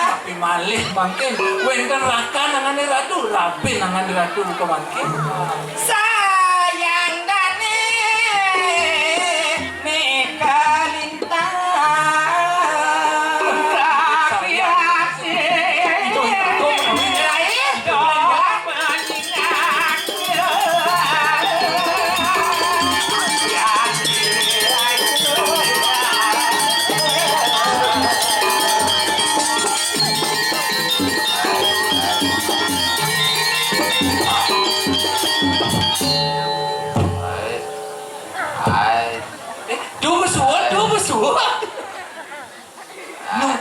Tapi malih mangkin wénten rakan nangane ratu, rabi nangane ratu buka mangkin. Sayang dane meh kalintang. Rakyat itu, itu, itu. Hai. Hai. Eh, duh, besuwun, duh, besuwun. Nah,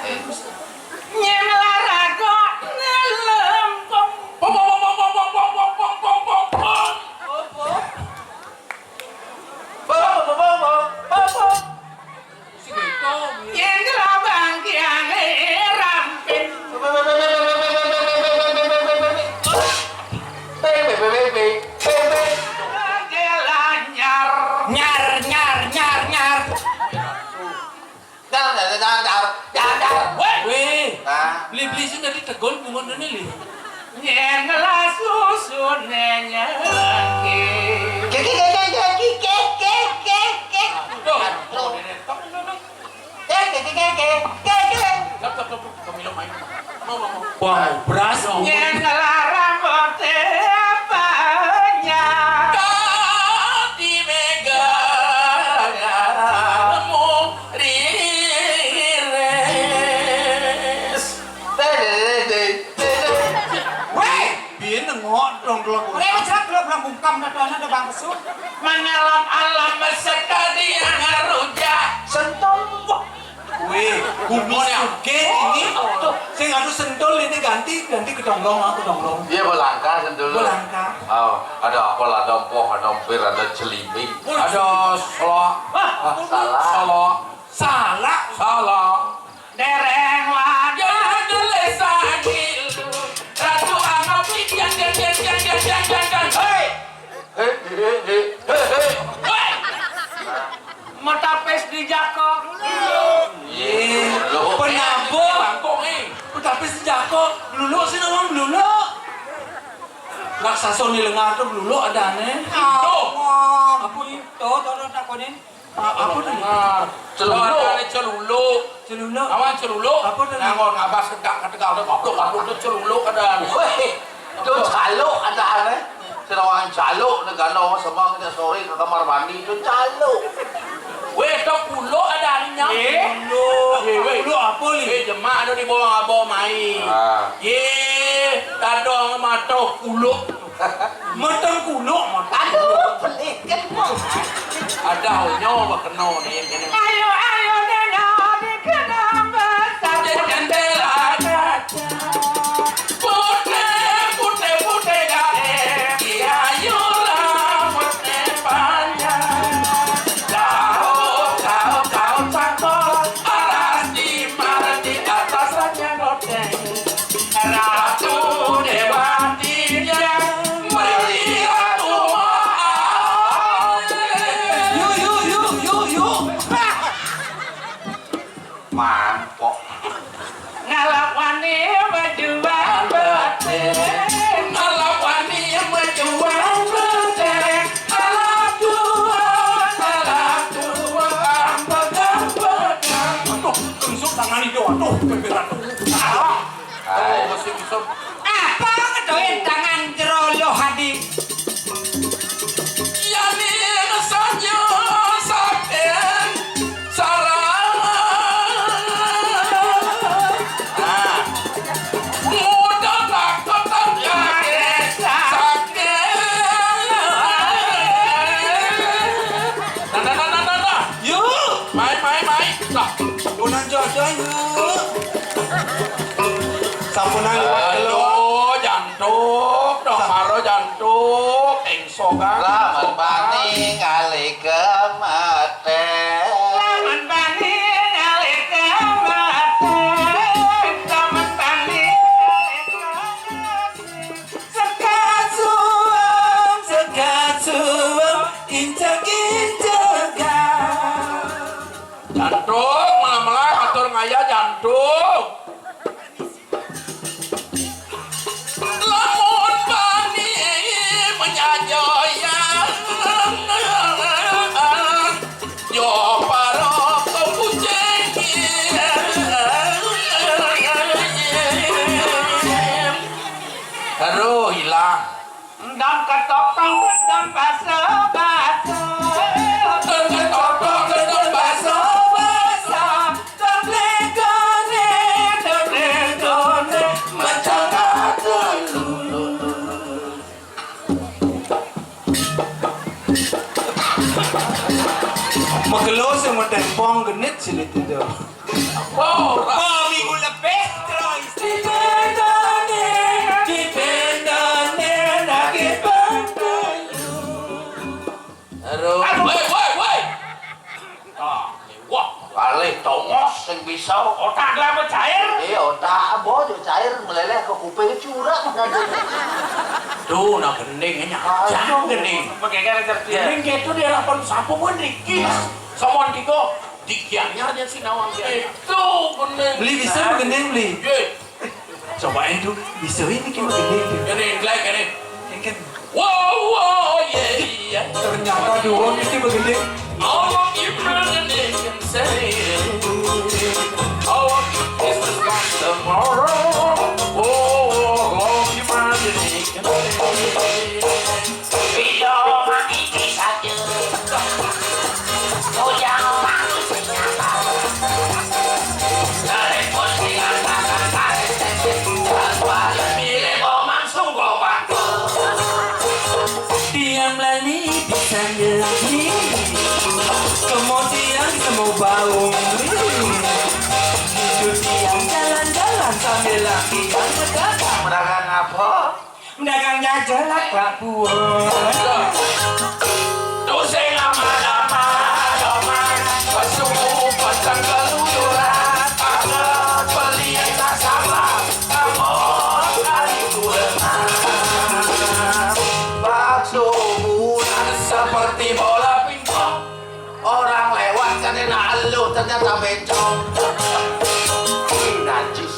nyén laraga nelempung. Pong, pong, pong, pong, pong, pong, pong, pong, pong, pong, pong. Apa? Pong, pong, pong, pong, pong, pong. Si Gito, yén lambang tiangé rampin. Nyar, nyar, nyar, nyar. Dar, dar, dar, dar, dar, dar. Wéh. Wéh. Nah. Beli-beli sing dadi tegon bungoné, Li. Nyén ngelas susuné nyengke. Kek, kek, kek, kek, kek, kek, kek, kek. Tuh. Tuh. Kek, kek, kek, kek, kek, kek. Tuh, tuh, tuh, tuh, tuh, minum air. Wah, beras. Yén larang bote apanya. Dadi méga nemu riris. Wéh, biyen nengok dong kelok. Wéh, wis jelas kelok belang bungkam dadane ada bangsu. Mangalam-alam sekadi angar rujak. Sentuh. Wih, bumi sugih ini. Sing anu sentul ini ganti, ganti kedonglong, ah, kedonglong. Iya, belangka sentul. Belangka. Oh, ada apel, ada empoh, ada empir, ada celimbing. Wih. Ada selak. Ah, salah. Salah. Salah. Salah. Dereng wadah. Ya, ada lesan ilu. Ratu Anop, pian, pian, pian. Hei. Hei, hei, hei, hei, hei. Woi! Metapis di jako. Iya. Loh. Penabuh. Bangkok, eh. Metapis di jako. Beluluk sih, nawang beluluk. Raksasa ni lengar to beluluk adané. Tuh. Apa ni? Tuh, tuh, tuh, takonin. Apa to? Nah, celuluk. Ada celuluk. Celuluk. Awan celuluk. Apa to? Nganggo ngabas tegak, tegak, tegak, goblok, goblok to celuluk ada. Wéh, to caluk ada ané. Senawang caluk negana semang kita sore ke kamar mandi to caluk. Wéh, to kuluk ada ané nyam. Eh? Kuluk. Eh, wéh. Kuluk apa, Li? Eh, jemak ada di bawah abah mai. Ah. Ye, tadong mata kuluk. Meteng kuluk, meteng. Aduh, pelit kan, Pok. Ada onyo bakeno ni, kene. Ayo, ayo, nena, dikena besar. Jendela kaca. Putih, putih, putih, gae. Iya, ayo, rambutnya panjang. Jauh, jauh, jauh, cakep. Alas di mana di atas hanya loteng. Ratu Dewati yang beri ratu. Yu, yu, yu, yu, yu. Mangkok. Ngalap wani majuang batin. Ngalap wani majuang batin. Ngalap dua, ngalap dua, ampun, ampun. Aduh, kengsuk tangan itu. Aduh, beberan. Ah. Hai. Oh, masih bisa. Apa ngedoin tangan jero lo, Hadi? Yanin saja saking sarang. Ah. Muda tak tetap yakin saking. Nah, nah, nah, nah, nah, nah. Yuk. Mai, mai, mai. Lah, punang jojo, yuk. Sampunang liwat telu. Aduh, jantuk, dong maro jantuk, engso kan. Lamun bani ngalih ke mate. Lamun bani ngalih ke mate. Lamun bani ngalih ke mate. Sekat suwung, sekat suwung, injek-injekan. Jantuk, melah-melah atur ngaya jantuk. Lamun bani menyajoyan, yo para kucing. Aduh, hilang. Endang ketopang, endang baso-baso. Endang ketopang, endang baso-baso. Endang legone, endang legone, macam dulu. Magelo sing medempong genit silit itu. Oh, ora. Dua minggu lebih terus. Dipendane, dipendane, lagi pembayu. Aduh. Aduh, woi, woi, woi. Ah, wah, kalih tongos sing bisa. Otak lama cair. Iya, otak apa yo cair meleleh ke kuping curang nanti. Duh, nah gending nya. Aduh. Jangan gending. Pakai kare cerdik. Gending gitu dia lapan sapu pun dikit. Sama tiga. Dikianyar aja si nawang dia. Itu bener. Beli bisa begending, beli. Ye. Cobain tuh, bisa ini ki begending tuh. Ini, like ini. Ini kan. Wow, wow, yeah, yeah. Ternyata dua mesti begending. All of you begending can say, oh, this is my tomorrow. Oh, all of you begending can say. Pira mati saja. Ujang mati sing nyata. Dari pun sing nyata. Kecuali milik omang sungguh bangga. Tiang melani pisan demi. Semua tiang semua bau. Cucu tiang jalan-jalan sambil laki yang berdagang. Berdagang apa? Dagang jajelak, Pak Buon. Tuh sing lama-lama, doman, pesu, pecang keluyuran, ada beli yang tak sama, kamu kali kurang. Bakso bulan seperti bola pingpong. Orang lewat kan enak, lu ternyata bencong. Ih, najis.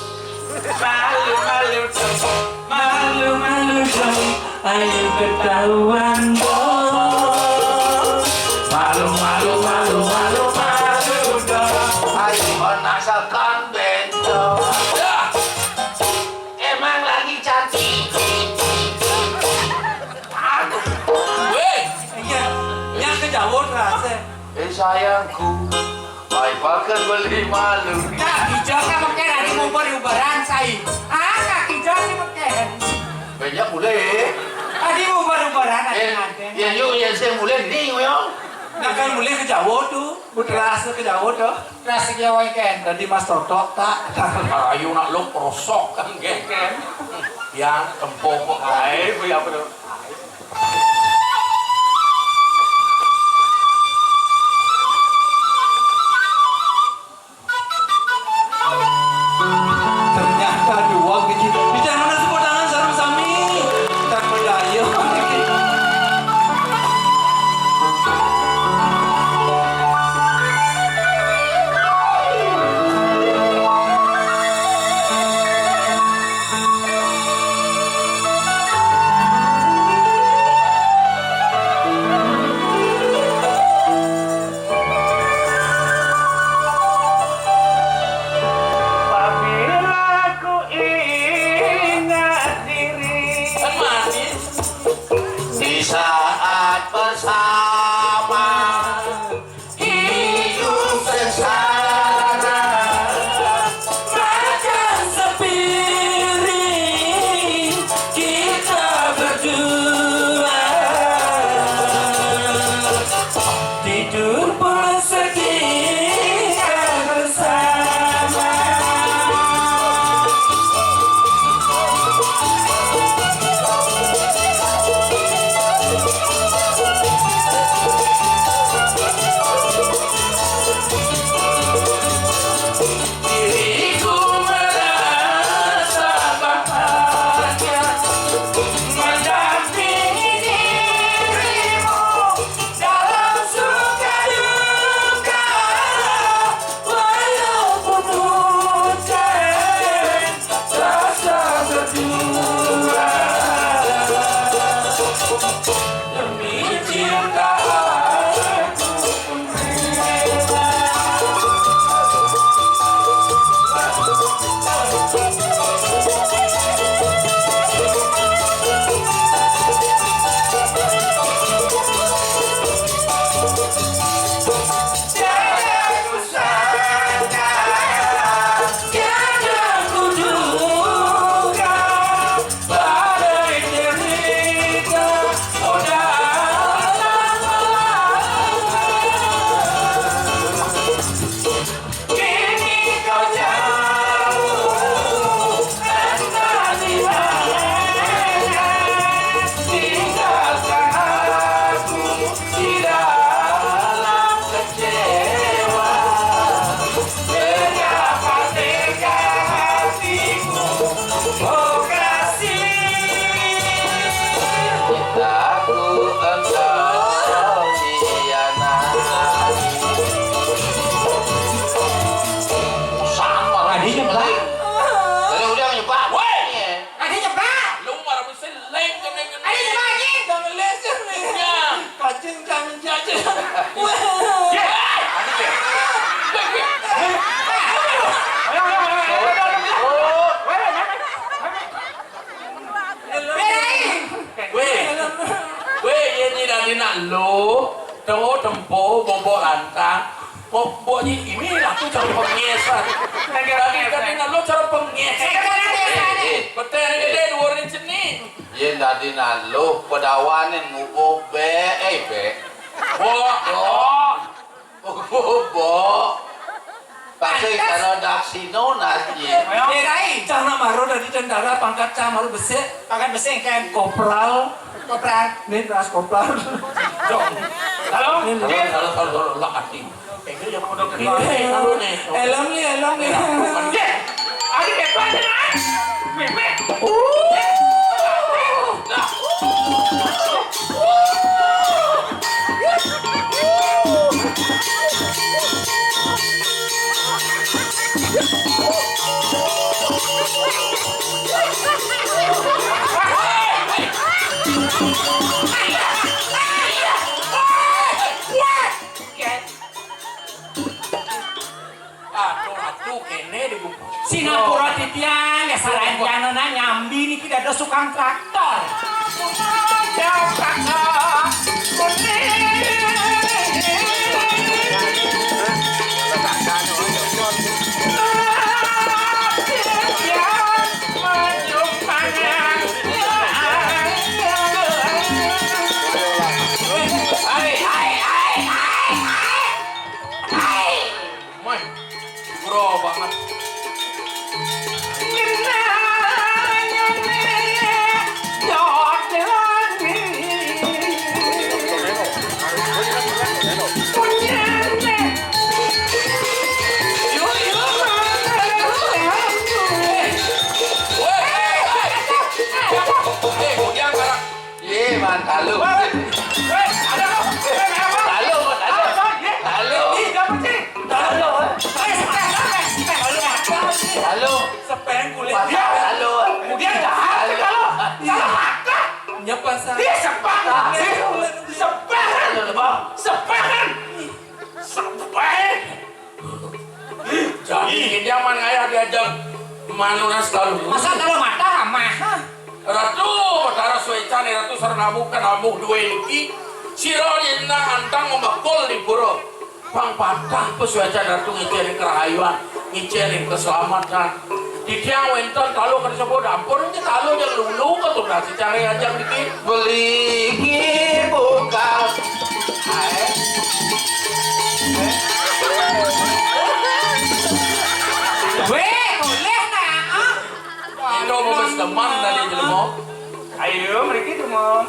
Malu-malu dong, malu-malu dong, ayo ketahuan dong. Malu, malu, malu, malu, malu dong. Ayo penasaran bencong. Ya. Emang lagi cantik. Aduh. Weh. Iya, yang kejauhan rasa. Eh, sayangku, mai pakan beli malu. Kaki jok apa kan ada ngubur-uburan, sai. Ah, kaki jok sih pakai. Banyak mulai. Tadi ngubur-uburan ada. Eh, nanti. Ya, yuk, ya, saya mulai nih, yo. Nah, kan mulai ke Jawa tuh. Putra ke Jawa tuh. Terus ya, wae kan. Tadi Mas Toto, tak. Ayo, nak lo prosok kan, geng. Kan. Yang tempo kok. Hai, Bu, ya, betul. Ternyata dua biji. Di tangan, tepuk tangan sareng sami. Tak berdaya. Oh, mbok iki, ini lha aku cara pengesan. Tadi kan ini lo cara pengesan. Betul, ini gedé, dhuwur ini cenik. Yén dadi naluh, pedawané ngukuh bék, eh, bék. Mbok, mbok. Ngukuh, mbok. Pakai pantes. Kalau daksino nasi. Eh, Rai, cah nak maro dadi tentara, pangkat cah maro besik. Pangkat besik kan? Kopral. Kopral. Ini ras kopral. Dong. Halo? Ini. Halo, halo, halo, halo, halo, hati. Itu yang udah kenal. Iya. Halo nih. Elom nih, elom nih. Iya. Dek, ada apa aja, Nak? Meme. Uh. Nah. Aduh, aduh, kéné digumpal. Sinampura titiang, ya salahin tiang nona nyambi niki dados tukang traktor. Tukang traktor. Hai, hai, hai, hai. Hai. Woi, bro banget. Woi, woi, woi. Eh, yang sekarang. Iya, Man, talu. Woi, woi, ada apa? Talu, Man, talu. Apa, iya? Talu. Ih, dapat sih. Talu. Eh, sepeng, sepeng, sepeng. Talu. Sepeng kulit. Talu. Kemudian dah, talu. Iya. Nyapa sa? Iya, sepeng. Sepeng. Talu, Bang. Sepeng. Sepeng. Jadi, kita man ngayah diajak manunas talu. Masa talu mata, mah? Ratu Batara Suécan, Ratu sareng Abu kan ambuh dué niki. Sira dina antang mamekul di pura. Pang patah pasuécan Ratu ngicénin karahayuan, ngicénin kaselametan. Titiang wénten talu kan sebut ampun, niki talu yang lulu kan tuh nasi cari aja niki. Beli iki bukan. Wéh, boleh nak. Ah. Itu mau berteman dari jelema. Ayo, mriki tuh, Mom.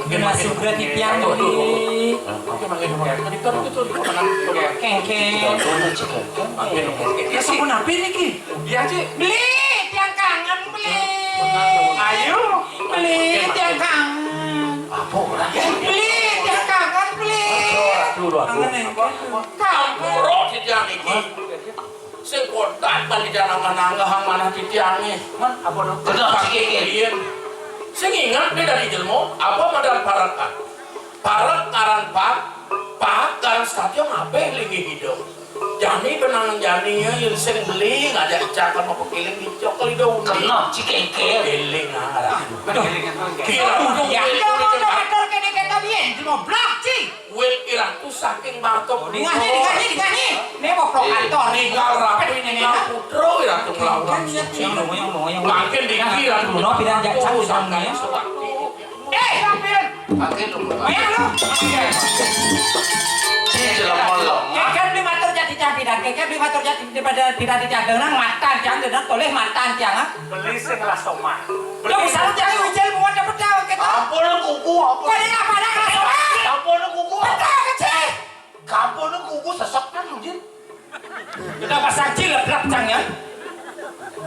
Mungkin makin suka titiang aduh, aduh, aduh. Mungkin makin, makin, makin, makin, makin, makin, makin, kéngkén. Makin, makin. Ya, sampun apa niki? Iya, Cik. Beli, tiang kangen, beli. Ayo, beli, tiang kangen. Apa orang? Beli, tiang kangen, beli. Aduh, aduh, aduh. Kangen, kangen. Kampuro titiang niki. Sing kodak bali jangan nanggahang manah titiangé. Man, apa no? Bener, sing ingat dia dari jelma, apa madan parekan? Parek ngaran pak, pak ngaran statya ngabéh linggih ida. Jani benang jani ya, yén sing beli ngajak icakan mau pekiling dicok kalau ida undi. Kena, cikéngkél. Eling ngaran. Aduh, kira undi. Ya, ya, mau ngatur kéné kéto biyen, jelma blak, Ci. Wit iratu saking Marta. Dingahné, dingahné, dingahné. Né mau provokator. Ninggal rapi, ninggal putra iratu nglawan suci. Mangkin diki iratu. Luna pidan jaksa pidan ya. Eh, sampeyan. Mangkin lho. Maya lu. Iki lemon lho. Kéngkén beli matur jadi jampi dan kéngkén beli matur jadi daripada pidan di cadangan matan jangan dengan toleh matan jangan. Beli sing lah somah. Yo misalnya jangan ucil buat dapat daun kita. Ampun kuku apa? Kau ini apa ada rasa? Ampun kuku. Betul kecil. Kampung nu kuku sesek kan, Jin? Kita pasang cilep lap jangan.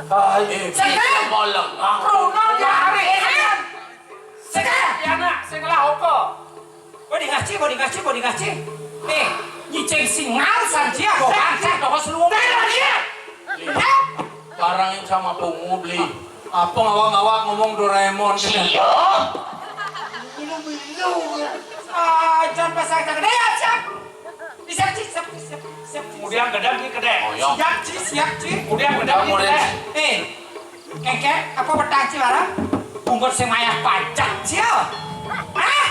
Ah, iya. Sekarang. Moleng. Ah. Bruno nyari. Sekarang. Ya nak, sing lah apa? Kau di ngaci, kau di ngaci, kau di ngaci. Eh, nyicing singal sanji apa? Bangsat, kau seluruh. Barang yang sama pungu beli. Apa ngawak-ngawak ngomong Doraemon gitu? Iya. Ah, jangan pasang tangan. Ya, siap. Siap, Ci, siap, siap, siap. Kemudian gedang di kedai. Oh, iya. Siap, Ci, siap, Ci. Kemudian gedang di kedai. Eh, kéngkén, apa petang, Ci, larang? Bungkus sing mayah pajak, Ci, ya. Hah?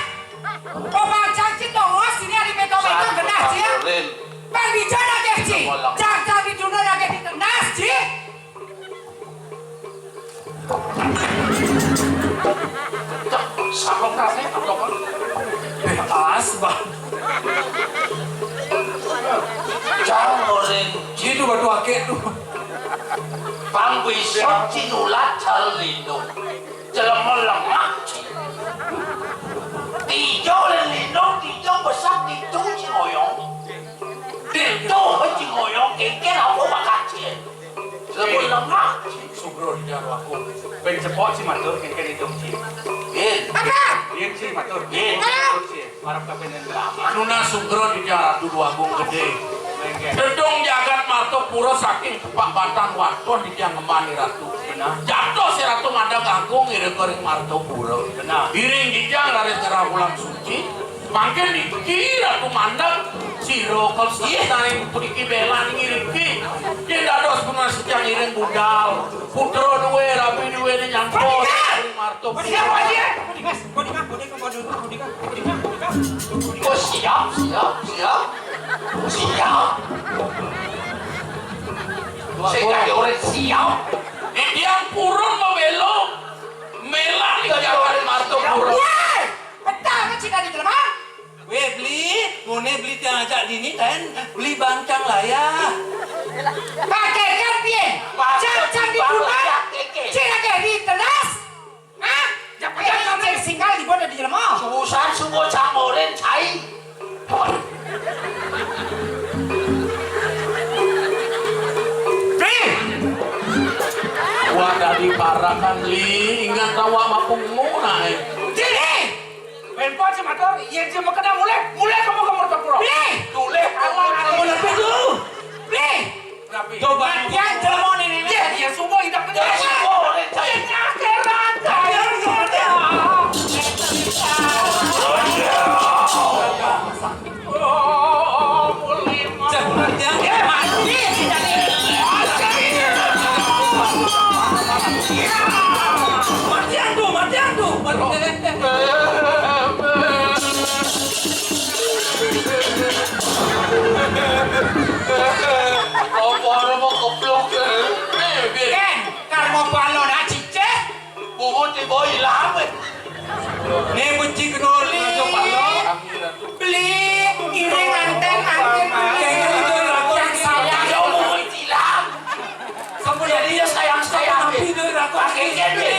Apa pajak, Ci, tongos ini ada meto-meto genah, Ci, ya. Bang Bijo, Ci, cang-cang di dunia lagi ditendas, Ci. Sarung kasih, apa? Bebas, Bang. Jangan orang. Itu batu akik tuh. Pang bisa cinulat cari lindung. Jelema lemah, Ci. Tijo dan lindung, tijo besar, titu, Ci, ngoyong. Titu, Ci, ngoyong, kengken apa bakal, Ci? Jelema lemah, Ci. Sugro di jaru aku. Ben cepok, Ci, matur, kengken hidung, Ci. Bin. Apa? Bin, Ci, matur. Bin. Ayo. Matur, Ci. Marep kapenen drama. Nuna sugro di Ratu Dwagung Gedé. Dedung jagat Martapura saking tepak batan waton di tiang ngemani Ratu. Benar. Jatuh si Ratu mandang agung iring ring Martapura. Benar. Iring jijang raris ngerah ulam suci. Mangkin niki Ratu mandang sira kal. Iya. Saking puniki belan ngiring ki. Yen dados puniki sejang iring budal. Putra duwe, rabi duwe, nyangkut. Benar. Ring Martapura. Benar, Pak Haji. Bodingan, bodingan, bodingan, bodingan, bodingan, bodingan. Oh, siap, siap, siap. Siap. Sing dadi urip siap. Titiang purun mabéla. Mélah di jalan Martapura. Wéh, betah kan sing dadi jelema? Wéh, Bli, ngoné Bli tiang ajak dini, kan Bli bangkang layah. Pakai kan piye? Cang-cang di bulan. Cing akeh ditelas. Hah? Jangan, jangan, jangan. Sing singgal di bodo di jelema. Susan subo campurin cai. Nih. Wah, dadi parakan, Li. Ingat awak mapungmu naik. Sini. Benpon sing matur, yén sing makedang mulih, mulih kamu ka Martapura. Mulih. Mulih. Alah, alah, mulih dulu. Mulih. Coba. Matian jelema néné. Iya, iya, semua hidup. Iya, semua. Ini akhirat. Ayo, iya. Oh, mulih. Matian. Mati, tidak. Matian tuh, matian tuh. Matian. Apa-apa keblok ya? Eh, biar. Ken, karma balon aji ceh. Bungut di boy lame. Nih, benci kenoli. Beli, ini nganten, nganten. Yang sayang. Ya, bungut silam. Sampun jadi ya sayang-sayang. Pakai kene.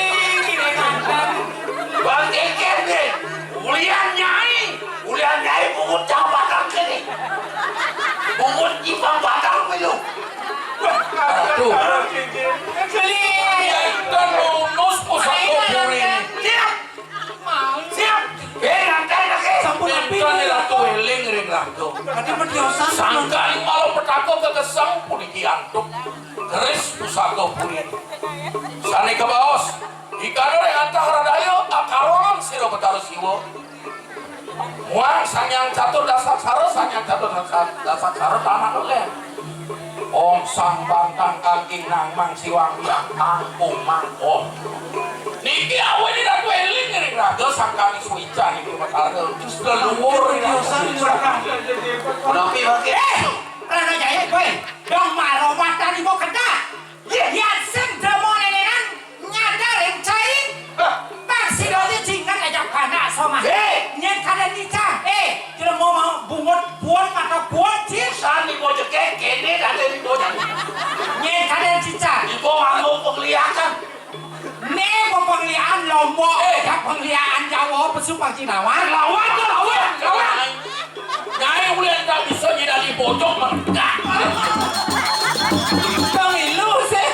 Bang Keken deh. Ulian nyai. Ulian nyai bungut cang batang kene. Bungut ipang batang pilu. Aduh. Beli. Kan bonus pusaka puri. Siap. Siap. Eh, rantai lagi. Sampun api. Kan Ratu Eling ring Ratu. Tadi pertiosan. Sangkaning malu petaka kegesang puniki antuk. Keris pusaka puri. Sane kabaos. Ikana ring antah radaya akaronan sira Betara Siwa. Muang Sang Hyang Catur Dasaksara, Sang Hyang Catur Dasa-, Dasaksara tanah leleh. Om Sang Bantang Kangking Nang Mang Siwang Hyang Tangkung Mangkon. Niki awene Ratu Eling ring raga sangkani suican niki Betara. Terus leluhur ring raga. Napi mangke? Eh, Prana Jaya, kowe dong maro matan ibu kedah. Yén sing demo nenenan nyadar ing cai. Hah? Pang sira iki jingkat aja kana somah. Hé. Nyén kadén nicah. Eh, jelema mau bungut buun mata buun, Cik. Usan di bojeke kene kadén di bojek. Nyén kadén cicak. Ibu nganggo pengliakan. Né pengliakan Lombok, eh, ya pengliakan Jawa, pesu pang Cinawan. Lawan tuh, lawan, lawan. Nyai ulian tak bisa nyidali bojok meledak. Kang Ilu sih.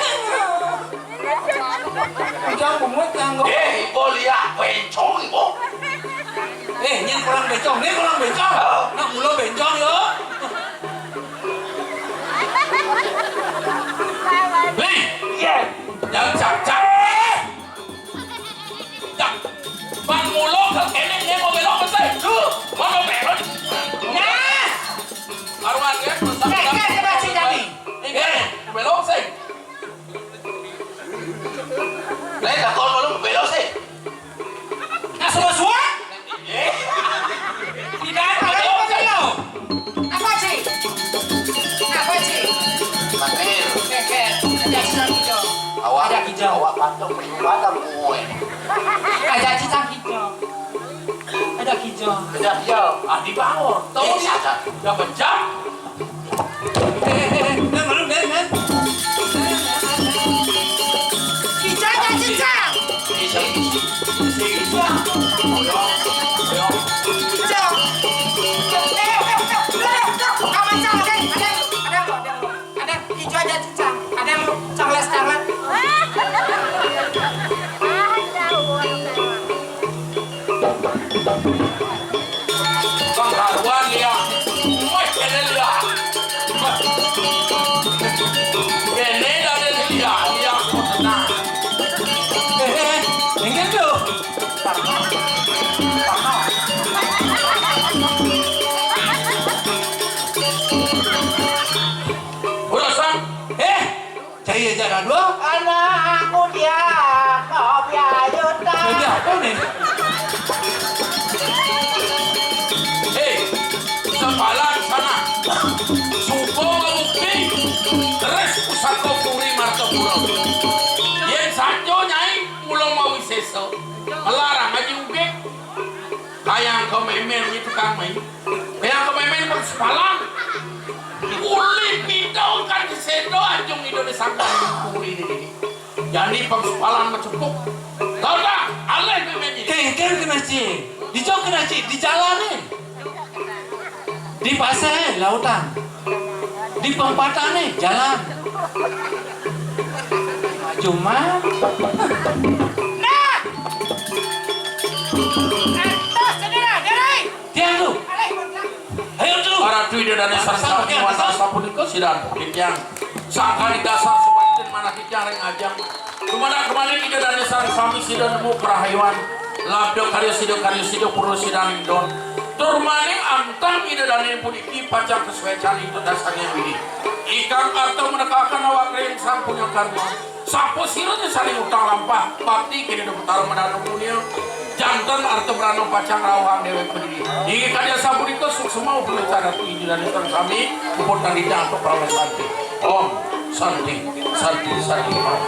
Ujang bungut nganggo. Eh, ibu liak bencong ibu. Eh, nyén kurang bencong, né kurang bencong. Oh. Nak mula bencong yo. Beli. Iya. Yang cak-cak. Cak. Bang mula ke kene né mau belok ke sini. Lu, mau belok. Nah. Karuan ya, eh, kan kita sih tadi. Ini, belok sih. Lah, takon lu belok sih. Nah, suwe-suwe. Eh? Tidak ada belok sih. Apa sih? Apa sih? Awak patok, patok, patok, kowe. Ada cicang hijau. Ada hijau. Ada hijau. Ah, di bawah. Tahu ni? Ada. Dah pecah. Eh, eh, eh, eh. Nah, malu, nah, nah. Hijau ada cicang. Hijau. Hijau. Hijau. Eh, eh, eh, eh, eh, eh, eh, ada, ada, ada, ada. Ada hijau ada cicang, ada yang cangles-cangles. Pengharuan dia. Wes, kene dia. Kene dia, dia, dia. Tenang. Eh, eh, eh, engken tu. Udah, Sang. Eh, cai aja dah dua. Anak aku dia, kau biayun dah. Jadi apa ni? Hei, sempalan sana. Suko bukti. Terus pusako puri Martopuro. Yen sanjo nyai, pulau mawi seso. Melarang aja ubek. Kayang kau memel ni tukang main. Kayang kau memel pang sempalan. Uli pidol kan disedo anjung ido di sangka puri ini. Jadi pang sempalan macepuk. Tahu tak? Aleh memel ni. Kengkeng kena ci. Dijok kena ci. Dijalanin. Di pasar, lautan. Di perempatan nih, jalan. Cuma. Nah! Atas, cedera, derai! Tiang tu. Alai, bocah. Ayo tu. Para dwi dan desa sami wantah sapunika sidan pokit yang sangkani dasar sebatin manah titiang ring ajeng. Dumadak kemana kita dane sareng sami sida nemu kerahayuan. Labda karya sida karya sida purun sidaning don. Tur maning antang Ida Dane puniki pacang kasuecan ing tedasan yang widi. Ikang arta menekakan awak ring sang punya karma. Sapa sira sing saling utang lampah, bakti kene Betara Madana punia. Janten arta merana pacang rawang dewek puniki. Inggih kadi asapunika suksma upama caratu Ida Dane sareng sami, puput kandida antuk parama santi. Om Santi, Santi, Santi, Om.